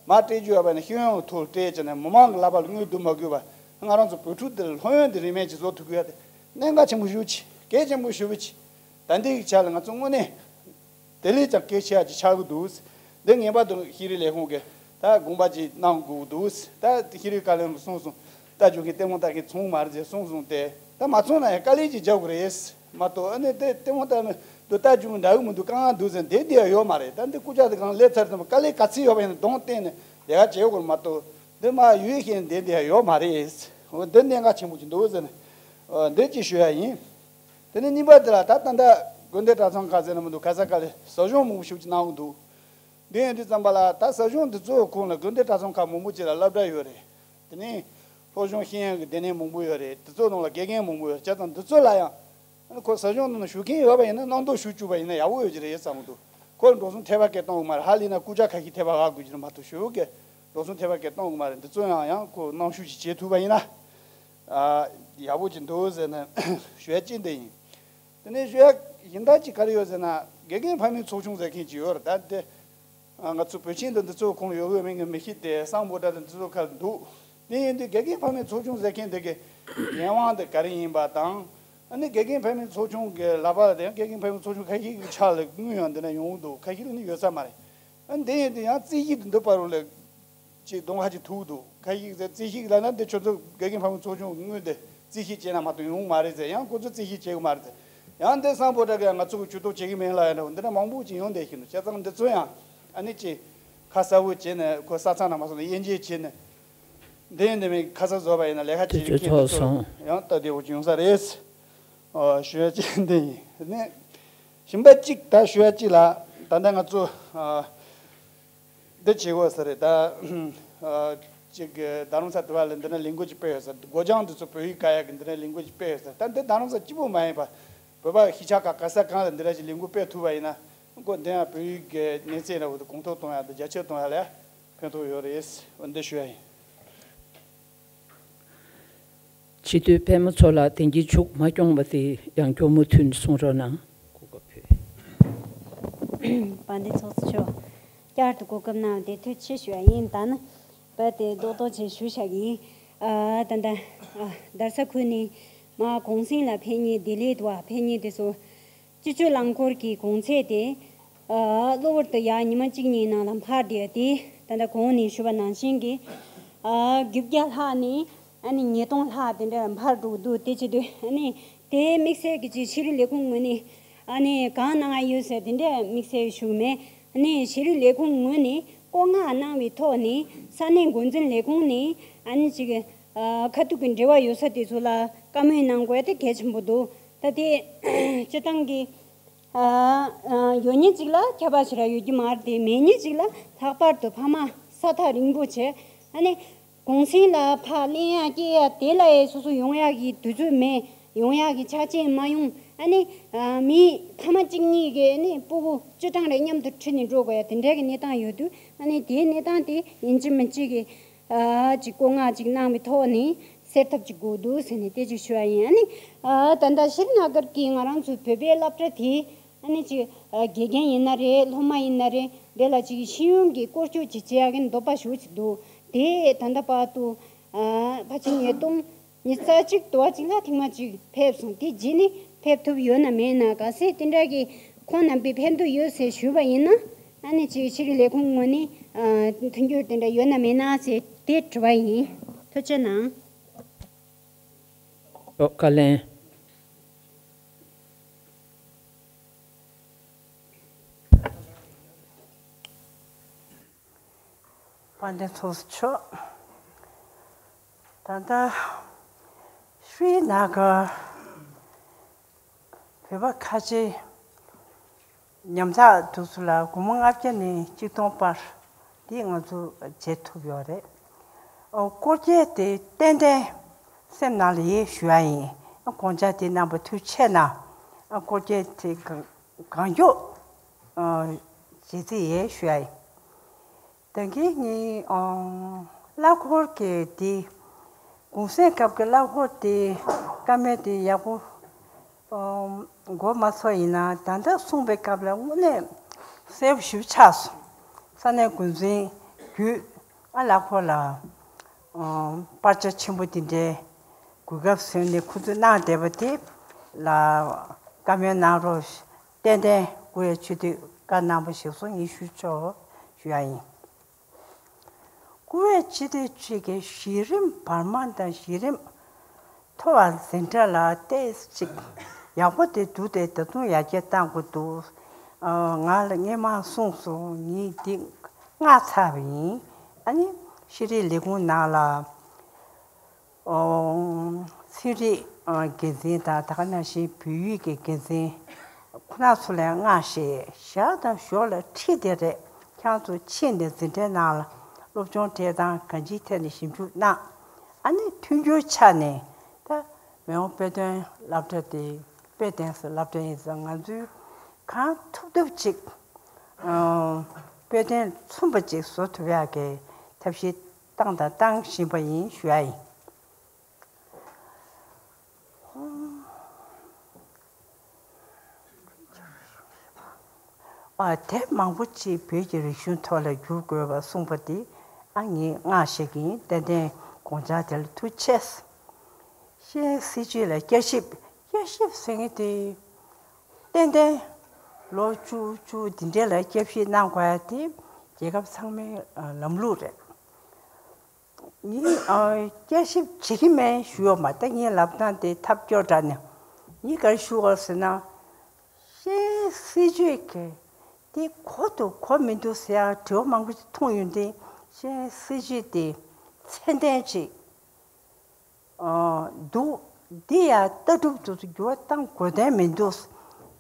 མར་སྤྲད་རྒྱུ་ཡོད་པ་ནི་ཤེས་ཡོན་ཐོག་སྤྲད་བྱས་ནས་མི་མང་གི་ལག་པ་ལ་དངུལ་བསྡུ་མ་དགོས་པ། ང་རང་ཚོ་བོད་ཕྲུག་དེ་ལ་སློབ་ཡོན་དེ་རིན་མེད་ཅིག་བཟོ་ཐུབ་དགོས་ཡ་དེ་གནད་འགག་ཆེན་པོ་ཞེ་པོ་ཅིག་གལ་ཆེན་པོ་ཞེ་པོ་ཅིག་ད་ལྟའི་ཆ་ལ་ང་ཚོ་དངོས་གནས་དེ་ལས་ཀྱང་གལ་ཆེ་ཡ་ཅིག་ཆགས་ཀྱི་འདུག་འདི་ངེས་པར་དུ་ཤེས་རིག་ལས་ཁུངས་ཀྱིས་ད་དགོངས་པ་ཅིག་གནང་དགོས་འདུག་ད་ཤེས་རིག་བཀའ་བློན་གྱིས་གསུངས་སོང་། ལྟ་རྒྱུ་མཁན་ལྟད་མོ་ལྟ་མཁན་ཚང་མ་རེད་ཟེར་གསུངས་སོང་སྟེ། ད་མ་ཚང་ན་ཡང་དཀའ་ལས་ཅིག་རྒྱག་དགོས་རེད་མ་གཏོགས། ཨ་ནི་དེ་ལྟད་མོ་ལྟ་མི་འདུག་ལྟ་རྒྱུ་འདྲ་གི་མི་འདུག་དཀའ་ངལ་འདུག་ཟེར་བསྡད་བསྡད་ཡ་ཡོད་མ་རེད། ད་འདི་སྐུ་ཕྱྭ་དེ་གང་སླེབས་ཚར་དུས་དཀའ་ལས་ག་ཚོད་ཡོད་པ་ཡིན་ན་གདོང་བསྟན་ནས་ལས་ཀ་བྱེད་དགོས་རེད་མ་གཏོགས། འདི་མར་ཡུལ་ཤེས་ནས་བསྡད་བསྡད་ཡ་ཡོད་མ་རེད། འོ་འདི་གནད་འགག་ཆེན་པོ་ཅིག་འདུག་ཟེར་ནས་འདི་ཅིག་ཞུ་ཡ་ཡིན། དེ་ནས་གཉིས་པ་དེ་ལ་ད་ད་ལྟ་དགོན་སྡེ་གྲྭ་ཚང་ཁག་ཟེར་ན་མི་འདུག་ག་ས་ག་ལ་ཟབ་སྦྱོང་མང་པོ་ཞིག་ཅིག་གནང་གི་འདུག་འདི་ཡིན་དུས་ཙམ་པ་ལ་ད་ཟབ་སྦྱོང་འདི་ཚོའི་ཁོངས་ལ་དགོན་སྡེ་གྲྭ་ཚང་ཁག་མང་པོ་ཅིག་ལ་སློབ་གྲྭ་ཡོད་རེད། དེ་ནས་སློབ་སྦྱོང་ཤེས་ཡོན་གྱི་སྡེ་ཚན་མང་པོ་ཡོད་རེད། འདི་ཚོའི་ནང་ལ་དགེ་རྒན་མང་པོ་ཡོད་རེད། བྱས་ཙང་འདི་ཚོ་ལ་ཡང་ཁོ་ཟབ་སྦྱོང་ནང་ཞུགས་མཁན་ཡོད་པ་ཡིན་ན་གནང་སྟོན་ཞུ་བཅུག་པ་ཡིན་ན་ཡག་པོ་ཡོད་ཀྱི་རེད་བསམ་གྱི་འདུག་ཁོ་འགྲོ་སོང་ཐེབས་པ་སྐད་གཏོང་གི་མ་རེད། ཧ་ལས་ན་སྐུ་ཕྱྭ་ཁ་ཤས་ཐེབས་པ་ཧ་གོ་གི་རེད་མ་གཏོགས་ཞུ་གི་འགྲོ་སོང་ཐེབས་པ་སྐད་གཏོང་གི་མ་རེད། འདི་ཚོ་ཡང་ཡང་ཁོ་གནང་ཞུ་ཅིག་བྱེད་ཐུབ་པ་ཡིན་ན་ཨ་ཡག་པོ་ཅིག་འདུག་ཟེར་ནས་ཞུ་ཡ་གཅིག་འདི་ཡིན། དེ་ནས་ཞུ་ཡ་གཞན་དག་ཅིག་ག་རེ་ཡོད་ཟེར་ན། དགེ་རྒན་ཕ་མའི་ཚོགས་ཆུང་ཟེར་མཁན་ཅིག་ཡོད་རེད། ད་དེ་ཨ་ང་ཚོ་བོད་ཆེན་དང་འདི་ཚོ་ཁོངས་ཡོད་དགོས་མིན་གྱི་མི་ཤེས་ཏེ། སམ་བྷོ་ཊ་དང་འདི་ཚོ་ཁ་འདུག་དེ་ཡིན་དུས་དགེ་རྒན་ཕ་མའི་ཚོགས་ཆུང་ཟེར་མཁན་དེ་གི་འགན་དབང་དེ་ག་རེ་ཡིན་པ་དང་། ཨ་ནི་དགེ་རྒན་ཕ་མའི་ཚོགས་ཆུང་གི་ལག་པ་ལ་དེ་ཡང་དགེ་རྒན་ཕ་མའི་ཚོགས་ཆུང་ཁ་ཤས་ཀྱི་ཕྱག་ལ་དངུལ་ཡང་འདི་ན་ཡོང་གི་འདུག་ཁ་ཤས་ལ་ནི་ཡོད་ས་མ་རེད། ཨ་ནི་དེ་ཡིན་དུས་ཡང་རྩིས་གཞི་དེ་འདི་བར་རུ་ལ་ཅིག་གདོང་ཁ་ཅིག་ཐུག་འདུག་ཁ་ཤས་ཀྱིས་རྩིས་གཞི་ལབ་ན་འདི་ཁྱོད་ཚོ་དགེ་རྒན་ཕ་མའི་ཚོགས་ཆུང་གི་དངུལ་དེ་རྩིས་གཞི་བྱས་ན་མ་གཏོགས་ཡོང་མ་རེད་ཟེར། ཡང་ཁོ་ཚོས་རྩིས་གཞི་བྱེད་གི་མ་རེད་ཟེར། ཡང་འདི་སམ་བྷོ་ཊ་གིས་ང་ཚོ་གི་ཇུས་གཏོགས་བྱེད་གི་མིན་ལབ་ཡ་འདྲ་བོ་འདི་འདྲ་མང་པོ་ཅིག་ཡོང་བསྡད་བཞིན་འདུག་བྱས་ཙང་འདི་ཚོ་ཡང་ཨ་ནི་ཅིག་ཁ་གསལ་པོ་བྱས་ནས་ཁོ་ས་ཚང་ནང་མ་སོང་ནས་དབྱེ་འབྱེད་བྱས་ནས་འདི་ཡིན་འདི་མིན་ཁ་གསལ་བཟོ་བ་ཡིན་ན་ལས་ཀ་བྱེད་རྒྱུ་ཁྱེད་འདི་ཚོ་ཡང་སྟབས་བདེ་པོ་ཅིག་ཡོང་ས་རེད། ཨོ་ཞུ་ཡ་ཅིག་འདི་ཡིན། ཨ་ནི་གཞན་པ་གཅིག་ད་ཞུ་ཡ་གཅིག་ལ་ད་ལྟ་ང་ཚོ་ཨ། འདི་བྱེད་དགོས་ས་རེད་ད། ཨ་ཅིག་གི་རྡ་རམ་ས་དེ་བ་ལ་འདི་ན་ལས་འགུལ་ཅིག་སྤེལ་ཡོད་ས། སྒོ་བྱང་འདི་ཚོ་བོད་ཡིག་དཀའ་ཡག་གི་འདི་ན་ལས་འགུལ་ཅིག་སྤེལ་ཡོད་ས། ད་འདི་རྡ་རམ་ས་གཅིག་པུ་མ་ཡིན་པ་བོད་པ་གཞིས་ཆགས་ཁག་ག་ས་གང་ལ་འདི་འདྲ་ཞིག་ལས་འགུལ་སྤེལ་ཐུབ་པ་ཡིན་ན། འགོ་འདི་ཡང་བོད་ཡིག་གི་གནས་ཚད་འདྲ་བོ་དེ་གོང་མཐོར་གཏོང་ཡག་དང་རྒྱ་ཆེར་གཏོང་ཡག་ལ་ཕན་ཐོགས་ཡོད་རེད། འོ་འདི་ཞུ་ཡ་ཡིན། སྤྱི་འཐུས་ཕལ་མོ་ཚོ་ལ་དེང་གི་མཇུག་མ་སྐྱོང་བ་དེ་ཡང་སྐྱོར་མུ་མཐུད་གསུང་རོགས་གནང་། གོ་སྐབས་ཕུལ། དཔལ་ལྡན་ཚོགས་གཙོ་མཆོག་བསྐྱར་དུ་གོ་སྐབས་གནང་བ་དེ་ཐུགས་རྗེ་ཆེ་ཞུ་ཡ་ཡིན། ད་ནི་བ་དེ་རྡོག་རྡོག་ཅིག་ཞུ་བྱ་གི་ཡིན། ཨ་ད་ལྟ་ཨ་རྡ་ས་ཁུལ་ནས་མ་གུང་སེང་ལ་ཕེབས་མཁན་བདེ་ལེགས་དང་ཕེབས་མཁན་དེ་ཚོ་སྤྱི་སྤྱོད་རླངས་འཁོར་གྱི་གུང་ཚད་དེ་ཨ་གློ་བུར་དུ་ཡར་ཉི་མ་གཅིག་གཉིས་ནང་ལ་འཕར་བསྡད་དེ། ད་ལྟ་གོང་ནས་ཞུས་པ་ནང་བཞིན་གྱི་ཨ་བརྒྱད་བརྒྱ་ལྷག་ནས་ཨ་ནི་ཉིས་སྟོང་ལྷག་དེ་འདྲ་འཕར་འགྲོ་གི་འདུག་དེ་བྱེད་དུས་ཨ་ནི་དེ་དམིགས་བསལ་གྱི་ཅིག་ཤེས་རིག་ལས་ཁུངས་ངོས་ནས་ཨ་ནི་གང་གནང་ཡ་ཡོད་ཟེར་དེ་འདྲ་དམིགས་བསལ་ཞུ་གི་མེད། ཨ་ནི་ཤེས་རིག་ལས་ཁུངས་ངོས་ནས་བཀོད་མངགས་གནང་བའི་ཐོག་ནས་ས་གནས་འགོ་འཛིན་ལས་ཁུངས་ནས་ཨ་ནི་ཅིག་ཨ་ཁ་ཐུག་གི་འབྲེལ་བ་ཡོད་ས་དེ་ཚོ་ལ་བཀའ་མོལ་གནང་དགོས་ཡ་དེ་གལ་ཆེན་པོ་འདུག་ད་དེ་སྤྱི་བཏང་གི་ཨ་ཨ་ཡོད་མཁན་ཅིག་ལ་ཁྱད་པར་ཞེ་དྲག་ཡོད་ཀྱི་མ་རེད་དེ། མེད་མཁན་ཅིག་ལ་ལྷག་པར་དུ་ཕ་མ་ས་ཐག་རིང་པོ་བྱས་ཨ་ནི་གུང་སེང་ལ་ཕར་གླེང་ཡག་སྐྱེལ་ཡག་དེ་ལ་ཡང་སོ་སོ་ཡོང་ཡག་གི་དུས་ཚོད་མེད། ཡོང་ཡག་གི་ཆ་རྐྱེན་མ་ཡོང་། ཨ་ནི་ཨ་མི་ཕ་མ་གཅིག་གཉིས་ཀྱིས་ཨ་ནི་སྤུ་གུ་བཅུ་གྲངས་རེ་མཉམ་དུ་ཁྲིད་ནས་འགྲོ་དགོས་ཡ་དེ་འདྲའི་གི་གནས་སྟངས་ཡོད་དུས་ཨ་ནི་དེའི་གནས་སྟངས་དེ་ཡིན་གཅིག་མིན་གཅིག་གི་ཨ་ཅིག་བཀོད་མངགས་ཅིག་གནང་བའི་ཐོག་ནས་སེལ་ཐབས་ཅིག་དགོས་འདུག་ཟེར་ནས་དེ་ཅིག་ཞུ་བ་ཡིན། ཨ་ནི་ཨ་ད་ལྟ་ཤྲི་ན་གར་གྱི་ང་རང་ཚོའི་བོད་པའི་སློབ་གྲྭ་དེ་ ཨ་ནི་ཅིག་ཨ་དགེ་རྒན་ཡིན་ན་རེད། སློབ་མ་ཡིན་ན་རེད། དེ་ལ་ཅིག་ཤེས་ཡོན་གྱི་སྐོར་སྐྱོད་ཅིག་བྱེད་ཡག་གི་འདོད་པ་ཞེ་པོ་ཅིག་འདུག་དེ་ད་ལྟ་བར་དུ་ཨ་ཕལ་ཆེར་ཉིས་སྟོང་ཉི་ཤུ་རྩ་གཅིག་དུ་བ་གཅིག་ལ་ཐེངས་མ་གཅིག་ཕེབས་སོང་། དེ་རྗེས་ནས་ཕེབས་ཐུབ་ཡོད་ན་མེད་ན། གལ་སྲིད་དེ་འདྲ་གི་ཁོང་རྣམ་པས་ཕན་ཐོགས་ཡོད་ཟེར་ཞུས་པ་ཡིན་ན། ཨ་ནི་ཅིག་ཤེས་རིག་ལས་ཁུངས་ངོས་ནས་ཨ་མཐུན་འགྱུར་དེ་འདྲ་ཡོད་ན་མེད་ན་ཟེར་དེ་དྲི་བ་ཡིན། ཐུགས་རྗེ་གནང་། ཨོ། བཀའ་ལན། དཔལ་ལྡན་ཚོགས་གཙོ་མཆོག་ད་ལྟ་ཤྲི་ན་གར་བོད་པ་ཁ་ཆེ་ཉམས་ཐག་དུས་སུ་ལ་སྒོར་མོ་ལྔ་བརྒྱ་ནས་གཅིག་སྟོང་བར་འདི་ང་ཚོ་བྱེད་ཐུབ་ཡོད་རེད། ཨོ། སྐོར་སྐྱོད་དེ་ཏན་ཏན་སེམས་ནང་ལ་ཡིད་ཞུ་ཡ་ཡིན། ཨ། དགོངས་འཆར་དེ་གནང་བ་ཐུགས་རྗེ་ཆེ་གནང་། ཨ། སྐོར་སྐྱོད་དེ་གང་གང་མགྱོགས་ཨ་བྱེད་རྩིས་ཡིན་ཞུ་ཡ་ཡིན། ད་གིན་ངའི་ཨ་གླ་འཁོར་གྱི་དེ་གུང་སེང་སྐབས་ཀྱི་གླ་འཁོར་དེ་བཀའ་མོལ་དེ་ཡག་པོ་ཨ་གོ་མ་སོང་། ཡིན་ན་ད་ལྟ་གསུངས་པའི་སྐབས་ལ་དངོས་གནས་གསལ་པོ་ཞེ་པོ་ཆགས་སོང་། ས་གནས་འགོ་འཛིན་བརྒྱུད་ཨ་གླ་འཁོར་ལ་ཨ་པར་ཆ་ཆེན་པོ་དེ་འདྲའི་གོ་སྐབས་བཟོས་ནས་ཁོ་ཚོས་གནང་བསྡད་པ་དེ་ལ་བཀའ་མོལ་གནང་རོགས། ཏན་ཏན་སྐུ་ཡ་ཆོས་སྡེ་བཀའ་གནང་པ་ཞིག་སོང་ཡིན་ཞུ་ཆོག་ཞུ་ཡ་ཡིན། སྐུ་ཡ་ཆོས་སྡེ་ཆོས་ཀྱི་གཞི་རིམ་བར་མ་དང་གཞི་རིམ་མཐོ་བ་འཛིན་གྲྭ་ལ་ཏོག་ཙམ་ཡག་པོ་དེ་འདུག་སྟེ། ད་དུང་ཡར་རྒྱས་གཏང་དགོས་འདུག་ཨ། ང་ལ་སྔས་མ་གསུངས་སོང་། ངས་འདི་མངགས་ཚར་བ་ཡིན། ཨ་ནི་ཤེས་རིག་ལས་ཁུངས་ནང་ལ་ཨོ། ཚན་རིག་ཨ་འགན་འཛིན་དང་། ད་ག་ནང་བཞིན་བོད་ཡིག་གི་འགན་འཛིན་ཁོ་ན་ཚོ་ལ་མངགས་བྱས། ཞར་དང་ཞོར་ལ་ཁྲིད་དེ་རེད། ཁྱེད་ཚོ་ཕྱིན་ནས་འཛིན་གྲྭའི་ནང་ལ་སློབ་སྦྱོང་སྤྲད་དང་། གང་ཅིའི་ཐད་ནས་ཞིབ་འཇུག་གནང་། ཨ་ནི་མཐུན་འགྱུར་ཆགས་ནས། ད་མི་དབང་དཔེ་སྟོན་སློབ་གྲྭ་དེ་དཔེ་སྟོན་ས་སློབ་གྲྭ་ཡིན་ཙང་། ང་ཚོས་གང་ཐུབ་ཐུབ་ཅིག་ཨ་དཔེ་སྟོན་མཚུངས་པ་ཅིག་བཟོ་ཐུབ་ཡག་གི་ཐབས་ཤེས་བཏང་དང་བཏང་བཞིན་པ་ཡིན་ཞུ་ཡ་ཡིན། ཨ། དེབ་མང་པོ་ཅིག་བོད་ཀྱི་རིག་གཞུང་ཐོག་ལ་བསྒྱུར་དགོས་པ་གསུངས་པ་དེ་ཨ་ངས་མངགས་བཞག་གི་ཡིན། ཏན་ཏན་དགོངས་འཆར་དེ་ལ་ཐུགས་རྗེ་ཆེ། གཞན་སྲིད་བྱུས་ལ་བསྐྱར་ཞིབ། བསྐྱར་ཞིབ་ཟེར་མཁན་དེ་ཏན་ཏན་ལོ་བཅུ་བཅུ་འདི་འདྲ་ལ་བསྐྱར་ཞིབ་གནང་དགོས་ཡ་དེ་རྒྱལ་ཁབ་ཚང་མའི་ལམ་ལུགས་རེད། ངས་ཨ་བསྐྱར་ཞིབ་བྱེད་ཀྱི་མེད་ཞུ་ཡོད་མ་རེད། ངས་ལབ་སྟངས་དེ་ཐབས་སྐྱོ་དྲགས་ནས། ངས་ག་རེ་ཞུ་དགོས་ཟེར་ན། གཞན་སྲིད་བྱུས་ཀྱི་དེ་གོ་འདུག་གོ་མི་འདུག་ཟེར་ཡག་དྲི་བ་མང་པོ་ཞིག་མཐོང་ཡོང་དུས། གཞན་སྲིད་བྱུས་དེ་ཚད་ལྡན་ཅིག་ཨ་འདུག་འདི་ཡང་ལྟ་གྲུབ་དེ་ཚོ་འགྱུར་བ་གཏང་དགོས་དོན་མི་འདུག་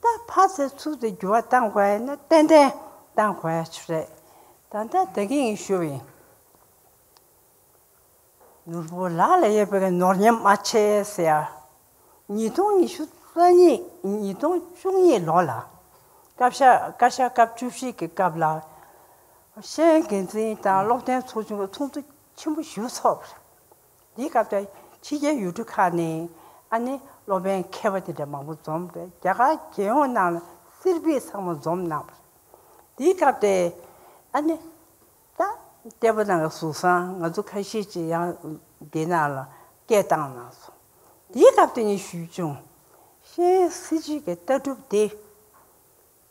ད་ཕར་ཚུར་ཚུར་དེ་འགྱུར་བ་གཏང་དགོས་ཡ་ན་ཏན་ཏན་གཏང་དགོས་ཡ་ཆུ་རེད། ད་ལྟ་ད་གིན་ངས་ཞུས་པ་ཡིན། ནོར་བུ་ལག་ལ་ཡོད་པའི་ནོར་ཉམས་མ་བྱེད་ཟེར་ཡ། ཉིས་སྟོང་ཉི་ཤུ་རྩ་གཉིས། ཉིས་སྟོང་བཅུ་གཉིས་ལོ་ལ་བཀའ་ཤག་བཀའ་ཤག་སྐབས་བཅུ་བཞི་གི་སྐབས་ལ་ཤེས་ཡོན་འགན་འཛིན་དང་སློབ་སྟོན་ཚོགས་ཆུང་གི་ཚོགས་འདུ་ཆེན་པོ་ཞིག་ཚོགས་པ་རེད། འདིའི་སྐབས་དེ་ཕྱི་རྒྱལ་ཡུལ་གྲུ་ཁག་ནས་ཨ་ནི་སློབ་དཔོན་མཁས་པ་དེ་འདྲ་མང་པོ་འཛོམས་རེད། རྒྱ་གར་རྒྱལ་ཡོངས་ནང་ལ་སེར་པ་ཚང་མ་འཛོམས་གནང་བ་རེད། འདིའི་སྐབས་དེ་ཨ་ནི་ད་ལྟེ་བ་ནང་གི་ཟུར་ཚང་ང་ཚོ་ཁ་ཤས་ཅིག་ཡང་འདི་ནང་ལ་སྐད་བཏང་གནང་སོང་། འདིའི་སྐབས་དེ་ངས་ཞུས་བྱུང་། གཞན་སྲིད་བྱུས་ཀྱི་ལྟ་གྲུབ་དེ་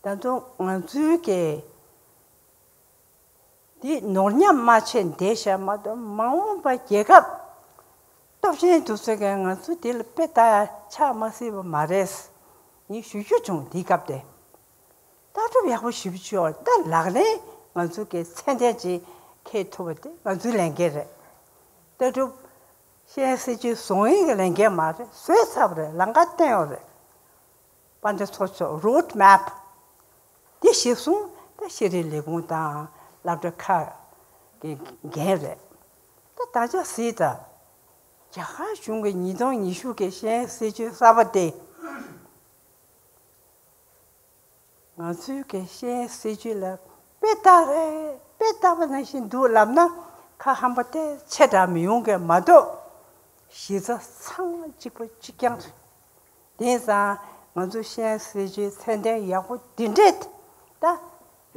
ད་དུང་ང་ཚོའི་གི་འདི་ནོར་ཉམས་མ་བྱས་བསྡད་བཞག་མ་གཏོགས། མ་འོངས་པ་རྒྱལ་ཁབ་སྟོབས་ཆེན་དེ་ཚོ་གིས་ང་ཚོ་འདི་ལ་དཔེ་ལྟ་ཡ་ཆགས་མ་སྲིད་པ་མ་རེད། ངས་ཞུ་རྒྱུ་བྱུང་། འདིའི་སྐབས་དེ་ལྟ་གྲུབ་ཡག་པོ་ཞེ་པོ་ཅིག་ཡོད། ད་ལག་ལེན་ང་ཚོ་གི་ཚད་ལྡན་ཅིག་འཁྱེར་ཐུབ་པ་དེ་ང་ཚོའི་ལས་འགན་རེད། ལྟ་གྲུབ་གཞན་སྲིད་བྱུས་བཟོ་མཁན་གྱི་ལས་འགན་མ་རེད། བཟོས་ཚར་བ་རེད། ལམ་ཁ་བསྟན་ཡོད་རེད། དཔལ་ལྡན་ཚོགས་གཙོ། རོཌ་མེབ་འདི་གཞིར་བཟུང་ད་ཤེས་རིག་ལས་ཁུངས་དང་སློབ་གྲྭ་ཁག་གི་འགན་རེད། ད་ད་ཆ་གཟིགས་དང་། རྒྱ་གར་གཞུང་གི་ཉིས་སྟོང་ཉི་ཤུ་གི་གཞན་སྲིད་བྱུས་གསར་པ་དེ། ང་ཚོའི་གི་གཞན་སྲིད་བྱུས་ལ་དཔེ་ལྟ་རེད། དཔེ་ལྟ་བ་ནང་བཞིན་འདུག་ལབ་ན་ཁ་ཧམ་པ་དེ་ཆེ་དྲགས་མི་ཡོང་གི་མ་གཏོགས། གཞི་རྩ་ཚང་མ་གཅིག་པ་གཅིག་རྐྱང་རེད། དེང་སང་ ང་ཚོ་གཤེན་གསེར་ཁྲིའི་མཚན་ལྡན་ཡག་པོ་འདི་འདྲས་ད་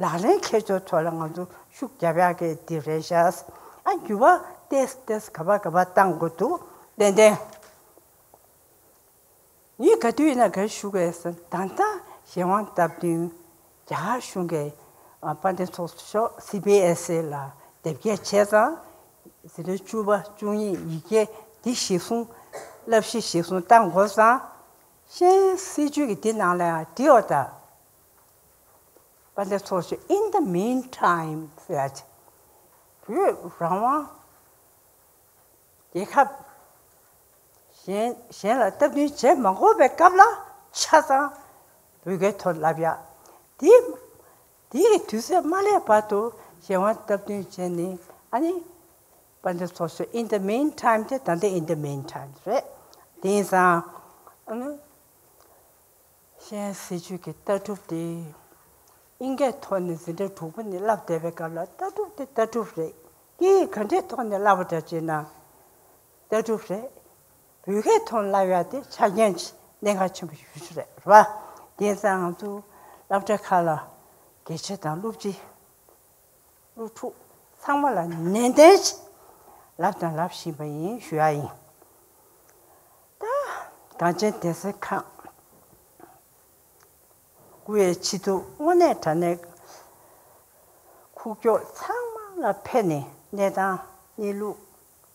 ལག་ལེན་འཁྱེར་ཕྱོགས་ཐོག་ལ་ང་ཚོ་ཤུགས་རྒྱབ་ཡག་གི་འདི་རེད་ཤག་ཨ་འགྱུར་བ་ཏེས་ཏེས་ག་བ་ག་བ་བཏང་དགོས་འདུག་ཏན་ཏན། ངས་ག་དུས་ཡིན་ན་ག་རེ་ཞུ་དགོས་ཟེར་ན། ད་ལྟ་གཞན་དབང་སྟབས་བསྟུན་རྒྱ་གར་གཞུང་གིས་ཨ་དཔལ་ལྡན་ཚོགས་གཙོ་མཆོག་སི་བི་ཨེ་སི་ཨེ་ལ་དེབ་སྐྱེལ་བྱས་ཙང་། འཛིན་གྲྭ་བཅུ་པ་བཅུ་གཉིས་ཡི་གེ་འདི་གཞིར་བཟུང་བསླབ་གཞི་གཞིར་བཟུང་བཏང་དགོས་ཙང་། གཤེན་གསེར་ཁྲི་གི་འདི་ནང་ལ་ཡང་བྲིས་ཡོད་ད། དཔལ་ལྡན་ཚོགས་གཙོ་མཆོག In the meantime ཟེར་ཡ་ཅིག་བོད་རང་དབང་རྒྱལ་ཁབ་གཞན་གཞན་ལ་སྟབས་བསྟུན་བྱེད་མ་དགོས་པའི་སྐབས་ལ་ཆ་ཚང་བོད་སྐད་ཐོག་ལབ་ཡག་དེ་དེ་གི་དུས་ཚོད་མ་སླེབས་བར་དུ་གཞན་དབང་སྟབས་བསྟུན་བྱས་ནས། ཨ་ནི་དཔལ་ལྡན་ཚོགས་གཙོ་མཆོག In the meantime དེ་ད་ལྟ་In the meantime རེད། དེ་ཡིན་ཙང་ཨ་ནི། གཤེན་གསེར་ཁྲི་གི་ལྟ་གྲུབ་དེ། ཨིན་སྐད་ཐོག་ནས་འཛིན་གྲྭ་དྲུག་པ་ནས་བསླབ་བསྡད་པའི་སྐབས་ལ་ལྟ་གྲུབ་དེ་ལྟ་གྲུབ་རེད། སྐད་ཡིག་ག་འདྲའི་ཐོག་ནས་བསླབ་པ་འདྲ་བྱས་ན། ལྟ་གྲུབ་རེད། བོད་སྐད་ཐོག་ནས་བསླབ་ཡག་དེ་ཆ་རྐྱེན་གྱི་གནད་འགག་ཆེན་པོ་ཞེ་པོ་ཅིག་རེད། རེད་པ། དེ་ཡིན་ཙང་ང་ཚོ་སློབ་གྲྭ་ཁག་ལ་དགེ་ཆེ་དང་སློབ་སྤྱི། སློབ་ཕྲུག་ཚང་མ་ལ་ནན་ཏན་ཅིག་ལབ་དང་ལབ་བཞིན་པ་ཡིན་ཞུ་ཡག་ཡིན། ད་གངས་ཅན་བདེ་སྲུང་ཁང་སྐུ་ཡི་ཕྱི་ཐུག་དངོས་གནས་དྲང་གནས་ཁུག་ཀྱོག་ཚང་མ་ལ་ཕེབས་ནས་གནས་སྟངས་གནས་ལུགས་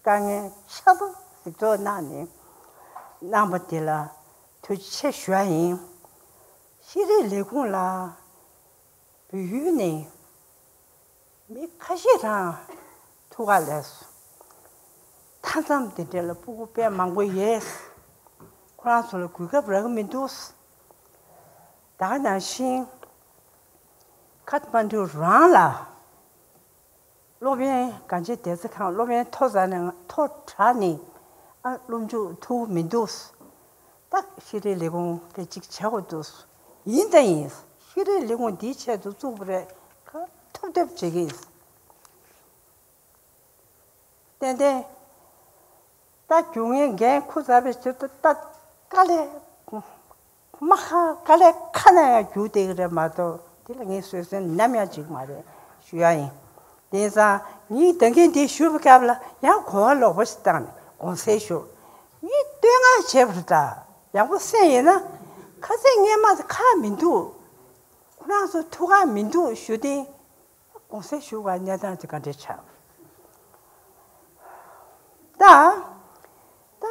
དཀའ་ངལ་ཆ་ཚང་གཟིགས་རྟོག་གནང་ནས་གནང་བ་དེ་ལ་ཐུགས་རྗེ་ཆེ་ཞུ་ཡག་ཡིན། ཤེས་རིག་ལས་ཁུངས་ལ། བོད་ཡུལ་ནས་མི་ཁ་ཤས་རང་ཐུག་ག་སླེབས་སོང་། མཐའ་མཚམས་འདི་འདྲ་ལ་སྤུ་གུ་དཔེ་མང་པོ་ཡོད། ཁོ་རང་ཚོ་ལ་གོ་སྐབས་རག་གི་མི་འདུག་ད་ག་ནང་བཞིན་ཁ་ཐ་མན་ཌུ་རང་ལ་སློབ་ཡོན་གངས་ཅན་བདེ་རྩ་ཁང་སློབ་ཡོན་མཐོ་ཙམ་ནས་མཐོ་དྲགས་ནས་ཨ་སློབ་འཇུག་ཐུབ་མི་འདུག་ད་ཤེས་རིག་ལས་ཁུངས་དེ་གཅིག་བྱེད་དགོས་འདུག་ཡིན་དང་ཡིན། ཤེས་རིག་ལས་ཁུངས་འདིའི་ཆེད་དུ་བཙུགས་པ་རེད། གང་ཐུབ་ཐུབ་བྱེད་ཀྱི་ཡིན། ཏན་ཏན། ད་རྒྱུ་ངན་འགན་ཁུར་ཚར་བའི་ཕྱིར་དུ་ད་དཀའ་ལས། མ་ཁ་དཀའ་ལས་ཁ་ན་ཡང་རྒྱུག་བསྡད་ཀྱི་རེད་མ་གཏོགས། དེ་ལ་ངས་བཟོད་བསྲན་ནམ་ཡང་བྱེད་ཀྱི་མ་རེད་ཞུ་ཡག་ཡིན། དེང་སང་ངས་ད་གིན་འདི་ཞུ་བའི་སྐབས་ལ་ཡང་གོ་བ་ལོག་པ་ཞིག་བཏང་ནས་དགོངས་སེལ་ཞུ། ངས་བསྟོད་བསྔགས་བྱས་པ་རེད་ད། ཡག་པོ་གསན་ཡིན་ན། ཁ་སང་སྔས་མ་ཁག་མི་འདུག་ཁོ་རང་ཚོ་ཐུགས་ཁག་མི་འདུག་ཞུ་དེ། དགོངས་སེལ་ཞུ་བའི་གནས་སྟངས་དེ་ག་འདྲས་ཆགས། ད། ད།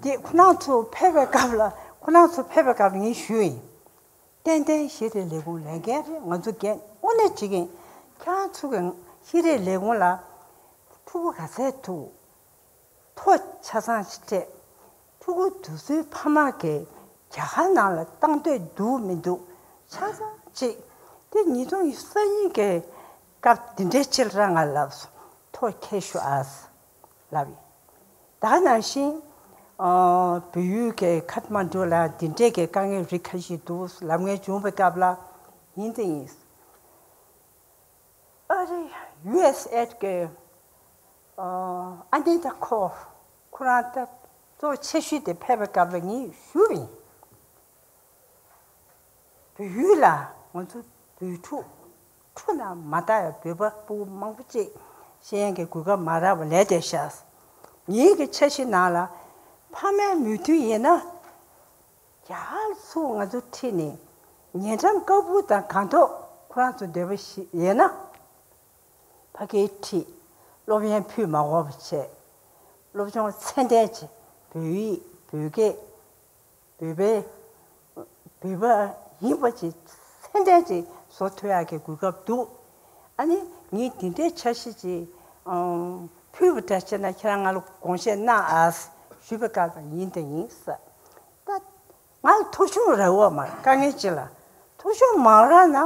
དེ་ཁོ་རང་ཚོ་ཕེབས་པའི་སྐབས་ལ་ཁོ་རང་ཚོ་ཕེབས་པའི་སྐབས་ལ་ངས་ཞུས་ཡིན། ཏན་ཏན་ཤེས་རིག་ལས་ཁུངས་ལས་འགན་རེད། ང་ཚོ་འགན་དངོས་གནས་བྱེད་ཀྱིན། ཁྱེད་རང་ཚོ་གི་ཤེས་རིག་ལས་ཁུངས་ལ་ཕྲུ་གུ་ག་ཚད་ཐུག་ཐོ་ཆ་ཚང་ཞིག་སྤྲད། ཕྲུ་གུ་དེ་ཚོའི་ཕ་མ་གིས་རྒྱ་གར་ནང་ལ་བཏང་འདོད་འདུག་མི་འདུག་ཆ་ཚང་གཅིག་དེ་ཉིས་སྟོང་ཉི་ཤུ་རྩ་གཉིས་ཀྱི་སྐབས་འདི་འདྲའི་ཕྱིར་རང་ང་ལབ་སོང་། ཐོ་ཁྱེར་ཤོག་ཨ་ལབ་ཡིན། ད་ག་ནང་བཞིན། ཨ། བལ་ཡུལ་གྱི་ཁ་ཐ་མན་ཌུ་ལ་འདི་འདྲའི་གི་དཀའ་ངལ་རིགས་ཁ་ཤས་འདུག་ལབ་མཁན་བྱུང་བའི་སྐབས་ལ་ཡིན་དེ་ཡིན། ཨ་རི་ཡུ་ཨེས་ཨེཌ་གི་ཨ་ཨ་ནི་ད་ཁོ་ཁོ་རང་ད་གཙོ་ཆེ་ཤོས་དེ་ཕེབས་པའི་སྐབས་ལ་ངས་ཞུས་པ་ཡིན། བལ་ཡུལ་ལ་ང་ཚོ་བོད་ཕྲུག་ཁྲོ་ན་མ་དག་ཡ་བོད་པ་སྤུ་གུ་མང་པོ་ཅིག་ཤེས་ཡོན་གྱི་གོ་སྐབས་མ་རག་པ་ལས་བསྡད་ཤག་ངེད་ཀྱི་འཆར་གཞི་ནང་ལ་ཕ་མའི་མོས་མཐུན་ཡིན་ན། རྒྱ་གར་ཚུར་ང་ཚོ་ཁྲིད་ནས་ཉེ་འགྲམ་ཀ་བུར་དང་སྒང་ཏོག་ཁོ་རང་ཚོ་འདོད་པ་ཞིག་ཡོད་ན། ཕ་གིར་ཁྲིད། སློབ་ཡོན་ཕུལ་མ་དགོས་པ་བྱས། སློབ་སྦྱོང་ཚད་ལྡན་བྱས། བོད་ཡིག་བོད་སྐད། བོད་པའི་བོད་པ་ཡིན་པ་ཅིག་ཚད་ལྡན་ཅིག་བཟོ་ཐུབ་ཡག་གི་གོ་སྐབས་འདུག་ཨ་ནི་ངས་འདི་འདྲའི་འཆར་གཞི་ཅིག་ཨང་ཕུལ་བ་འདྲ་བྱས་ན་ཁྱེད་རང་ང་ལ་དགོངས་བཞེས་གནང་ཨ་ཞུས་པའི་སྐབས་ལ་ཡིན་དང་ཡིན་ཟེར། ད་ང་ལ་ཐོ་གཞུང་རག་ཡོད་མ་རེད། དཀའ་ངལ་ཅིག་ལ་ཐོ་གཞུང་མ་རག་ན།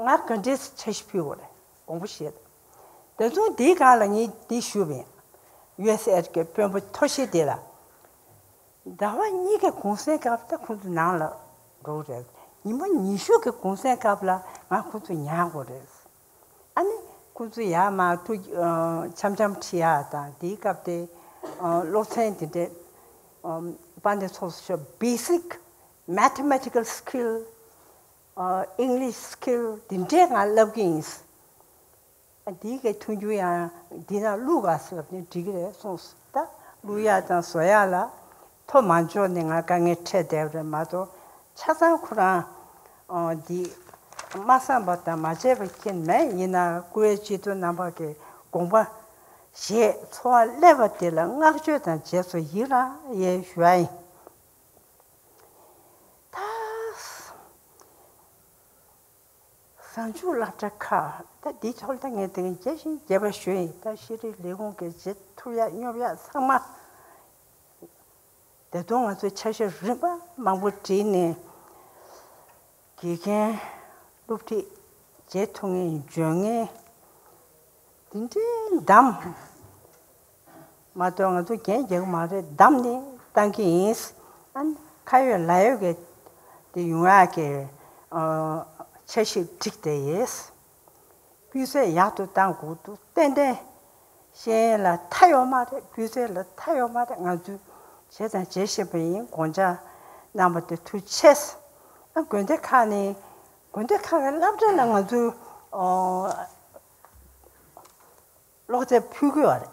ང་ག་འདྲས་འཆར་གཞི་ཕུལ་བ་རེད། དགོངས་པ་བཞེས། ད་དུང་དེའི་སྒང་ལ་ངས་འདི་ཞུས་པ་ཡིན། ཡུ་ཨེས་ཨེཌ་གི་དཔོན་པོ་ཐོ་ཤེས་དེ་ལ། ཟླ་བ་གཉིས་ཀྱི་གུང་སེང་སྐབས་ད་ཁོང་ཚོ་ནང་ལ་འགྲོ་གི་རེད། ཉི་མ་ཉི་ཤུ་གི་གུང་སེང་སྐབས་ལ་ང་ཁོང་ཚོ་ཉར་དགོས་རེད། ཨ་ནི་ཁོང་ཚོ་ཡར་མར་ཐུག་འཆམ་འཆམ་ཁྲིད་ཡག་དང་དེའི་སྐབས་དེ་སློབ་ཚན་དེ་འདྲས་དཔལ་ལྡན་ཚོགས་གཙོ་མཆོག་བེ་སིག Mathematical skill, English skill འདི་འདྲས་ང་བསླབ་ཀྱི་ཡིན། འདི་གའི་མཐུན་འགྱུར་ཡང་འདི་ན་བླུག་ག་ཟེར་ལབ་ནས་འགྲིག་གི་རེད་གསུངས་སོང་། ད་བླུག་ཡག་དང་བཟོ་ཡག་ལ་ཐོ་མ་འབྱོར་ནས་ང་དཀའ་ངལ་འཕྲད་བསྡད་པ་རེད་མ་གཏོགས། ཆ་ཚང་ཁོ་རང་འདི་མ་བསམ་པ་དང་མ་བྱས་པ་ཁྱེར་མེད། ཡིན་ན་སྐུ་བལ་སྤྱི་འཐུས་རྣམ་པ་གི་དགོངས་པ་བཞེས་འཚོ་བ་སླེབས་པ་དེ་ལ་བསྔགས་བརྗོད་དང་བཅས་སུ་ཡི་རང་ཡེ་ཞུ་བ་ཡིན། ད། གཟའ་མཇུག་སློབ་གྲྭ་ཁག་ད་འདི་ཚོ་ལ་ད་ངས་དེ་རིང་རྒྱས་ཤིང་རྒྱས་པ་ཞུས་ཡིན། ད་ཤེས་རིག་ལས་ཁུངས་ཀྱི་བྱེད་ཐུབ་ཡག་སྙོབ་ཡག་ཚང་མ། ད་དུང་ང་ཚོས་འཆར་གཞི་རིམ་པ་མང་པོ་བྲིས་ནས་དགེ་རྒན་སློབ་ཁྲིད་བྱེད་ཐུབ་མཁན་འཇོན་མཁན་དེ་འདྲའི་འདམ་མ་གཏོགས་ང་ཚོ་རྒྱན་རྒྱག་གི་མ་རེད། འདམ་ནས་བཏང་གི་ཡིན། ཨ་ནི་ཁ་ཡོད་ལག་ཡོད་ཀྱི་དེ་ཡོང་ཡག་གི་འཆར་གཞི་བསྒྲིགས་བསྡད་ཡོད། སྤུས་ཚད་ཡག་ཏུ་གཏང་དགོས་འདུག་ཏན་ཏན་ཤེས་ཡོན་ལ་མཐའ་ཡོད་མ་རེད། སྤུས་ཚད་ལ་མཐའ་ཡོད་མ་རེད། ང་ཚོས་བྱས་དང་བྱེད་བཞིན་པ་ཡིན། དགོངས་འཇགས་གནང་བ་དེ་ཐུགས་རྗེ་ཆེ། ཨ་དགོན་སྡེ་ཁག་ནས་དགོན་སྡེ་ཁག་གི་སློབ་གྲྭ་ལ་ང་ཚོས་ཨོ་གློག་རྫས་ཕུལ་གྱི་ཡོད་རེད།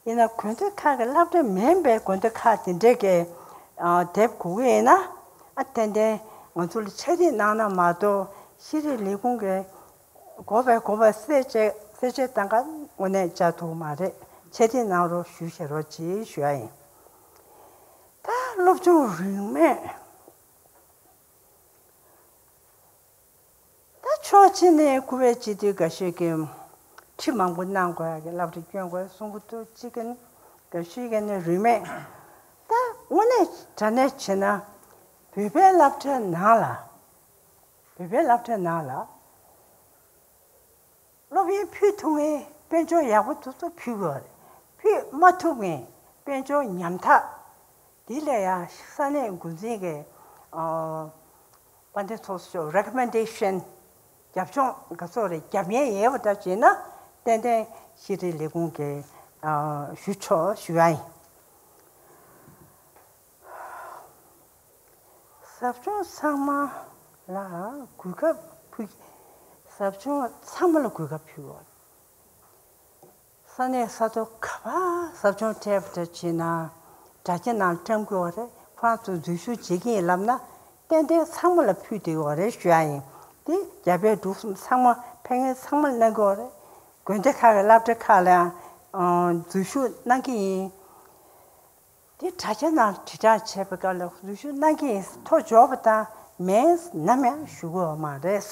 ཡིན་ན་དགོན་སྡེ་ཁག་གི་སློབ་གྲྭ་མིན་པའི་དགོན་སྡེ་ཁག་དེ་འདྲས་ཀྱི་ཨ་དེབ་དགོས་ཀྱི་ཡིན་ན། ཨ་ཏན་ཏན་ང་ཚོ་ལ་ཕྱག་བྲིས་གནང་ན་མ་གཏོགས་ཤེས་རིག་ལས་ཁུངས་ཀྱི་དགོས་པའི་དགོས་པ་གསལ་བྱེད་གསལ་བྱེད་བཏང་ག་དངོས་གནས་བཅའ་ཐུབ་མ་རེད། ཕྱག་བྲིས་གནང་རོགས་ཞུ་ཞེས་རོགས་གྱིས་ཞུ་ཡ་ཡིན། ད་སློབ་སྦྱོང་རིན་མེད། ད་ཕྱོགས་གཅིག་ནས་སྐུ་བལ་སྤྱི་འཐུས་འགའ་ཤས་ཀྱིས་ཁྲི་མང་པོ་གནང་དགོས་ཡ་གི་སློབ་གྲྭ་སྐྱོན་དགོས་གསུང་གི་འདུག་གཅིག་གིས་འགའ་ཤས་ཀྱིས་ནི་རིན་མེད། ད་དངོས་གནས་དྲང་གནས་བྱས་ན་བོད་པའི་སློབ་གྲྭའི་ནང་ལ། བོད་པའི་སློབ་གྲྭའི་ནང་ལ་སློབ་ཡོན་ཕུལ་ཐུབ་མཁན་དཔལ་འབྱོར་ཡག་པོ་འདུག་ཚོ་ཕུལ་དགོས་རེད། ཕུལ་མ་ཐུབ་མཁན་དཔལ་འབྱོར་ཉམ་ཐག་དེ་ལ་ཡང་ས་གནས་འགོ་འཛིན་གྱི་ཨ་དཔལ་ལྡན་ཚོགས་གཙོ་རེ་ཀོ་མེན་ཌེ་ཤན་རྒྱབ་ལྗོངས་ག་ཚོད་རེད། རྒྱབ་གཉེར་ཡོད་པ་འདྲ་བྱས་ན་ཏན་ཏན་ཤེས་རིག་ལས་ཁུངས་ཀྱི་ཨ་ཞུ་ཆོག་ཞུ་ཡ་ཡིན། ཟབ་སྦྱོང་ཚང་མ་ལ་གོ་སྐབས་ཕུལ། ཟབ་སྦྱོང་ཚང་མ་ལ་གོ་སྐབས་ཕུལ་བ། ས་གནས་ས་ཐོག་ག་པར་ཟབ་སྦྱོང་སྤྲད་པ་འདྲ་བྱས་ན་དྲ་རྒྱ་ནང་བཀྲམ་གི་ཡོད་རེད། ཁོ་རང་ཚོ་འཛུལ་ཞུགས་བྱེད་ཀྱི་ཡིན་ལབ་ན་ཏན་ཏན་ཚང་མ་ལ་ཕུལ་བསྡད་ཡོད་རེད་ཞུ་ཡ་ཡིན། དེ་རྒྱ་བལ་འབྲུག་གསུམ་ཚང་མ་ཕན་ངེས་ཚང་མ་ལ་གནང་གི་ཡོད་རེད། དགོན་སྡེ་ཁག་གི་སློབ་གྲྭ་ཁག་ལ་ཡང་འཛུལ་ཞུགས་གནང་གི་ཡིན། དེ་དྲ་རྒྱ་ནང་དྲིལ་བསྒྲགས་བྱས་པའི་སྐབས་ལ་འཛུལ་ཞུགས་གནང་གི་ཡིན། ཐོ་འབྱོར་བ་དང་མེད་ནམ་ཡང་ཞུ་གི་ཡོད་མ་རེད།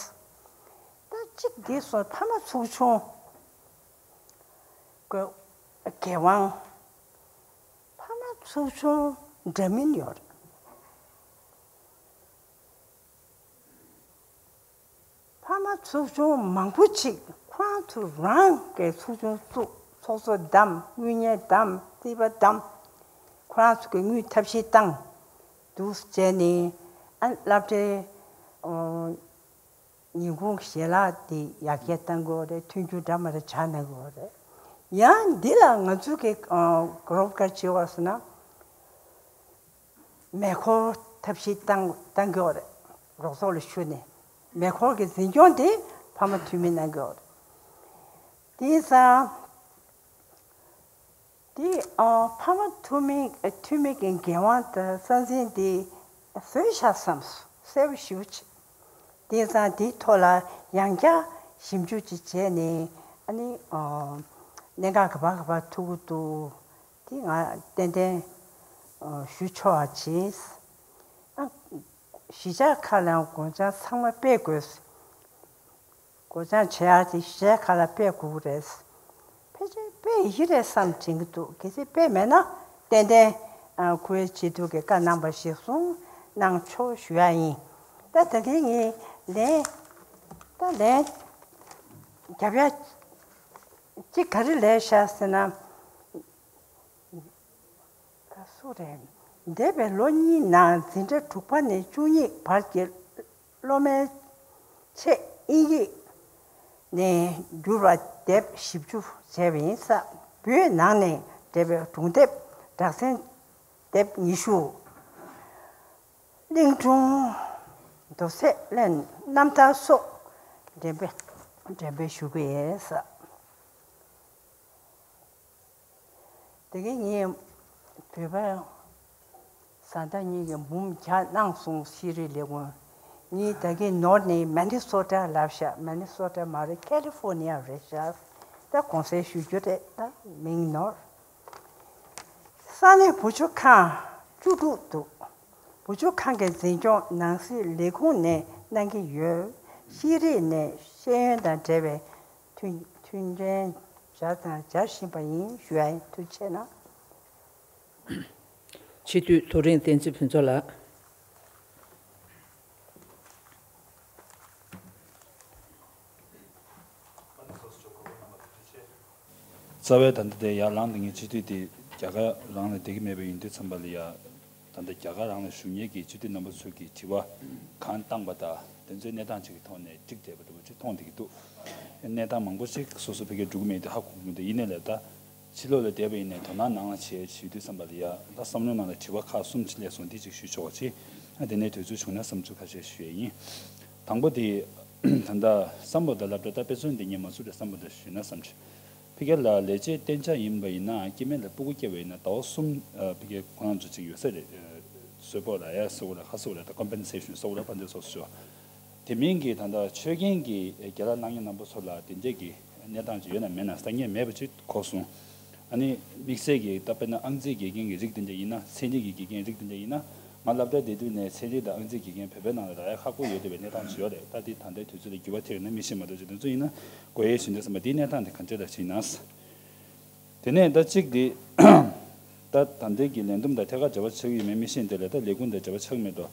ད་གཅིག་འདི་སོང་ཕ་མ་ཚུགས་ཆུང་གི་འགན་དབང་། ཕ་མ་ཚུགས་ཆུང་འདྲ་མིན་ཡོད་རེད། ཕ་མ་ཚུགས་ཆུང་མང་པོ་ཅིག་ཁོ་རང་ཚོ་རང་གི་ཚུགས་ཆུང་བཙུགས། ཚོགས་གཙོ་བདམས། དངུལ་གཉེར་བདམས། རྩིས་པ་བདམས། ཁོ་རང་ཚོ་གི་དངུལ་ཐབས་ཤེས་བཏང་འདུག་བྱས་ནས་ཨ་སློབ་གྲྭའི་ཨོ་ཉིན་གུང་ཞལ་ལག་དེ་ཡར་རྒྱས་གཏང་དགོས་རེད། མཐུན་འགྱུར་འདྲ་མི་འདྲ་ཆགས་གནང་དགོས་རེད། ཡང་འདི་ལ་ང་ཚོ་གི་ཨོ་གོ་རོབ་ག་རེ་བྱེད་དགོས་ཟེར་ན། མེ་འཁོར་ཐབས་ཤེས་བཏང་བཏང་གི་ཡོད་རེད། རོགས་ཚོགས་ལ་ཞུས་ནས་མེ་འཁོར་གྱི་འཛིན་སྐྱོང་དེ་ཕ་མ་འཐུས་མིས་གནང་གི་ཡོད་རེད། དེང་སང་དེ་ཨ་ཕ་མ་འཐུས་མི་འཐུས་མི་གི་འགན་དབང་དང་ས་འཛིན་དེ་བཟོས་བཞག་བསམ་སོང་། གསལ་པོ་ཞེ་པོ་ཅིག་དེང་སང་དེའི་ཐོག་ལ་ཡང་བསྐྱར་ཞིབ་འཇུག་ཅིག་བྱས་ནས་ཨ་ནི་ཨ་གནད་འགག་ག་པར་ག་པར་ཐུག་གི་འདུག་དེ་ང་ཏན་ཏན་ཞུ་ཆོག་པ་བྱས། ཨ་གཞིས་ཆགས་ཁག་ལའང་སྒོ་བྱང་ཚང་མ་སྤེལ་དགོས། སྒོ་བྱང་བྱེད་ཡག་དེ་གཞིས་ཆགས་ཁག་ལ་སྤེལ་དགོས་ཀྱི་རེད། ཕལ་ཆེར་སྤེལ་ཡི་རེད་བསམ་དྲན་གྱི་འདུག་གལ་སྲིད་སྤེལ་མེད་ན་ཏན་ཏན་ཁོའི་བྱེད་ཐུབ་ཀྱི་བཀའ་གནང་བ་ཞིག་གསུངས་གནང་ཆོག་ཞུ་ཡ་ཡིན། ད་ད་གིན་ངས་ལན་ད་ལན་རྒྱབ་ཡ་གཅིག་ག་རེ་ལས་བཞག་ཟེར་ན། ད་སུ་རེད། འདས་པའི་ལོ་གཉིས་ནང་འཛིན་གྲྭ་དྲུག་པ་ནས་བཅུ་གཉིས་བར་གྱི་སློབ་མའི་ཆེད་དབྱིན་ཡིག་ནས་བསྒྱུར་བ་དེབ་བཞི་བཅུ་བྱས་པ་ཡིན་ས། བོད་ནང་ནས་འབྲེལ་བའི་སྒྲུང་དེབ་སྦྲག་ཚན་དེབ་ཉི་ཤུ། གླིང་སྒྲུང་། མདོ་ཚེ་ལྷ་རྣམ་ཐར་སོགས་འགྲེམས་སྤེལ་འགྲེམས་སྤེལ་ཞུ་གི་ཡིན། དེ་གིན་ངས་བོད་པ་བཟའ་ཟླ་གཉིས་ཀྱི་འབུམ་བརྒྱ་གནང་སོང་། ཤེས་རིག་ལས་ཁུངས། ངས་ད་གིན་ནོར་ནས་མ་ནི་སོ་ཊ་ལབ་ཤག་མ་ནི་སོ་ཊ་མ་རེད། ཁ་ལི་ཧྥོ་ནི་ཡ་རེད་ཤག་ད་གོང་གསལ་ཞུ་རྒྱུ་རེད། ད་མིང་ནོར། ས་གནས་བུ་བཅོལ་ཁང་བཅུ་དྲུག་འདུག་བུ་བཅོལ་ཁང་གི་འཛིན་སྐྱོང་ནང་སྲིད་ལས་ཁུངས་ནས་གནང་གི་ཡོད། ཤེས་རིག་ནས་ཤེས་ཡོན་དང་འབྲེལ་བའི་མཐུན་མཐུན་རྐྱེན་སྦྱར་དང་སྦྱར་བཞིན་པ་ཡིན་ཞུ་ཡ་ཡིན། ཐུགས་རྗེ་གནང་། སྤྱི་འཐུས་ཐོ་རེངས་བསྟན་འཛིན་ཕུན་ཚོགས་ལགས། རྩ་བའི་ད་ལྟ་དེ་ཡར་ལངས་དེ་ངས་སྤྱི་འཐུས་དེ་རྒྱ་གར་རང་ལ་བསྡད་ཀྱི་མེད་པ་ཡིན་དུས་ཙམ་པ་ལ་ཡ། ད་ལྟ་རྒྱ་གར་རང་ལ་བཞུགས་མཁན་གྱི་སྤྱི་འཐུས་རྣམ་པ་ཚོ་གིས་དྲི་བ་གང་བཏང་པ་དང་དེ་ཚོའི་གནས་སྟངས་ཅིག་གི་ཐོག་ནས་འགྲིག་བསྡད་པ་འདྲ་བོ་ཅིག་མཐོང་བསྡད་ཀྱི་འདུག་གནས་སྟངས་མང་པོ་ཅིག་སོ་སོ་ཕ་གིར་འགྲོ་གི་མེད་དུས་ཧ་གོ་གི་མི་འདུག་ཡིན་ནའི་ལས་ད་ཕྱི་ལོགས་ལ་བསྡད་པ་ཡིན་ནའི་དོ་སྣང་ནང་ལ་བྱེད་བྱེད་དུས་ཙམ་པ་ལ་ཡ། ད་བསམ་བློའི་ནང་ལ་དྲི་བ་ཁག་གསུམ་ཅིག་སླེབས་སོང་། འདི་ཅིག་ཞུས་ཆོག་པ་ཅིག་ཨ་དེ་ནས་དུས་ཚོད་བྱུང་ན་བསམ་ཚུལ་ཁ་ཤས་ཞུ་ཡས་ཡིན། དང་པོ་དེ་ད་ལྟ་སམ་བྷོ་ཊ་སློབ་གྲྭ། ད་དཔེ་མཚོན་འདི་ངས་མ་སུ་རི་སམ་བྷོ་ཊ་ཞུས་ན་བསམ་བྱུང་། ཕ་གི་ལ་ལས་བྱེད་གཏན་འཇགས་ཡིན་པ་ཡིན་ན་སྐྱེ་དམན་ལ་སྤུ་གུ་སྐྱེ་བ་ཡིན་ན་ཟླ་བ་གསུམ་ཨ་ཕ་གི་ཁོ་རང་ཚོ་ཅིག་ཡོད་ས་རེད། ཨ་གསོལ་ཕོགས་ལ་ཡ་ཟེར་བ་ལ་ཧ་ཟེར་བ་ལ་ད་ཀོམ་པེན་སེ་ཤན་ཟེར་བ་ལ་ཕན་ཚུན་སོ་སོ་ཤོག་དེ་མིན་གྱི་ད་ལྟ་ཆོས་རྒྱན་གྱི་རྒྱལ་ལ་གནང་མཁན་རྣམ་པ་ཚོ་ལ་དེ་འདྲས་ཀྱི་གནས་སྟངས་ཅིག་ཡོད་ན་མེད་ན་ལྟ་མཁན་མེད་པ་ཅིག་གོ་སོང་། ཨ་ནི་དམིགས་བསལ་གྱི་ད་དཔེར་ན་ཨང་རྩིས་དགེ་རྒན་གྱི་རིགས་དེ་འདྲ་ཡིན་ན། ཚན་རིག་གི་དགེ་རྒན་རིགས་དེ་འདྲ་ཡིན་ན། ང་སློབ་གྲྭ་བསྡད་དུས་ནས་ཚན་རིག་དང་ཨང་རྩིས་དགེ་རྒན་བོད་པའི་ནང་ལ་རག་ཡ་ཁག་པོ་ཡོད་བསྡད་པའི་གནས་སྟངས་ཅིག་ཡོད་རེད། ད་འདི་ད་ལྟའི་དུས་ཚོད་ལ་འགྱུར་བ་ཐེབས་ཡོད་ན་མི་ཤེས་མ་གཏོགས་ཅིག་དེ་ཚོ་ཡིན་ན་དགོས་ཡས་ཞུ་འདོད་བསམ་པ། འདིའི་གནས་སྟངས་དེ་ག་འདྲ་ལ་ཕྱིན་ན། དེ་ནས་ད་གཅིག་འདི་ད་ད་ལྟའི་གི་ལས་བསྡོམས་དང་ཐད་ཀར་འབྲེལ་བ་ཆགས་ཀྱི་ཡོད་མེད་མི་ཤེས། དེ་ལས་ད་ལས་ཁུངས་དང་འབྲེལ་བ་ཆགས་མེད་དོ།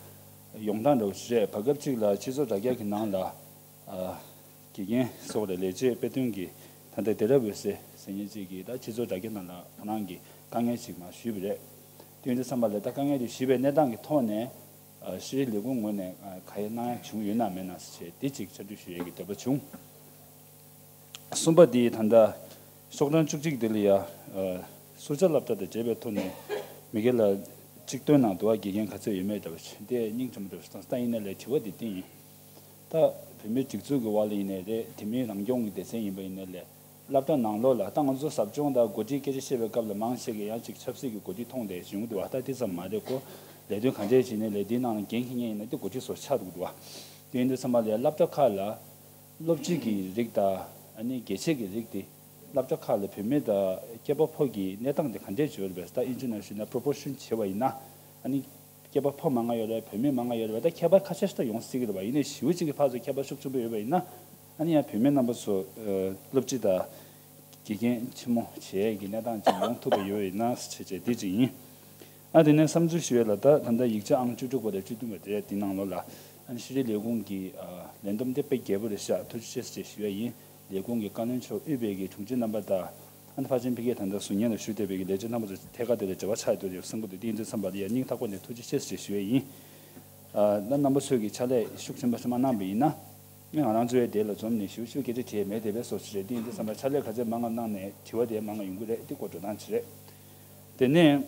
ཡོང་སྟངས་འདྲ་བོ་ཞིག་རེད། བར་སྐབས་གཅིག་ལ་སྤྱི་ཚོགས་དྲ་རྒྱ་གི་ནང་ལ་ཨ་དགེ་རྒན་སོགས་ལ་ལས་བྱེད་དཔེ་སྟོན་གྱི་ད་ལྟ་དེ་ར་འོད་ཟེར་ཟེར་མཁན་གཅིག་གིས་ད་སྤྱི་ཚོགས་དྲ་རྒྱ་ནང་ལ་ཁོ་རང་གི་དཀའ་ངལ་ཅིག་མར་ཞུས་པ་རེད། དེ་ཡིན་དུས་ཙམ་པ་ལ་ད་དཀའ་ངལ་དེ་ཞུས་པའི་གནས་སྟངས་ཀྱི་ཐོག་ནས་ཨ་ཤེས་རིག་ལས་ཁུངས་ངོས་ནས་ཨ་ག་རེ་གནང་ཡ་བྱུང་ཡོད་ན་མེད་ན་ཟེར་དེ་ཅིག་ཕྱག་བྲིས་ཞུ་ཡས་ཀྱི་འདོད་པ་བྱུང་། གསུམ་པ་དེ་ད་ལྟ་ཤོག་གྲངས་བཅུ་གཅིག་དེ་ལ་ཡ། ཨ་སུ་ཇཱ་སློབ་གྲྭ་དང་འབྲེལ་བའི་ཐོག་ནས་མི་སྒེར་ལ་གཅིག་སྟོན་གནང་འདུག་བ། དགེ་རྒན་ག་ཚོད་ཡོད་མེད་འདྲ་བ་ཞིག་དེ་སྙིང་རྗེ་མོ་འདྲ་བ་ཞིག་བཏང་སྟེ། ཡིན་ནའི་ལས་དྲི་བ་འདི་བཏིང་ཡིན། ད་བོད་མིའི་སྒྲིག་འཛུགས་ཀྱི་འོག་ལ་ཡིན་ནའི་རེད། དེ་མིན་རང་སྐྱོང་གི་སྡེ་ཚན་ཡིན་པ་ཡིན་ནའི་ལས། སློབ་གྲྭ་ནང་ལོགས་ལ་ད་ང་ཚོ་ཟབ་སྦྱོང་དང་འགོ་ཁྲིད་སྐད་ཆ་བཤད་པའི་སྐབས་ལ་མང་ཆེ་གིས་ཡང་ཅིག་ཆབ་སྲིད་ཀྱི་འགོ་ཁྲིད་མཐོང་བསྡད་བྱུང་འདུག་བ། ད་དེ་ཙམ་མ་རེད་ཀོ། ལས་དོན་ག་འདྲས་བྱས་ནའི་ལས་དེའི་ནང་ལ་འགན་འཁྱེར་མཁན་ཡིན་ན་དེ་འགོ་ཁྲིད་ཚོ་ཆགས་འདུག་འདུག་བ། དེ་ཡིན་དུས་ཙམ་པ་ལ་ཡ་སློབ་གྲྭ་ཁག་ལ་སློབ་སྤྱི་གི་རིགས་དང་ཨ་ནི་རྒྱལ་གཅེས་ཀྱི་རིགས་དེ། སློབ་གྲྭ་ཁག་ལ་བུད་མེད་དང་སྐྱེས་པ་ཕོ་གི་གནས་སྟངས་དེ་ག་འདྲས་བྱུང་ཡོད་རེད་པས། ད་ཨིན་ཇི་ནང་ཞུས་ན་པོ་རོ་པོར་ཤན་བྱས་པ་ཡིན་ན། ཨ་ནི་སྐྱེས་པ་ཕོ་མང་ང་ཡོད་རེད། བུད་མེད་མང་ང་ཡོད་རེད་པས། ད་ཁྱད་པར་ཁ་ཤས་ཤིག་ད་ཡོང་སྲིད་ཀྱི་རེད་པ། ཡིན་ནའི་ཞེ་པོ་ཅིག་གི་ཕར་ཚུར་ཁྱད་པར་ཤུགས་ཆེན་པོ་ཡོད་པ་ཡིན་ན། ཨ་ནི་ཡང་བུད་མེད་རྣམ་པ་ཚོ་ཨ་སློབ་སྤྱི་དང་དགེ་རྒན་ཆེན་མོ་བྱེད་ཡས་ཀྱི་གནས་སྟངས་ཅིག་ཡོང་ཐུབ་པ་ཡོད་པ་ཡིན་ན་བྱས་བྱས་འདི་ཅིག་ཡིན། ཨ་དེ་ནས་བསམ་ཚུལ་ཞུ་ཡས་ལ། ད་ད་ལྟ་ཡིག་ཆ་ཨང་བཅུ་དྲུག་པ་དང་བཅུ་བདུན་པ་དེ་དེ་ནང་ལོགས་ལ། ཨ་ནི་ཤེས་རིག་ལས་ཁུངས་ཀྱི་ཨ་ལས་བསྡོམས་དེ་དཔེ་རྒྱས་པོ་རེད་ཤག་ཐུགས་རྗེ་ཆེ་ཟེར་ཞུ་ཡས་ཡིན། ལས་ཁུངས་ཀྱི་བཀའ་བློན་མཆོག་དབུས་པའི་གི་དྲུང་ཆེ་རྣམ་པ་དང་། ཨ་ནི་ཕལ་ཆེར་ཕ་གིའི་ད་ལྟ་ཟུར་ཉན་ལ་བཞུགས་བསྡད་པའི་གི་ལས་བྱེད་རྣམ་པ་ཚོ་ཐད་ཀར་དེ་ལ་འབྲེལ་བ་ཆགས་ཡོད་དུས་བསམ་གི་འདུག་དེ་ཡིན་དུས་ཙམ་པ་ལ་ཡ་སྙིང་ཐག་པ་ནས་ཐུགས་རྗེ་ཆེ་ཟེར་ཞུ་ཡས་ཡིན། ཨ་ད་རྣམ་པ་ཚོས་ཀྱི་ཕྱག་ལས་ཤུགས་ཆེན་པོ་ཞིག་མ་གནང་པ་ཡིན་ན། ང་རང་ཚོའི་དེ་ལ་འཛོམས་ནས་ཞུ་ཞུ་སྐད་ཆ་དྲིས་མེད་དེ་བས་སོ་ཞིག་རེད། དེ་ཡིན་དུས་ཙམ་པ་ཕྱག་ལས་ག་ཚད་མང་ང་གནང་ནས་དྲི་བ་དེ་མང་ང་ཡོང་གི་རེད། དེ་སྐོར་འགྲོ་སྟངས་ཅི་རེད། དེ་ནས་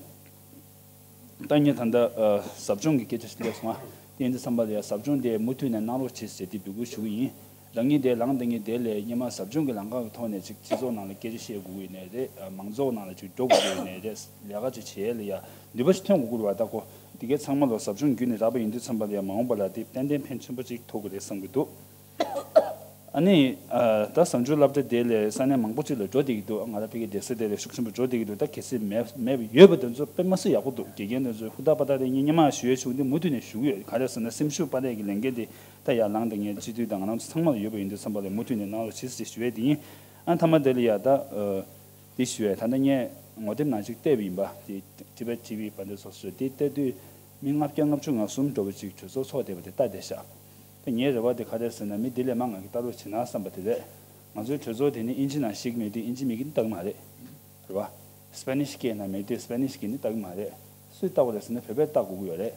ད་ངས་ད་ལྟ་ཨ་ཟབ་སྦྱོང་གི་སྐད་ཆ་ཞིག་སླེབས་སོང་ཨ། དེ་ཡིན་དུས་ཙམ་པ་ལ་ཡ་ཟབ་སྦྱོང་དེ་མུ་མཐུད་ནས་གནང་རོགས་བྱེད་ཟེར་དེ་འབོད་སྐུལ་ཞུ་གི་ཡིན། རང་ཉིད་དེ་ལངས་བསྡད་མཁན་དེ་ལས་སྔོན་མ་ཟབ་སྦྱོང་གི་ལམ་ཁ་གི་ཐོག་ནས་ཅིག་སྤྱི་ཚོགས་ནང་ལ་སྐད་ཆ་བཤད་དགོས་ཀྱི་ཡོད་ནའི་རེད། ཨ་མང་ཚོགས་ནང་ལ་ཅིག་འགྲོ་དགོས་ཀྱི་ཡོད་ནའི་རེད། ལས་ཀ་ཅིག་བྱེད་ཡས་ལ་ཡ་ནུས་པ་ཞིག་ཐོན་དགོས་ཀྱི་རེད་པ། ད་ཁོ་དེ་གའི་ཚང་མ་ལ་ཟབ་སྦྱོང་བརྒྱུད་ནས་རག་པ་ཡིན་དུས་ཙམ་པ་ལ་ཡ་མ་འོངས་པ་ལ་དེ་ཏན་ཏན་ཕན་ཆེན་པོ་ཅིག་ཐོགས་ཀྱི་རེད་བསམ་གྱི་འདུག་ཨ་ནི་ཨ་ད་ཟབ་སྦྱོང་སློབ་གྲྭ་དེ་ལས་ས་གནས་མང་པོ་ཅིག་ལ་འགྲོ་བསྡད་ཀྱི་འདུག་ང་རང་ཕ་གིའི་སྡེ་སྲིད་དེ་ལས་ཤུགས་ཆེན་པོ་འགྲོ་བསྡད་ཀྱི་འདུག་ད་གལ་སྲིད་མེད་མེད་ཡོད་པ་དེ་ཚོ་དཔེ་མ་སྲིད་ཡག་པོ་འདུག་དགེ་རྒན་དེ་ཚོས་ཧུར་ཐག་པ་ཐག་རེད། ངས་སྔོན་མ་ཞུ་ཡས་བྱུང་དེ་མུ་མཐུད་ནས་ཞུ་གི་ཡོད། ག་རེ་ཟེར་ན་སེམས་ཤུགས་སྤར་ཡས་ཀྱི་ལས་འགན་དེ་ད་ཡར་ལངས་བསྡད་མཁན་སྤྱི་འཐུས་དང་ང་རང་ཚོ་ཚང་མ་ལ་ཡོད་པ་ཡིན་དུས་ཙམ་པ་ལ་མུ་མཐུད་ནས་གནང་རོགས་བྱེད་ཟེར་ཞུ་ཡས་དེ་ཡིན། ཨ་མཐའ་མ་དེ་ལ་ཡ་ད་ཨ་འདི་ཞུ་ཡས། ད་ལྟ་ངས་ངོ་དེབ་ནང་ཅིག་བལྟས་པ་ཡིན་པ། དེ་ཊི་བེཊ་ཊི་ཝི་པ་འདི་སོ་སོ་དེ་བལྟས་དུས་མི་ལྔ་བརྒྱ་ལྔ་བཅུ་ང་གསུམ་འདྲ་བོ་ཅིག་གྲོས་ཚོགས་ཚོགས་བསྡད་པ་དེ་ལྟ་བསྡད་ཤག་དེ་ངའི་རེ་བ་དེ་ག་རེ་ཟེར་ན་མི་འདི་ལས་མང་ང་གིས་ལྟ་རོགས་བྱེད་ན་བསམ་པ་དེ་རེད། ང་ཚོའི་གྲོས་ཚོགས་དེ་ནི་ཨིན་ཇི་ནང་ཞིག་མེད་དུས་ཨིན་ཇི་མི་གིས་ལྟ་གི་མ་རེད། རེད་བ། སྤེ་ནིཤ་སྐད་ནང་མེད་དུས་སྤེ་ནིཤ་གིས་ནི་ལྟ་གི་མ་རེད། སུས་ལྟ་དགོས་རེད་ཟེར་ན་བོད་པས་ལྟ་དགོས་ཀྱི་ཡོད་རེད།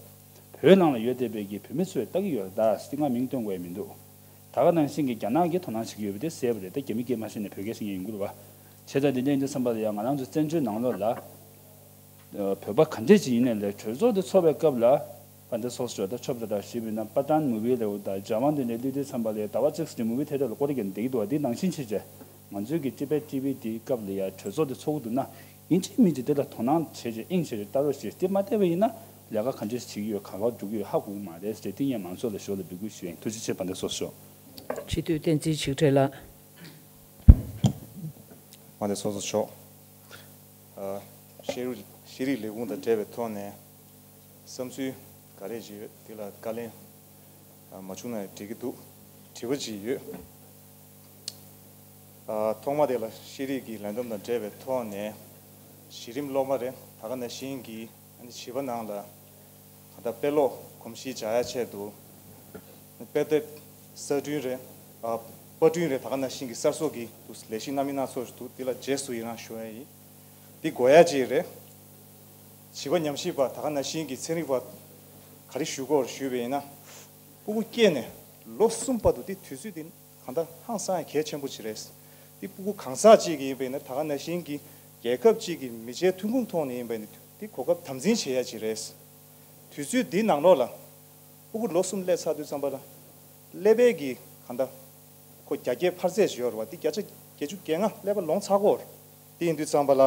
བོད་ནང་ལ་ཡོད་བསྡད་པའི་གི་བོད་མི་ཚོས་ལྟ་གི་ཡོད་རེད། ད་སྟེང་ང་མིང་སྟོན་དགོས་ཡ་མི་འདུག་ད་ག་ནང་བཞིན་གྱི་རྒྱ་ནག་གིས་དོ་སྣང་བྱེད་ཀྱི་ཡོད་པ་དེ་གསལ་པོ་རེད། ད་རྒྱ་མི་སྐད་མ་ཤེས་ནས་བོད་སྐད་ཤེས་མཁན་ཡིན་དགོས་རེད་བ། བྱས་ཙང་དེ་འདྲ་ཡིན་དུས་ཙམ་པ་ལ་ཡང་ང་རང་ཚོ་བཙན་བྱོལ་ནང་ལོགས་ལ་བོད་པ་ག་འདྲས་ཅིག་ཡིན་ནའི་ལས་གྲོས་ཚོགས་དེ་ཚོགས་པའི་སྐབས་ལ། ད་ལྟ་སོགས་སུ་ད་ཆོབ་ད་ད་ཞིབ་ཡིན་ན་པ་ཏན་མུ་བི་ལེའུ་དང་ཇ་ཝན་དེ་འདྲའི་བློས་དུས་ཙམ་པ་ལས་ཟླ་བ་གཅིག་ཙམ་མུ་བི་ཐེ་ཏར་ལ་སྐོར་གྱི་འདེགས་འདུག་དེ་ནང་བཞིན་བྱས་རྗེས་ང་ཚོའི་གི་ཊི་བེཊ་ཊི་བི་དེའི་སྐབས་ལ་ཡ་གྲོས་ཚོགས་དེ་ཚོགས་འདུག་ན་ཡིན་གཅིག་མིན་གཅིག་དེ་ལ་དོ་སྣང་བྱས་རྗེས་དབྱིངས་བྱས་རྗེས་ལྟ་རོགས་བྱས་དེ་མ་བལྟས་པ་ཡིན་ན་ལས་ཀ་ག་འདྲས་བྱེད་ཀྱི་ཡོད་ག་པར་འགྲོ་གི་ཡོད་ཧ་གོ་གི་མ་རེད་ཟེར་དེ་ངས་མང་ཚོགས་ལ་ཞོར་ལ་འབོད་སྐུལ་ཞུ་ཡིན། ཐུགས་རྗེ་ཆེ། པ་ཏན་སོགས་སུ། སྤྱི་འཐུས་བསྟན་འཛིན་ཆིག་ཁྲི་ལགས། མ་དེ་སོ་སོ་ཆོག་ཤེས་རིག་ཤེས་རིག་ལས་ཁུངས་དང་འབྲེལ་བའི་ཐོག་ནས་བསམ་ཚུལ་ག་རེ་ཅིག་ཡོད་དེ་ལ་བཀའ་ལན་མ་བྱུང་ན་འགྲིག་གི་འདུག་དྲི་བ་ཅིག་ཡོད། ཐོག་མ་དེ་ལ་ཤེས་རིག་གི་ལས་བསྡོམས་དང་འབྲེལ་བའི་ཐོག་ནས་གཞི་རིམ་སློབ་མ་རེད་ད་ག་ནང་བཞིན་གྱི་བྱིས་པ་ནང་ལ། ད་ལྟ་དཔེ་ཀློག་གོམས་གཤིས་འཇགས་ཡ་ཆེད་དུ། དཔེ་དེབ་གསར་སྐྲུན་རེད། ཨ། པར་སྐྲུན་རེད་ད་ག་ནང་བཞིན་གྱི་གསར་བཟོ་གི་འདུག་ལས་གཞི་སྣ་མིན་སྣ་ཚོགས་ཤིག་འདུག་འདི་ལ་རྗེས་སུ་ཡི་རང་ཞུ་ཡ་ཡིན། འདི་དགོས་ཡ་ཅིག་རེད། བྱིས་པ་ཉམས་ཞིབ་པ་ད་ག་ནང་བཞིན་གྱི་ཚན་རིག་པ་ག་རེ་ཞུ་དགོས་རེད་ཞུས་པ་ཡིན་ན། སྤུ་གུ་སྐྱེས་ནས་ལོ་གསུམ་བར་དུ་འདི་དུས་ཚོད་འདི་གང་ལྟར་ཧང་སང་ཡ་གལ་ཆེན་པོ་ཅིག་རེད། འདི་སྤུ་གུ་གང་ཟག་ཅིག་གི་ཡིན་པ་ཡིན་ན་ད་ག་ནང་བཞིན་གྱི་རྒྱལ་ཁབ་ཅིག་གི་མི་ཆའི་ཐོན་ཁུངས་ཐོག་ནས་ཡིན་པ་ཡིན་ན་འདི་གོ་སྐབས་དམ་འཛིན་བྱེད་ཡ་ཅིག་རེད། དུས་ཚོད་འདིའི་ནང་ལོགས་ལ། སྤུ་གུ་ལོ་གསུམ་སླེབས་ཚར་དུས་ཙམ་པ་ལ། ཀླད་པའི་གི་གང་ལྟར། ཁོ་རྒྱ་སྐྱེད་འཕར་ཚད་ཅིག་ཡོད་རེད་བ་འདི་བརྒྱ་ཆ་བརྒྱད་ཅུ་གྱ་ལྔ་ཀླད་པ་ལོངས་ཚར་གོ་རེད། དེ་ཡིན་དུས་ཙམ་པ་ལ།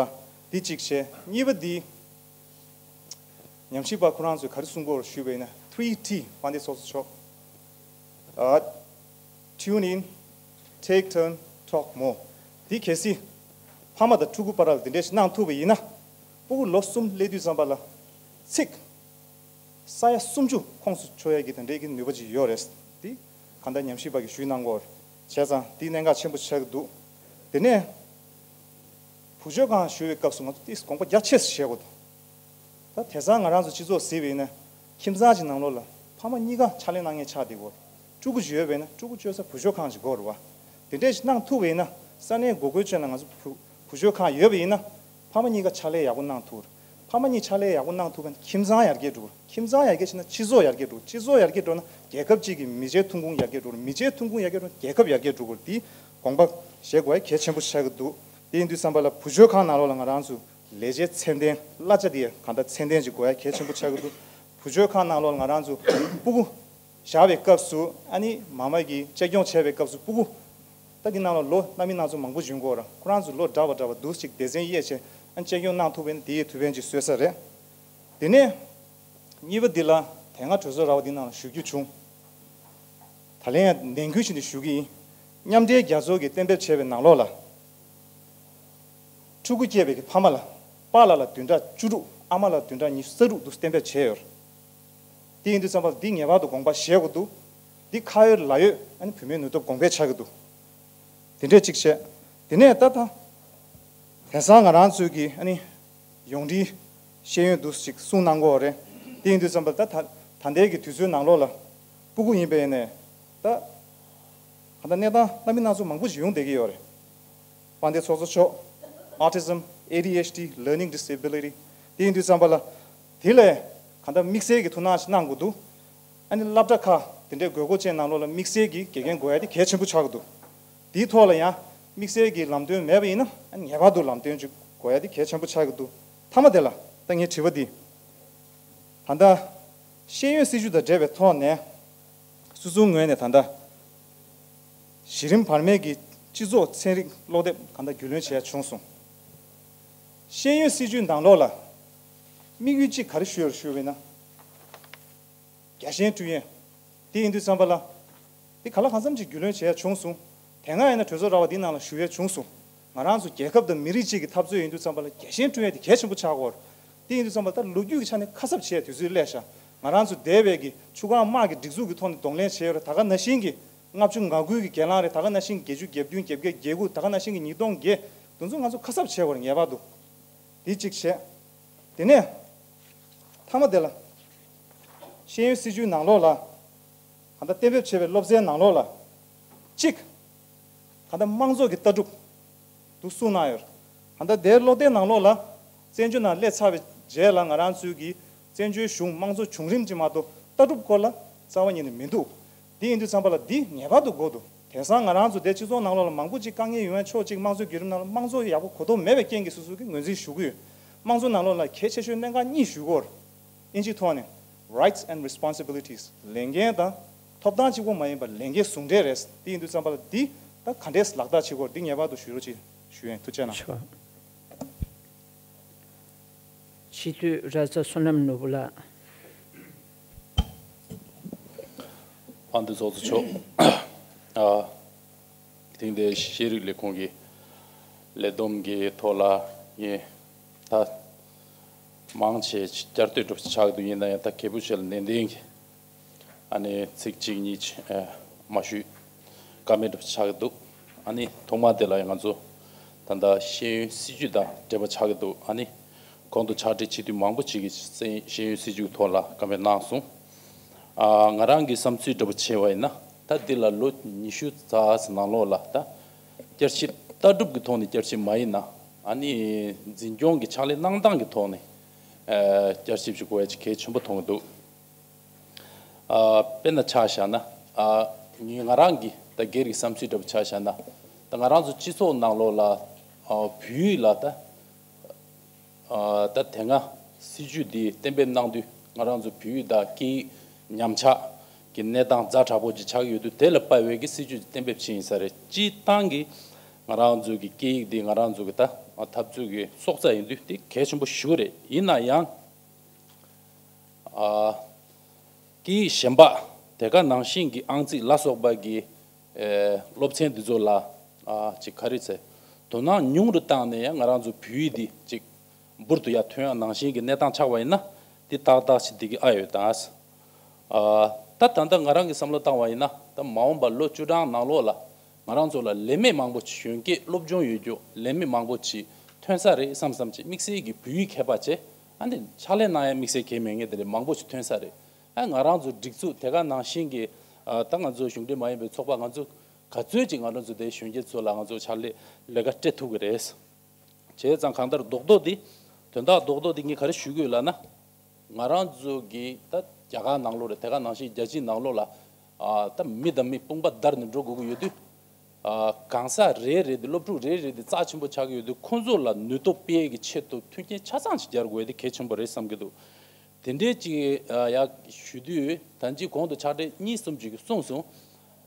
འདི་གཅིག་བྱས་གཉིས་པ་འདི། ཉམས་ཞིབ་པ་ཁོ་རང་ཚོས་ག་རེ་གསུང་གོ་རེད་ཞུས་པ་ཡིན་ན་three T དཔལ་ལྡན་ཚོགས་གཙོ་མཆོག་ཨ། Tune in, take turn, talk more. འདི་གལ་སྲིད་ཕ་མ་དང་ཕྲུ་གུ་བར་ལ་འདི་འདྲས་ཞིག་གནང་ཐུབ་པ་ཡིན་ན། སྤུ་གུ་ལོ་གསུམ་སླེབས་དུས་ཙམ་པ་ལ། ཚིག་ས་ཡ་སུམ་ཅུ་ཁོངས་སུ་ཆུད་ཡས་ཀྱི་དེ་འདྲའི་གི་ནུས་པ་ཅིག་ཡོད་རེད། འདི་གང་ལྟར་ཉམས་ཞིབ་པ་གིས་ཞུས་གནང་གོ། བྱས་ཙང་འདི་གནད་འགག་ཆེན་པོ་ཆགས་ཀྱི་འདུག་དེ་ནས་བུ་བཅོལ་ཁང་ཞུ་བའི་སྐབས་སུ་ང་ཚོ་ཏིས་དགོངས་པ་རྒྱ་ཆེ་ཞེ་དགོས་འདུག་ད་དེང་སང་ང་རང་ཚོ་སྤྱི་ཚོགས་གཟིགས་པ་ཡིན་ན་ཁྱིམ་ཚང་གཅིག་ནང་ལོགས་ལ་ཕ་མ་གཉིས་ཀ་ཕྱག་ལས་གནང་མཁན་ཆགས་བསྡད་ཡོད། ཕྲུ་གུ་ཅིག་ཡོད་པ་ཡིན་ན་ཕྲུ་གུ་བཅོལ་ས་བུ་བཅོལ་ཁང་ཅིག་དགོས་རེད་བ། དེ་འདྲས་ཞིག་གནང་ཐུབ་པ་ཡིན་ན་ས་གནས་འགོ་ཁུལ་ཅན་ལ་ང་ཚོ་བུ་བུ་བཅོལ་ཁང་ཡོད་པ་ཡིན་ན་ཕ་མ་གཉིས་ཀ་ཕྱག་ལས་ཡག་པོ་གནང་ཐུབ་རེད། ཕ་མ་གཉིས་ཕྱག་ལས་ཡག་པོ་གནང་ཐུབ་པ་ཡིན་ན་ཁྱིམ་ཚང་ཡར་རྒྱས་འགྲོ་གི་རེད། ཁྱིམ་ཚང་ཡར་རྒྱས་ཕྱིན་ན་སྤྱི་ཚོགས་ཡར་རྒྱས་འགྲོ་གི་རེད། སྤྱི་ཚོགས་ཡར་རྒྱས་འགྲོ་ན་རྒྱལ་ཁབ་གཅིག་གི་མི་ཆའི་ཐོན་ཁུངས་ཡར་རྒྱས་འགྲོ་གི་རེད། མི་ཆའི་ཐོན་ཁུངས་ཡར་རྒྱས་འགྲོ་ན་རྒྱལ་ཁབ་ཡར་རྒྱས་འགྲོ་གི་རེད། འདི་དགོངས་པ་བཞེས་དགོས་ཡ་གལ་ཆེན་པོ་ཆགས་ཀྱི་འདུག་དེ་ཡིན་དུས་ཙམ་པ་ལ་བུ་བཅོལ་ཁང་ནང་ལོགས་ལ་ང་རང་ཚོ་ལས་བྱེད་ཚད་ལྡན་གླ་ཆ་དེ་གང་ལྟར་ཚད་ལྡན་ཅིག་དགོས་ཡ་གལ་ཆེན་པོ་ཆགས་ཀྱི་འདུག་བུ་བཅོལ་ཁང་ནང་ལོགས་ལ་ང་རང་ཚོ་སྤུ་གུ་བཞག་པའི་སྐབས་སུ་ཨ་ནི་མ་མ་གིས་གཅེས་སྐྱོང་བྱས་པའི་སྐབས་སུ་སྤུ་གུ་ད་འདི་ནང་ལ་ལོ་སྣ་མིན་སྣ་ཚོགས་མང་པོ་ཡོང་གི་ཡོད་རེད། ཁོ་རང་ཚོ་ལོ་འདྲ་བ་འདྲ་བ་འདུག་ཅིག་སྡེ་ཚན་དབྱེ་བྱས་ཨ་ནི་གཅེས་སྐྱོང་གནང་ཐུབ་པ་ཡིན་ན་དེ་ཡི་ཐུགས་ཕན་ཅིག་གསོས་ས་རེད། དེ་ནས་གཉིས་པ་འདི་ལ་དེ་སྔ་གྲོས་ཚོགས་ར་བ་འདི་ནང་ལ་ཞུ་རྒྱུ་བྱུང་། ད་ལན་ཡང་ནན་སྐུལ་བྱས་ནས་ཞུ་གི་ཡིན། མཉམ་འབྲེལ་རྒྱལ་ཚོགས་ཀྱིས་གཏན་འབེབས་བྱས་པའི་ནང་ལོགས་ལ། ཕྲུ་གུ་སྐྱེས་པའི་ཕ་མ་ལ་པཱ་ལགས་ལ་བདུན་ཕྲག་བཅུ་དྲུག་ཨ་མ་ལགས་བདུན་ཕྲག་ཉི་ཤུ་རྩ་དྲུག་འདུག་གཏན་འབེབས་བྱས་ཡོད་རེད། དེ་ཡིན་དུས་ཙམ་པ་འདི་ངེས་པར་དུ་དགོངས་པ་བཞེས་དགོས་འདུག་འདི་ཁ་ཡོད་ལག་ཡོད་ཨ་ནི་བུད་མེད་ནུས་སྟོབས་གོང་འཕེལ་ཆགས་ཀྱི་འདུག་དེ་འདྲས་གཅིག་བྱས། དེ་ནས་ད་ད། དེང་སང་ང་རང་ཚོའི་གི་ཨ་ནི། ཡོངས་འབྲེལ་ཤེས་ཡོན་འདུག་ཅིག་གསུངས་གནང་གི་ཡོད་རེད། དེ་ཡིན་དུས་ཙམ་པ་ད་ད་ད་ལྟའི་གི་དུས་ཚོད་ནང་ལོགས་ལ། སྤུ་གུ་ཡིན་པའི་ནས། ད། ག་ད་གནས་སྟངས་སྣ་མིན་སྣ་ཚོགས་མང་པོ་ཞིག་ཡོང་བསྡད་ཀྱི་ཡོད་རེད། དཔལ་ལྡན་ཚོགས་གཙོ་མཆོག Autism, A D H D, learning disability དེ་ཡིན་དུས་ཙམ་པ་ལ། དེ་ལས་གང་ལྟར་དམིགས་བསལ་གྱི་ཐུགས་སྣང་ཞིག་གནང་དགོས་འདུག་ཨ་ནི་སློབ་གྲྭ་ཁག་དེ་འདྲའི་དགོས་མཁོ་ཅན་ནང་ལོགས་ལ་དམིགས་བསལ་གྱི་དགེ་རྒན་དགོས་ཡ་དེ་གལ་ཆེན་པོ་ཆགས་ཀྱི་འདུག་དེའི་ཐོག་ལ་ཡང་དམིགས་བསལ་གྱི་ལམ་སྟོན་མེད་པ་ཡིན་ན་ཨ་ནི་ངེས་པར་དུ་ལམ་སྟོན་ཅིག་དགོས་ཡ་དེ་གལ་ཆེན་པོ་ཆགས་ཀྱི་འདུག་མཐའ་མ་དེ་ལ་ད་ངའི་དྲི་བ་འདི། ད་ལྟ་ཤེས་ཡོན་སྲིད་བྱུས་དང་འབྲེལ་བའི་ཐོག་ནས་སོ་སོའི་ངོས་ནས་ད་ལྟ་གཞི་རིམ་བར་མའི་གི་སྤྱི་ཚོགས་ཚན་རིག་ཀློག་དེབ་གང་ལྟར་རྒྱུས་ལོན་བྱས་བྱུང་སོང་། ཤེས་ཡོན་སྲིད་བྱུས་ནང་ལོགས་ལ་དམིགས་ཡུལ་གཅིག་ག་རེ་ཞུས་ཡོད་ཞུས་པ་ཡིན་ན། རྒྱལ་ཞེན་བསྐྲུན་ཡས། དེ་ཡིན་དུས་ཙམ་པ་ལ། དེ་ག་ལ་གང་འཚམ་ཅིག་རྒྱུས་ལོན་བྱས་བྱུང་སོང་། དེ་སྔ་ཡིན་ན་གྲོས་ཚོགས་ར་བ་འདི་ནང་ལ་ཞུ་ཡས་བྱུང་སོང་། ང་རང་ཚོ་རྒྱལ་ཁབ་དང་མི་རིགས་གཅིག་གི་འཐབ་རྩོད་ཡིན་དུས་ཙམ་པ་ལ་རྒྱལ་ཞེན་བསྐྲུན་ཡས་དེ་གལ་ཆེན་པོ་ཆགས་ཀྱི་ཡོད་རེད། དེ་ཡིན་དུས་ཙམ་པ་ད་ལོ་རྒྱུས་ཀྱི་ཆ་ནས་ཁ་གསབ་བྱས་དུས་ཚོད་སླེབས་ཤག་ང་རང་ཚོ་འདས་པའི་གི་ཆུ་སྒང་དམག་གི་སྒྲིག་འཛུགས་ཀྱི་ཐོག་ནས་གདོང་ལེན་བྱས་ཡོད་རེད། ད་ག་ནང་བཞིན་གྱི་ལྔ་བཅུ་ང་དགུའི་གི་སྒེར་ལངས་རེད། ད་ག་ནང་བཞིན་གྱི་བརྒྱད་ཅུ་གྱ་བདུན་གྱ་བརྒྱད་གྱ་དགུ་ད་ག་ནང་བཞིན་གྱི་ཉིས་སྟོང་བརྒྱད་དེ་ཚོ་ང་ཚོ་ཁ་གསབ་བྱས་ཡོད་རེད་ངེས་པར་དུ། དེ་གཅིག་བྱས། དེ་ནས། མཐའ་མ་དེ་ལ། ཤེས་ཡོན་སྲིད་བྱུས་ནང་ལོགས་ལ། གང་ལྟར་གཏན་འབེབས་བྱས་པའི་སློབ་ཚན་ནང་ལོགས་ལ། གཅིག་གང་ལྟར་དམངས་གཙོ་གི་ལྟ་གྲུབ། འདུག་གསུངས་གནང་ཡོད། གང་ལྟར་དེའི་སློབ་དེབ་ནང་ལོགས་ལ། བཙན་བྱོལ་ནང་སླེབས་ཚར་བའི་རྗེས་ལ་ང་རང་ཚོའི་གི་བཙན་བྱོལ་གཞུང་དམངས་གཙོ་བྱུང་རིམ་གྱི་མ་གཏོགས་ལྟ་གྲུབ་སྐོར་ལ་རྩ་བ་ཉིད་ནས་མི་འདུག་དེ་ཡིན་དུས་ཙམ་པ་ལ་འདི་ངེས་པར་དུ་དགོས་འདུག་དེང་སང་ང་རང་ཚོ་དེ་སྤྱི་ཚོགས་ནང་ལོགས་ལ་མང་པོ་ཅིག་དཀའ་ངལ་ཡོང་ཡ་ཕྱོགས་གཅིག་དམངས་གཙོའི་བརྒྱུད་རིམ་ནང་ལ་དམངས་གཙོ་ཡག་པོ་གོ་རྟོགས་མེད་པའི་རྐྱེན་གྱིས་སོ་སོ་གི་ངོས་འཛིན་ཞུ་གི་ཡོད། དམངས་གཙོ་ནང་ལོགས་ལ་གལ་ཆེ་ཤོས་གནད་འགག་གཉིས་ཞུ་གི་ཡོད། དབྱིན་ཇིའི་ཐོག་ནས། Rights and responsibilities, ལས་འགན་དང་ཐོབ་ཐང་གཅིག་པོ་མ་ཡིན་པར་ལས་འགན་ཟུང་འབྲེལ་རེད། དེ་ཡིན་དུས་ཙམ་པ་ལ་འདི་ད་ག་འདྲས་ལག་བསྟར་བྱེད་དགོས་འདི་ངེས་པར་དུ་ཞུ་རོགས་གྱིས་ཞུ་ཡིན། ཐུགས་རྗེ་གནང་། སྤྱི་འཐུས་ར་ཛ་བསོད་ནམས་ནོར་བུ་ལགས། དཔལ་ལྡན་ཚོགས་གཙོ་མཆོག་ཨ། དེང་འདིར་ཤེས་རིག་ལས་ཁུངས་ཀྱི་ལས་བསྡོམས་ཀྱི་ཐོག་ལ་ངས་ད་མང་ཆེ་བསྐྱར་ཟློས་འདྲ་པོ་ཆགས་འདུག་ཡིན་ན་ཡང་ད་གལ་པོ་ཆེ་ལ་ནན་ཏན་གྱིས་ཨ་ནི་ཚིག་གཅིག་གཉིས་ཨ་མ་ཞུས་ཀ་མེད་འདྲ་པོ་ཆགས་འདུག་ཨ་ནི་ཐོག་མ་དེ་ལ་ཡང་ང་ཚོ་ད་ལྟ་ཤེས་ཡོན་སྲིད་བྱུས་དང་འབྲེལ་བ་ཆགས་ཀྱི་འདུག་ཨ་ནི་གོང་དུ་ཕྱག་བྲིས་བྱེད་དུས་མང་པོ་ཅིག་གིས་ཤེས་ཡོན་སྲིད་བྱུས་ཐོག་ལ་བཀའ་མོལ་གནང་སོང་། ཨ། ང་རང་གི་བསམ་ཚུལ་འདྲ་པོ་བྱས་པ་ཡིན་ན་ད་འདི་ལ་ལོ་ཉི་ཤུ་རྩ་ནང་ལོགས་ལ་ད་བསྐྱར་ཞིབ་ལྟ་གྲུབ་ཀྱི་ཐོག་ནས་བསྐྱར་ཞིབ་མ་ཡིན་ན་ཨ་ནི་འཛིན་སྐྱོང་གི་ཕྱག་ལས་གནང་སྟངས་ཀྱི་ཐོག་ནས་ཨ། བསྐྱར་ཞིབ་ཞིག་དགོས་ཡ་ཅིག་གལ་ཆེན་པོ་མཐོང་གི་འདུག་ཨ། དཔེར་ན་ཆ་བཞག་ན་ཨ། ངས་ང་རང་གི་ད་སྒེར་གྱི་བསམ་ཚུལ་འདྲ་པོ་ཆ་བཞག་ན་ད་ང་རང་ཚོ་སྤྱི་ཚོགས་ནང་ལོགས་ལ་ཨ། བོད་ཡིག་ལ་ད་ཨ། ད་དེ་སྔ་སྲིད་བྱུས་འདི་གཏན་འབེབས་གནང་དུས་ང་རང་ཚོ་བོད་ཡིག་དང་སྐད་ཡིག་ཉམས་ཆག་གི་གནས་སྟངས་ཛ་དྲག་པོ་ཅིག་ཆགས་ཀྱི་ཡོད་དུས་དེ་ལ་དཔག་པའི་གི་སྲིད་བྱུས་ཅིག་གཏན་འབེབས་བྱས་ཡིན་ས་རེད། སྤྱིར་བཏང་གི་ང་རང་ཚོ་གི་སྐད་ཡིག་འདི་ང་རང་ཚོ་གི་ད་འཐབ་རྩོད་ཀྱི་སྲོག་རྩ་ཡིན་དུས་དེ་གལ་ཆེན་པོ་ཞེ་པོ་རེད། ཡིན་ན་ཡང་ཨ། སྐད་ཡིག་གཞན་པ་དེ་ག་ནང་བཞིན་གྱི་ཨང་རྩིས་ལ་སོགས་པ་གི་ཨེ། སློབ་ཚན་འདི་ཚོ་ལ་ཨ། ཅིག་ག་རེ་ཟེར། དོ་སྣང་ཉུང་རུ་བཏང་ནས་ཡང་ང་རང་ཚོ་བོད་ཡིག་འདི་ཅིག་འབུར་དུ་ཡར་ཐོན་ཡ་ནང་བཞིན་གྱི་གནས་སྟངས་ཆགས་པ་ཡིན་ན་འདི་ཏག་ཏག་ཅིག་འགྲིག་གི་ཨ་ཡོད་ད། ཨ། ད་ད་ལྟ་ང་རང་གི་བསམ་བློ་བཏང་བ་ཡིན་ན་ད་མ་འོངས་པ་ལོ་བཅུ་གྲངས་ནང་ལོགས་ལ་ང་རང་ཚོ་ལ་ལས་མེད་མང་པོ་ཅིག་གཞོན་སྐྱེས་སློབ་སྦྱོང་ཡོད་རྒྱུ་ལས་མེད་མང་པོ་ཅིག་ཐོན་ས་རེད་བསམ་བསམ་ཅིག་དམིགས་བསལ་གྱི་བོད་ཡིག་མཁས་པ་བྱས་ཨ་ནི་ཕྱག་ལས་གནང་ཡ་དམིགས་བསལ་གྱི་མེད་མཁན་དེ་འདྲ་མང་པོ་ཅིག་ཐོན་ས་རེད། ཨ། ང་རང་ཚོ་སྒྲིག་འཛུགས་དེ་ག་ནང་བཞིན་གྱི་ཨ། ད་ང་ཚོ་གཞུང་འབྲེལ་མ་ཡིན་པའི་ཚོགས་པ་ང་ཚོ་ག་ཚོད་ཅིག་ང་རང་ཚོ་དེ་གཞོན་སྐྱེས་ཚོ་ལ་ང་ཚོ་ཕྱག་ལས་ལས་ཀ་སྤྲད་ཐུབ་ཀྱི་རེད། བྱས་ཙང་གང་ལྟར་རྡོག་རྡོག་འདི་དོན་དག་རྡོག་རྡོག་འདི་ངས་ག་རེ་ཞུ་དགོས་ལབ་ན། ང་རང་ཚོ་གི་ད་རྒྱ་གར་ནང་ལོགས་རེད་དེ་ག་ནང་བཞིན་རྒྱལ་སྤྱིའི་ནང་ལོགས་ལ་ཨ། ད་མི་དང་མི་དཔུང་པ་བརྡར་ནས་འགྲོ་དགོས་ཀྱི་ཡོད་དུས། ཨ། གང་ཟག་རེ་རེ་དེ་སློབ་ཕྲུག་རེ་རེ་དེ་རྩ་ཆེན་པོ་ཆགས་ཀྱི་ཡོད་དུས་ཁོང་ཚོ་ལ་ནུས་སྟོབས་སྤེལ་གྱི་ཆེད་དུ་མཐུན་རྐྱེན་ཆ་ཚང་ཞིག་སྦྱར་དགོས་དེ་གལ་ཆེན་པོ་རེད་བསམ་གྱི་འདུག་དེ་འདྲའི་ཅིག་ཨ། ཡག་ཞུ་དུས་ད་ཅི་གོང་དུ་ཕྱག་སྦྲེལ་གཉིས་གསུམ་ཅིག་གིས་གསུངས་སོང་།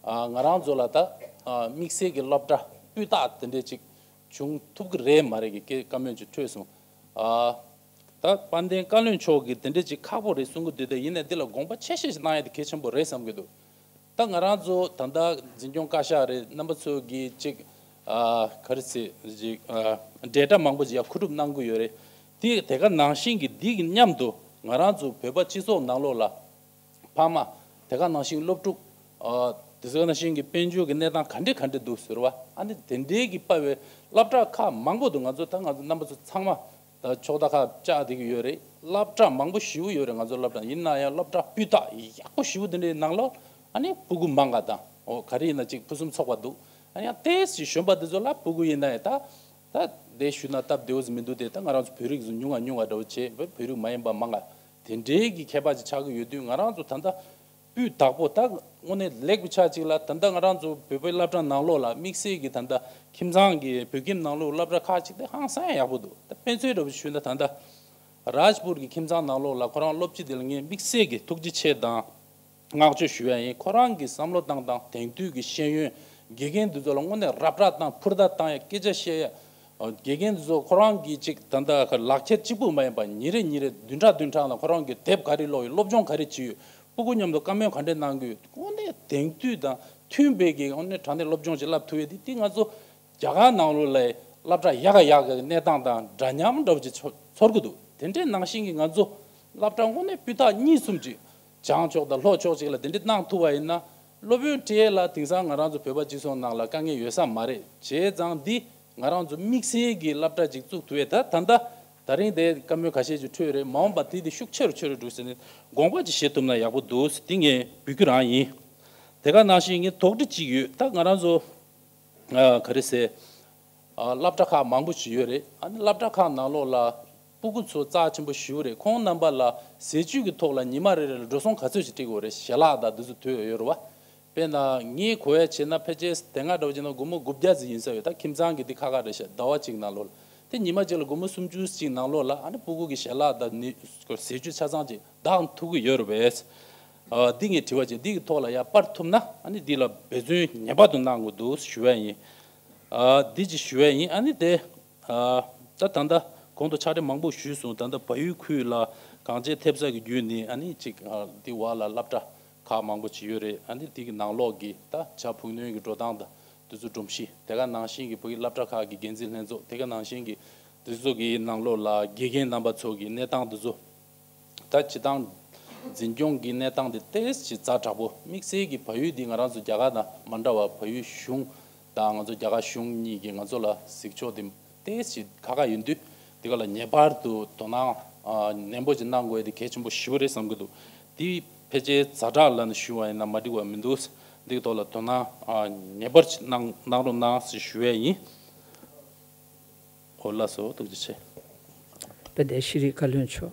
ཨ། ང་རང་ཚོ་ལ་ད་ཨ། དམིགས་བསལ་གྱི་སློབ་གྲྭ་སྤུས་དག་དེ་འདྲའི་ཅིག་བྱུང་ཐུབ་ཀྱི་རེད་མ་རེད་ཀྱི་སྐད་བཀའ་མོལ་ཅིག་འཕྲོས་སོང་། ཨ། ད་དཔལ་ལྡན་བཀའ་བློན་མཆོག་གིས་དེ་འདྲ་ཅིག་ཁག་པོ་རེད་གསུང་གི་འདུག་དེ་ཡིན་ནའི་འདི་ལ་དགོངས་པ་ཆེ་ཤོས་ཤིག་གནང་ཡ་དེ་གལ་ཆེན་པོ་རེད་བསམ་གྱི་འདུག་ད་ང་རང་ཚོ་ད་ལྟ་འཛིན་སྐྱོང་བཀའ་ཤག་རེད་རྣམ་པ་ཚོ་གིས་ཅིག་ཨ། ག་རེ་ཟེར་ཅིག་ཨ། འབྲེལ་སྒྲ་མང་པོ་ཅིག་ཡར་མཁོ་སྒྲུབ་གནང་གི་ཡོད་རེད། དེ་དེ་ག་ནང་བཞིན་གྱི་འདི་གི་མཉམ་དུ་ང་རང་ཚོ་བོད་པ་སྤྱི་ཚོགས་ནང་ལོགས་ལ་ཕ་མ་དེ་ག་ནང་བཞིན་སློབ་ཕྲུག་ཨ། དེ་ག་ནང་བཞིན་གྱི་དཔལ་འབྱོར་གྱི་གནས་སྟངས་ག་འདྲ་ག་འདྲ་འདུག་ཟེར་བ་ཨ་ནི་དེ་འདྲའི་གི་དཔག་པའི་སློབ་གྲྭ་ཁག་མང་པོ་འདུག་ང་ཚོ་ད་ང་ཚོ་རྣམ་པ་ཚོ་ཚང་མ་ད་ཕྱོགས་མཐའ་ཁག་བཅར་བསྡད་ཀྱི་ཡོད་རེད། སློབ་གྲྭ་མང་པོ་ཞེ་པོ་ཡོད་རེད། ང་ཚོ་སློབ་གྲྭ་ཡིན་ན་ཡང་སློབ་གྲྭ་སྤུས་དག་ཡག་པོ་ཞེ་པོ་དེ་འདྲའི་ནང་ལོགས་ཨ་ནི་སྤུ་གུ་མང་ག་དང་འོ་ག་རེ་ཡིན་ན་གཅིག་ཕུན་སུམ་ཚོགས་པ་འདུག་ཨ་ནི་ཡང་ཏོག་ཙམ་གཞོན་པ་དེ་ཚོ་ལ་སྤུ་གུ་ཡིན་ན་ཡང་ད་ད་དེ་ཞུས་ན་སྟབས་བདེ་བོ་ཟིག་མི་འདུག་དེ་ད་ང་རང་ཚོ་བོད་རིགས་ཚོ་ཉུང་ང་ཉུང་ང་འདྲ་བོ་བྱས་བོད་རིགས་མ་ཡིན་པ་མང་ང་དེ་འདྲའི་གི་ཁྱད་པར་ཅིག་ཆགས་ཀྱི་ཡོད་དུས་ང་རང་ཚོ་ད་ལྟ་སྤུས་དག་པོ་ད་དངོས་གནས་ལེགས་པའི་ཆ་གཅིག་ལ་ད་ལྟ་ང་རང་ཚོ་བོད་པའི་སློབ་གྲྭ་ནང་ལོགས་ལ་དམིགས་བསལ་གྱི་ད་ལྟ་ཁྱིམ་ཚང་གི་བོད་ཁྱིམ་ནང་ལོགས་སློབ་གྲྭ་ཁག་ཅིག་དེ་ཧང་སང་ཡག་པོ་འདུག་ད་དཔེ་མཚོན་འདྲ་པོ་ཞུས་ན་ད་ལྟ་རཱཇ་པུར་གྱི་ཁྱིམ་ཚང་ནང་ལོགས་ལ་ཁོ་རང་སློབ་སྤྱི་དེ་ལ་ངས་དམིགས་བསལ་གྱི་ཐུགས་རྗེ་ཆེ་དང་བསྔགས་བརྗོད་ཞུ་ཡ་ཡིན། ཁོ་རང་གི་བསམ་བློ་བཏང་སྟངས་དེང་དུས་ཀྱི་ཤེས་ཡོན་དགེ་རྒན་འདི་ཚོ་ལ་དངོས་གནས་རབ་བསྒྲགས་བཏང་ཕུར་ཐག་བཏང་ཡ་སྐད་ཆ་བཤད་ཡ། དགེ་རྒན་འདི་ཚོ་ཁོ་རང་གི་ཅིག་ད་ལྟ་ལག་ཁྱེར་གཅིག་པུ་མ་ཡིན་པ་ཉིན་རེ་ཉིན་རེ་བདུན་ཕྲག་བདུན་ཕྲག་ལ་ཁོ་རང་གི་དེབ་ག་རེ་ཀློག་ཡོད་སློབ་སྦྱོང་ག་རེ་བྱེད་ཡོད་སྤུ་གུ་མཉམ་དུ་བཀའ་མོལ་ག་འདྲས་གནང་གི་ཡོད་དངོས་གནས་དེང་དུས་དང་མཐུན་པའི་གི་དངོས་གནས་དྲང་གནས་སློབ་སྦྱོང་ཅིག་བསླབ་ཐུབ་ཡས་དེ་དེ་ང་ཚོ་རྒྱ་གར་ནང་ལོགས་ལ་སློབ་གྲྭ་ཡག་ག་ཡག་གི་གནས་སྟངས་དང་འདྲ་མཉམ་འདྲ་བོ་ཅིག་ཚོར་ཚོར་གི་འདུག་དེ་འདྲའི་ནང་བཞིན་གྱི་ང་ཚོ་སློབ་གྲྭ་དངོས་གནས་སྤུས་དག་གཉིས་གསུམ་ཅིག་བྱང་ཕྱོགས་དང་ལྷོ་ཕྱོགས་ཅིག་ལ་དེ་འདྲའི་གནང་ཐུབ་པ་ཡིན་ན་སློབ་ཡོན་སྤྲད་ཡས་ལ་དེང་སང་ང་རང་ཚོ་བོད་པ་སྤྱི་ཚོགས་ནང་ལ་དཀའ་ངལ་ཡོད་ས་མ་རེད། བྱས་ཙང་འདི་ང་རང་ཚོ་དམིགས་བསལ་གྱི་སློབ་གྲྭ་ཅིག་བཙུགས་ཐུབ་ཡས་ད་ད་ལྟ་ད་རིང་དེ་བཀའ་མོལ་ཁ་ཤས་ཅིག་འཕྲོས་རེད། མ་འོངས་པ་དེ་དེ་ཤུགས་ཆེ་རུ་ཆེ་རུ་འགྲོ་ཟེར་ནས་དགོངས་པ་ཅིག་བཞེས་ཐུབ་ན་ཡག་པོ་འདུག་ཟེར་དེ་ངས་འབོད་སྐུལ་རང་ཡིན། དེ་ག་ནང་བཞིན་ངས་དོགས་འདྲི་ཅིག་ཡོད། ད་ང་རང་ཚོ་ཨ། ག་རེ་ཟེར། ཨ། སློབ་གྲྭ་ཁག་མང་པོ་ཞིག་ཡོད་རེད། ཨ་ནི་སློབ་གྲྭ་ཁག་ནང་ལོགས་ལ་སྤུ་གུ་ཚོ་རྩ་ཆེན་པོ་ཞིག་རེད། ཁོང་རྣམ་པ་ལ་ཟས་བཅུད་ཀྱི་ཐོག་ལ་ཉི་མ་རེ་རེ་ལ་འགྲོ་སོང་ག་ཚོད་ཞིག་སྤྲད་དགོས་རེད། ཞལ་ལག་དང་འདི་ཚོ་དོད་ཡོད་རེད་བ། དཔེར་ན་ངས་གོ་ཡ་བྱས་ན་ཕལ་ཆེར་དེ་སྔ་འདྲ་བོ་བྱས་ན་སྒོར་མོ་དགུ་བརྒྱ་ཙམ་ཡིན་ས་ཡོད། ད་ཁྱིམ་ཚང་གི་འདི་ཁ་ཁ་རེད་ཤག་ཟླ་བ་གཅིག་ནང་ལོགས་ལ། དེ་ཉི་མ་གཅིག་ལ་སྒོར་མོ་སུམ་ཅུ་ཅིག་ནང་ལོགས་ལ་ཨ་ནི་སྤུ་གུ་གི་ཞལ་ལག་དང་ནི་ཟས་བཅུད་ཆ་ཚང་ཅིག་འདང་ཐུབ་ཀྱི་ཡོད་རེད་པས། ཨ་འདི་ངས་དྲི་བ་བྱས། འདི་གི་ཐོག་ལ་ཡར་སྤར་ཐུབ་ན་ཨ་ནི་འདི་ལ་འབད་བརྩོན་ངེས་པར་དུ་གནང་དགོས་འདུག་ཞུ་བ་ཡིན། ཨ་འདི་ཅིག་ཞུ་བ་ཡིན། ཨ་ནི་དེ་ཨ་ད་ད་ལྟ་གོང་དུ་ཕྱག་བྲིས་མང་པོ་ཞུས་སོང་། ད་ལྟ་བལ་ཡུལ་ཁུལ་ལ་གངས་ཅན་ཐེབས་རྩ་གི་བརྒྱུད་ནས་ཨ་ནི་ཅིག་ཨ་འདི་བར་ལ་སློབ་གྲྭ་ཁག་མང་པོ་ཅིག་ཡོད་རེད། ཨ་ནི་འདི་གི་ནང་ལོགས་ཀྱི་ད་བྱ་བུག་གནོན་གྱི་འགྲོ་སྟངས་དང་། དེ་ཚོ་སྒྲོམ་གཞི། དེ་ག་ནང་བཞིན་གྱི་བོད་ཀྱི་སློབ་གྲྭ་ཁག་གི་འགན་འཛིན་ལྷན་ཚོགས། དེ་ག་ནང་བཞིན་གྱི་དེ་ཚོ་གི་ནང་ལོགས་ལ་དགེ་རྒན་རྣམ་པ་ཚོ་གི་གནས་སྟངས་དེ་ཚོ། ད་སྤྱིར་བཏང་འཛིན་སྐྱོང་གི་གནས་སྟངས་དེ་ཏོག་ཙམ་ཛ་དྲག་པོ། དམིགས་བསལ་གྱི་བལ་ཡུལ་འདི་ང་རང་ཚོ་རྒྱ་གར་དང་མ་འདྲ་བར་བལ་ཡུལ་གཞུང་དང་ང་ཚོ་རྒྱ་གར་གཞུང་གཉིས་ཀྱིས་ང་ཚོ་ལ་གཟིགས་ཕྱོགས་དེ་ཏོག་ཙམ་ཁག་ཁག་ཡིན་དུས། དེ་ག་ལ་ངེས་པར་དུ་དོ་སྣང་ཨ་ནན་པོ་ཅིག་གནང་དགོས་དེ་གལ་ཆེན་པོ་ཞེ་པོ་རེད་བསམ་གྱི་འདུག་དེ་ཕལ་ཆེར་ཛ་དྲག་ལབ་ནས་ཞུ་བ་ཡིན་ན་མ་འགྲིག་པ་མི་འདུག་འདི་གི་ཐོག་ལ་དོ་སྣང་ཨ་ངེས་པར་གནང་གནང་རོགས་གནང་ཞེས་ཞུ་ཡས་ཡིན། འོ་ལགས་སོ། ཐུགས་རྗེ་ཆེ། དཔལ་ལྡན་ཤེས་རིག་བཀའ་བློན་མཆོག་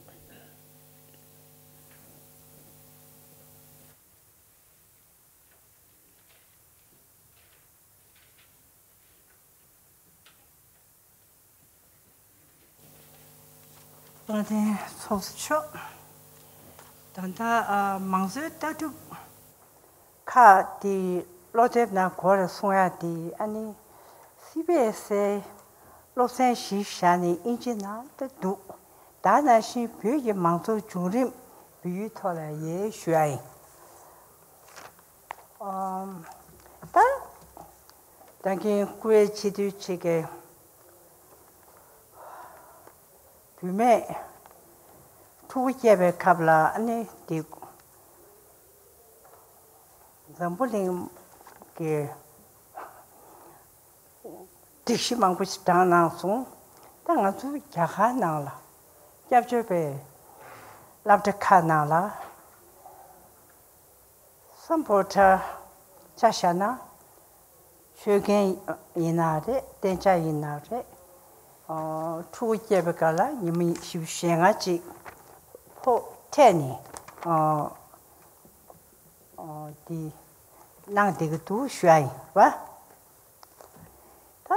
བློ་ལྡན་ཚོགས་གཙོ་མཆོག་ད་ལྟ་ཨ་མང་གཙོའི་ལྟ་གྲུབ་ཁག་དེ་སློབ་དེབ་ནང་གོ་རེ་གསུང་ཡག་དེ་ཨ་ནི་སི་བི་ཨེས་ཨི་སློབ་ཚན་གཞི་བཞག་ནས་དབྱིན་ཇི་ནང་ད་འདུག་ད་ནང་བཞིན་བོད་ཀྱི་མང་གཙོའི་བྱུང་རིམ་བོད་ཡིག་ཐོག་ལ་ཡས་ཞུ་ཡ་ཡིན། ཨམ། ད། ད་གིན་སྐུ་ཡི་ཆེ་བསྟོད་ཆེ་གེ་བུད་མེད་ཕྲུ་གུ་སྐྱེས་པའི་སྐབས་ལ་ཨ་ནི་འདི་འཛམ་བུ་གླིང་གི་སྒྲིག་གཞི་མང་པོ་ཞིག་བགྲངས་གནང་སོང་། ད་ང་ཚོ་རྒྱ་གར་ནང་ལ་སྐྱབས་བཅོལ་བའི་སློབ་གྲྭ་ཁག་ནང་ལ། སམ་བྷོ་ཊ་ཆ་བཞག་ན། ཆོས་རྒན་ཡིན་ན་རེད། གཏན་འཇགས་ཡིན་ན་རེད། ཨོ། ཕྲུ་གུ་སྐྱེས་པའི་སྐབས་ལ་ཉི་མ་བཞི་བཅུ་ཞེ་ལྔ་ཅིག་ཕོགས་སྤྲད་ནས། ཨོ། ཨོ། འདི་གནང་བསྡད་ཀྱི་འདུག་ཞུ་ཡ་ཡིན་པ། ད།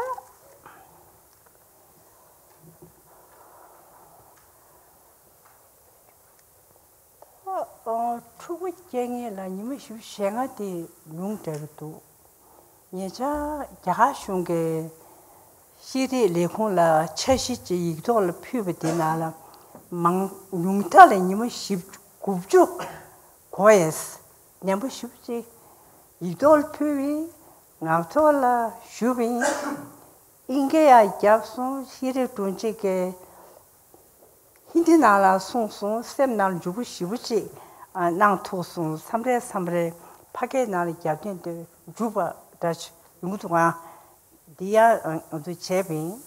ཕྲུ་གུ་སྐྱེ་མཁན་ལ་ཉི་མ་བཞི་བཅུ་ཞེ་ལྔ་དེ་ཉུང་དྲགས་ཀྱི་འདུག་ཉེ་ཆར་རྒྱ་གར་གཞུང་གིས་ཤེས་རིག་ལས་ཁུངས་ལ་འཆར་གཞི་ཅིག་ཡིག་ཐོག་ལ་ཕུལ་བ་དེ་ནང་ལ་མང་ཉུང་མཐའ་ལ་ཉི་མ་བཞི་བཅུ་དགུ་བཅུ་གོ་ཡས་ནན་པོ་ཞེ་པོ་ཅིག་ཡིག་ཐོག་ལ་ཕུལ་བ་ཡིན། ངག་ཐོག་ལ་ཞུས་པ་ཡིན། ཨིན་སྐད་ཡང་བརྒྱབ་སོང་། ཤེས་རིག་དྲུང་ཆེ་གིས་ཧིན་དི་ནང་ལ་གསུངས་སོང་། སེམས་ནང་ལ་འཇུག་པོ་ཞེ་པོ་ཅིག་ཨ་གནང་ཐུབ་སོང་། མཚམས་རེ་མཚམས་རེ་ཕ་སྐད་ནང་ལ་རྒྱབ་རྟེན་དེ་འཇུག་པ་འདྲ་ཅིག་ཡོང་གི་འདུག་ཨ། འདི་ཡང་ང་ཚོས་བྱས་པ་ཡིན།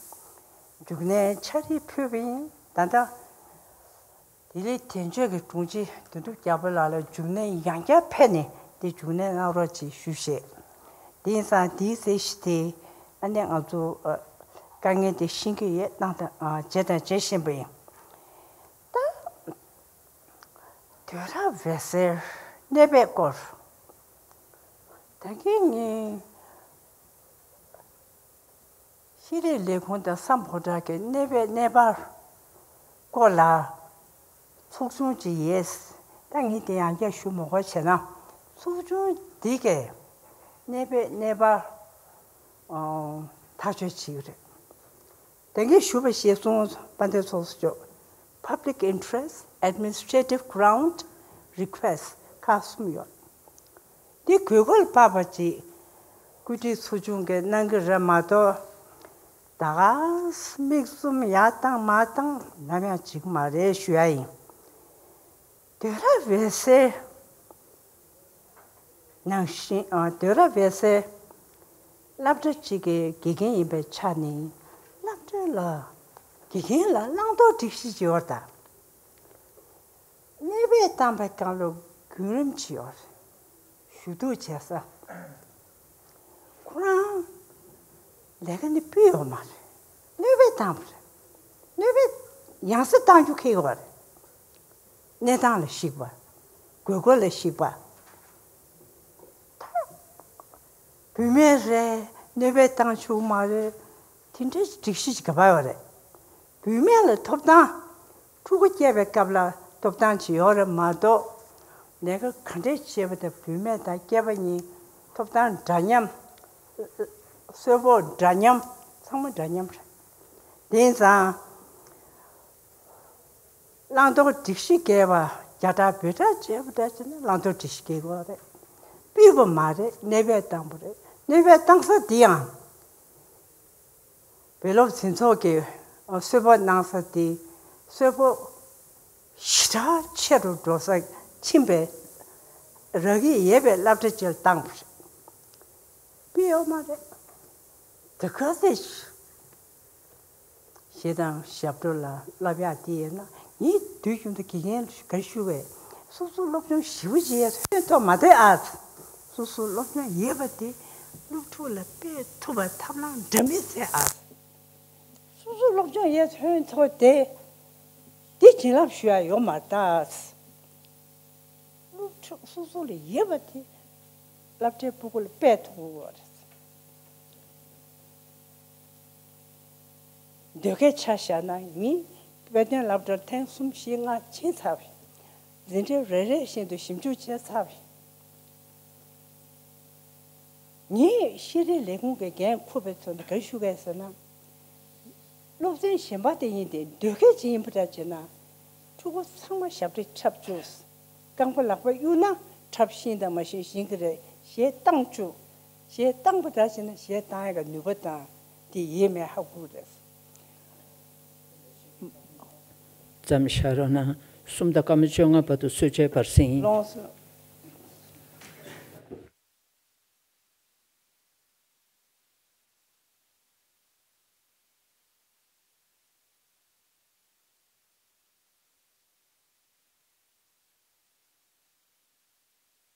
འཇུག་གནས་འཆར་གཞི་ཕུལ་བ་ཡིན། ད་ལྟ་ལྡི་ལི་དོན་གཅོད་ཀྱི་དྲུང་ཆེ་དོན་གྲུབ་རྒྱལ་པོ་ལགས་ལ་འཇུག་གནས་ཡང་བསྐྱར་ཕེབས་ནས་དེ་འཇུག་གནས་གནང་རོགས་ཅེས་ཞུས་ཤག་དེ་ཡིན་ཙང་དེའི་རྩད་གཞི་དེ་ཨ་ནི་ང་ཚོ་ཨ་དཀའ་ངལ་དེ་ཤེས་ཀྱི་ཡོད། གནང་དང་ཨ་བྱས་དང་བྱེད་བཞིན་པ་ཡིན། ད་དུས་རབས་འོད་གསལ་གནོད་པའི་སྐོར། ད་གིན་ངས་ཤེས་རིག་ལས་ཁུངས་དང་སམ་བྷོ་ཊ་གི་གནོད་པའི་གནས་བབ་སྐོར་ལ་ཚོགས་ཆུང་ཅིག་ཡོད། ད་ངས་དེ་ཡང་བསྐྱར་ཞུ་མི་དགོས་བྱས་ན། ཚོགས་ཆུང་འདི་གས་གནོད་པའི་གནས་བབ་ཨང་ཐག་གཅོད་བྱེད་ཀྱི་རེད། དེ་གིན་ཞུས་པ་བཞིན་སོང་། དཔལ་ལྡན་ཚོགས་གཙོ་མཆོག Public Interest Administrative Grant Request ཁག་གསུམ་ཡོད། འདི་དགོས་མཁོ་ལ་དཔག་པ་ཅིག་བཀོད་སྒྲིག་ཚོགས་ཆུང་གིས་གནང་གི་རེད་མ་གཏོགས། ད་ག་མིག་བཙུམ་ཡར་བཏང་མར་བཏང་ནམ་ཡང་བྱེད་ཀྱི་མ་རེད་ཞུ་ཡ་ཡིན། དུས་རབས་འོད་གསལ་ནང་བཞིན་ཨ་དུས་རབས་འོད་གསལ་སློབ་གྲྭ་གཅིག་གི་དགེ་རྒན་ཡིན་པའི་ཆ་ནས། སློབ་གྲྭ་ལ་དགེ་རྒན་ལ་བླང་དོར་སྒྲིག་གཞི་ཅིག་ཡོད་ད། གནོད་པས་བཏང་པའི་སྒང་ལ་བརྒྱུད་རིམ་ཅིག་ཡོད་རེད། ཞུ་གཏུག་བྱེད་ས། ཁོ་རང་ལས་ཀ་ནི་སྤུས་ཡོད་མ་རེད། གནོད་པས་བཏང་བ་རེད། གནོད་པས་ཡང་སེ་བཏང་རྒྱུ་ཁེལ་ཡོད་རེད། གནས་སྟངས་ལ་གཞིགས་པ། དགོས་མཁོ་ལ་གཞིགས་པ། ད་བུད་མེད་རེད། གནོད་པས་བཏང་ཆོག་མ་རེད། དེ་འདྲའི་སྒྲིག་གཞི་ཞིག་ག་པར་ཡོད་རེད། བུད་མེད་ལ་ཐོབ་ཐང་། ཕྲུ་གུ་སྐྱེས་པའི་སྐབས་ལ་ཐོབ་ཐང་ཅིག་ཡོད་རེད་མ་གཏོགས། ལས་ཀ་ག་འདྲས་བྱས་པ་དང་བུད་མེད་དང་སྐྱེས་པ་གཉིས་ཐོབ་ཐང་འདྲ་མཉམ། གསོལ་ཕོགས་འདྲ་མཉམ། ཚང་མ་འདྲ་མཉམ་རེད། དེང་སང་བླང་དོར་སྒྲིག་གཞི་འགལ་བ། རྒྱ་གྲགས་བོད་གྲགས་བྱས་པ་འདྲ་བྱས་ན་བླང་དོར་སྒྲིག་གཞི་འགལ་གྱི་ཡོད་རེད། སྤུས་པ་མ་རེད། གནོད་པ་བཏང་བ་རེད། གནོད་པ་བཏང་ས་འདི་ཡང་། བུ་སློབ་འཛིན་ཚོགས་ཀྱིས་གསོལ་ཕོགས་གནང་ས་དེ་གསོལ་ཕོགས་ཞེ་དྲག་ཆེ་རུ་འགྲོ་ས་ཕྱིན་པའི་རག་གི་ཡོད་པའི་སློབ་གྲྭ་ཅིག་ལ་བཏང་བ་རེད། དཔེ་ཡོད་མ་རེད། དེ་ག་ཚད་ཞེ་དང་ཞབས་བྲོ་ལ་བསླབ་ཡག་དེ་ཡོད་ན། ངས་དུས་རྒྱུན་དུ་དགེ་རྒན་ག་ཞུ་བས། སོ་སོ་སློབ་སྦྱོང་ཞེ་པོ་བྱེད་ཡས་ཐོན་ཐོག་མ་དེ་ཨ། སོ་སོ་སློབ་སྦྱོང་ཡོད་པ་དེ་སློབ་ཕྲུག་ལ་སྤེལ་ཐུབ་པ་ཐབས་ལམ་འདྲ་མིན་བཙལ་ཨ། སོ་སོ་སློབ་སྦྱོང་ཡོད་ཐོན་ཐོག་དེ། དེ་བྱིན་རླབས་ཞུ་ཡ་ཡོད་མ་རེད་ད། སློབ་ཕྲུག་སོ་སོ་ལ་ཡོད་པ་དེ་སློབ་གྲྭའི་སྤུ་གུ་ལ་སྤེལ་ཐུབ་དགོས་པ་རེད། ཟློས་གར་ཆ་བཞག་ན་ངས་དཔེ་སྟོན་སློབ་གྲྭར་ཐེངས་གསུམ་བཞི་ལྔ་ཕྱིན་ཚར་བ་རེད། འཛིན་གྲྭ་རེ་རེ་བཞིན་དུ་ཞིབ་འཇུག་བྱས་ཚར་བ་རེད། ངས་ཤེས་རིག་ལས་ཁུངས་ཀྱི་འགན་འཁུར་བའི་ཚོགས་འདུ་ག་རེ་ཞུ་གི་ཡོད་ཟེར་ན། སློབ་ཚན་གཞན་པ་དེ་ཡིན་ཏེ་ཟློས་གར་ཅིག་ཡིན་པ་འདྲ་བྱས་ན། ཕྲུ་གུ་ཚང་མ་ཞབས་འདྲེན་འཁྲབ་བཅུག་རྐང་པ་ལག་པ་གཡུག་ན་འཁྲབ་ཤེས་དང་མ་ཤེས་ཤེས་ཀྱི་རེད། གཞས་བཏང་བཅུག་གཞས་བཏང་པ་འདྲ་བྱས་ན་གཞས་བཏང་ཡག་གི་ནུས་པ་དང་དེ་ཡོད་མེད་ཧ་གོ་གི་རེད། ཙམ་བཞག་རོགས་གནང་། གསུམ་དང་སྐར་མ་བཅོ་ལྔ་བར་དུ་གསོལ་ཇའི་བར་གསེང་ཡིན། ལགས་སོ།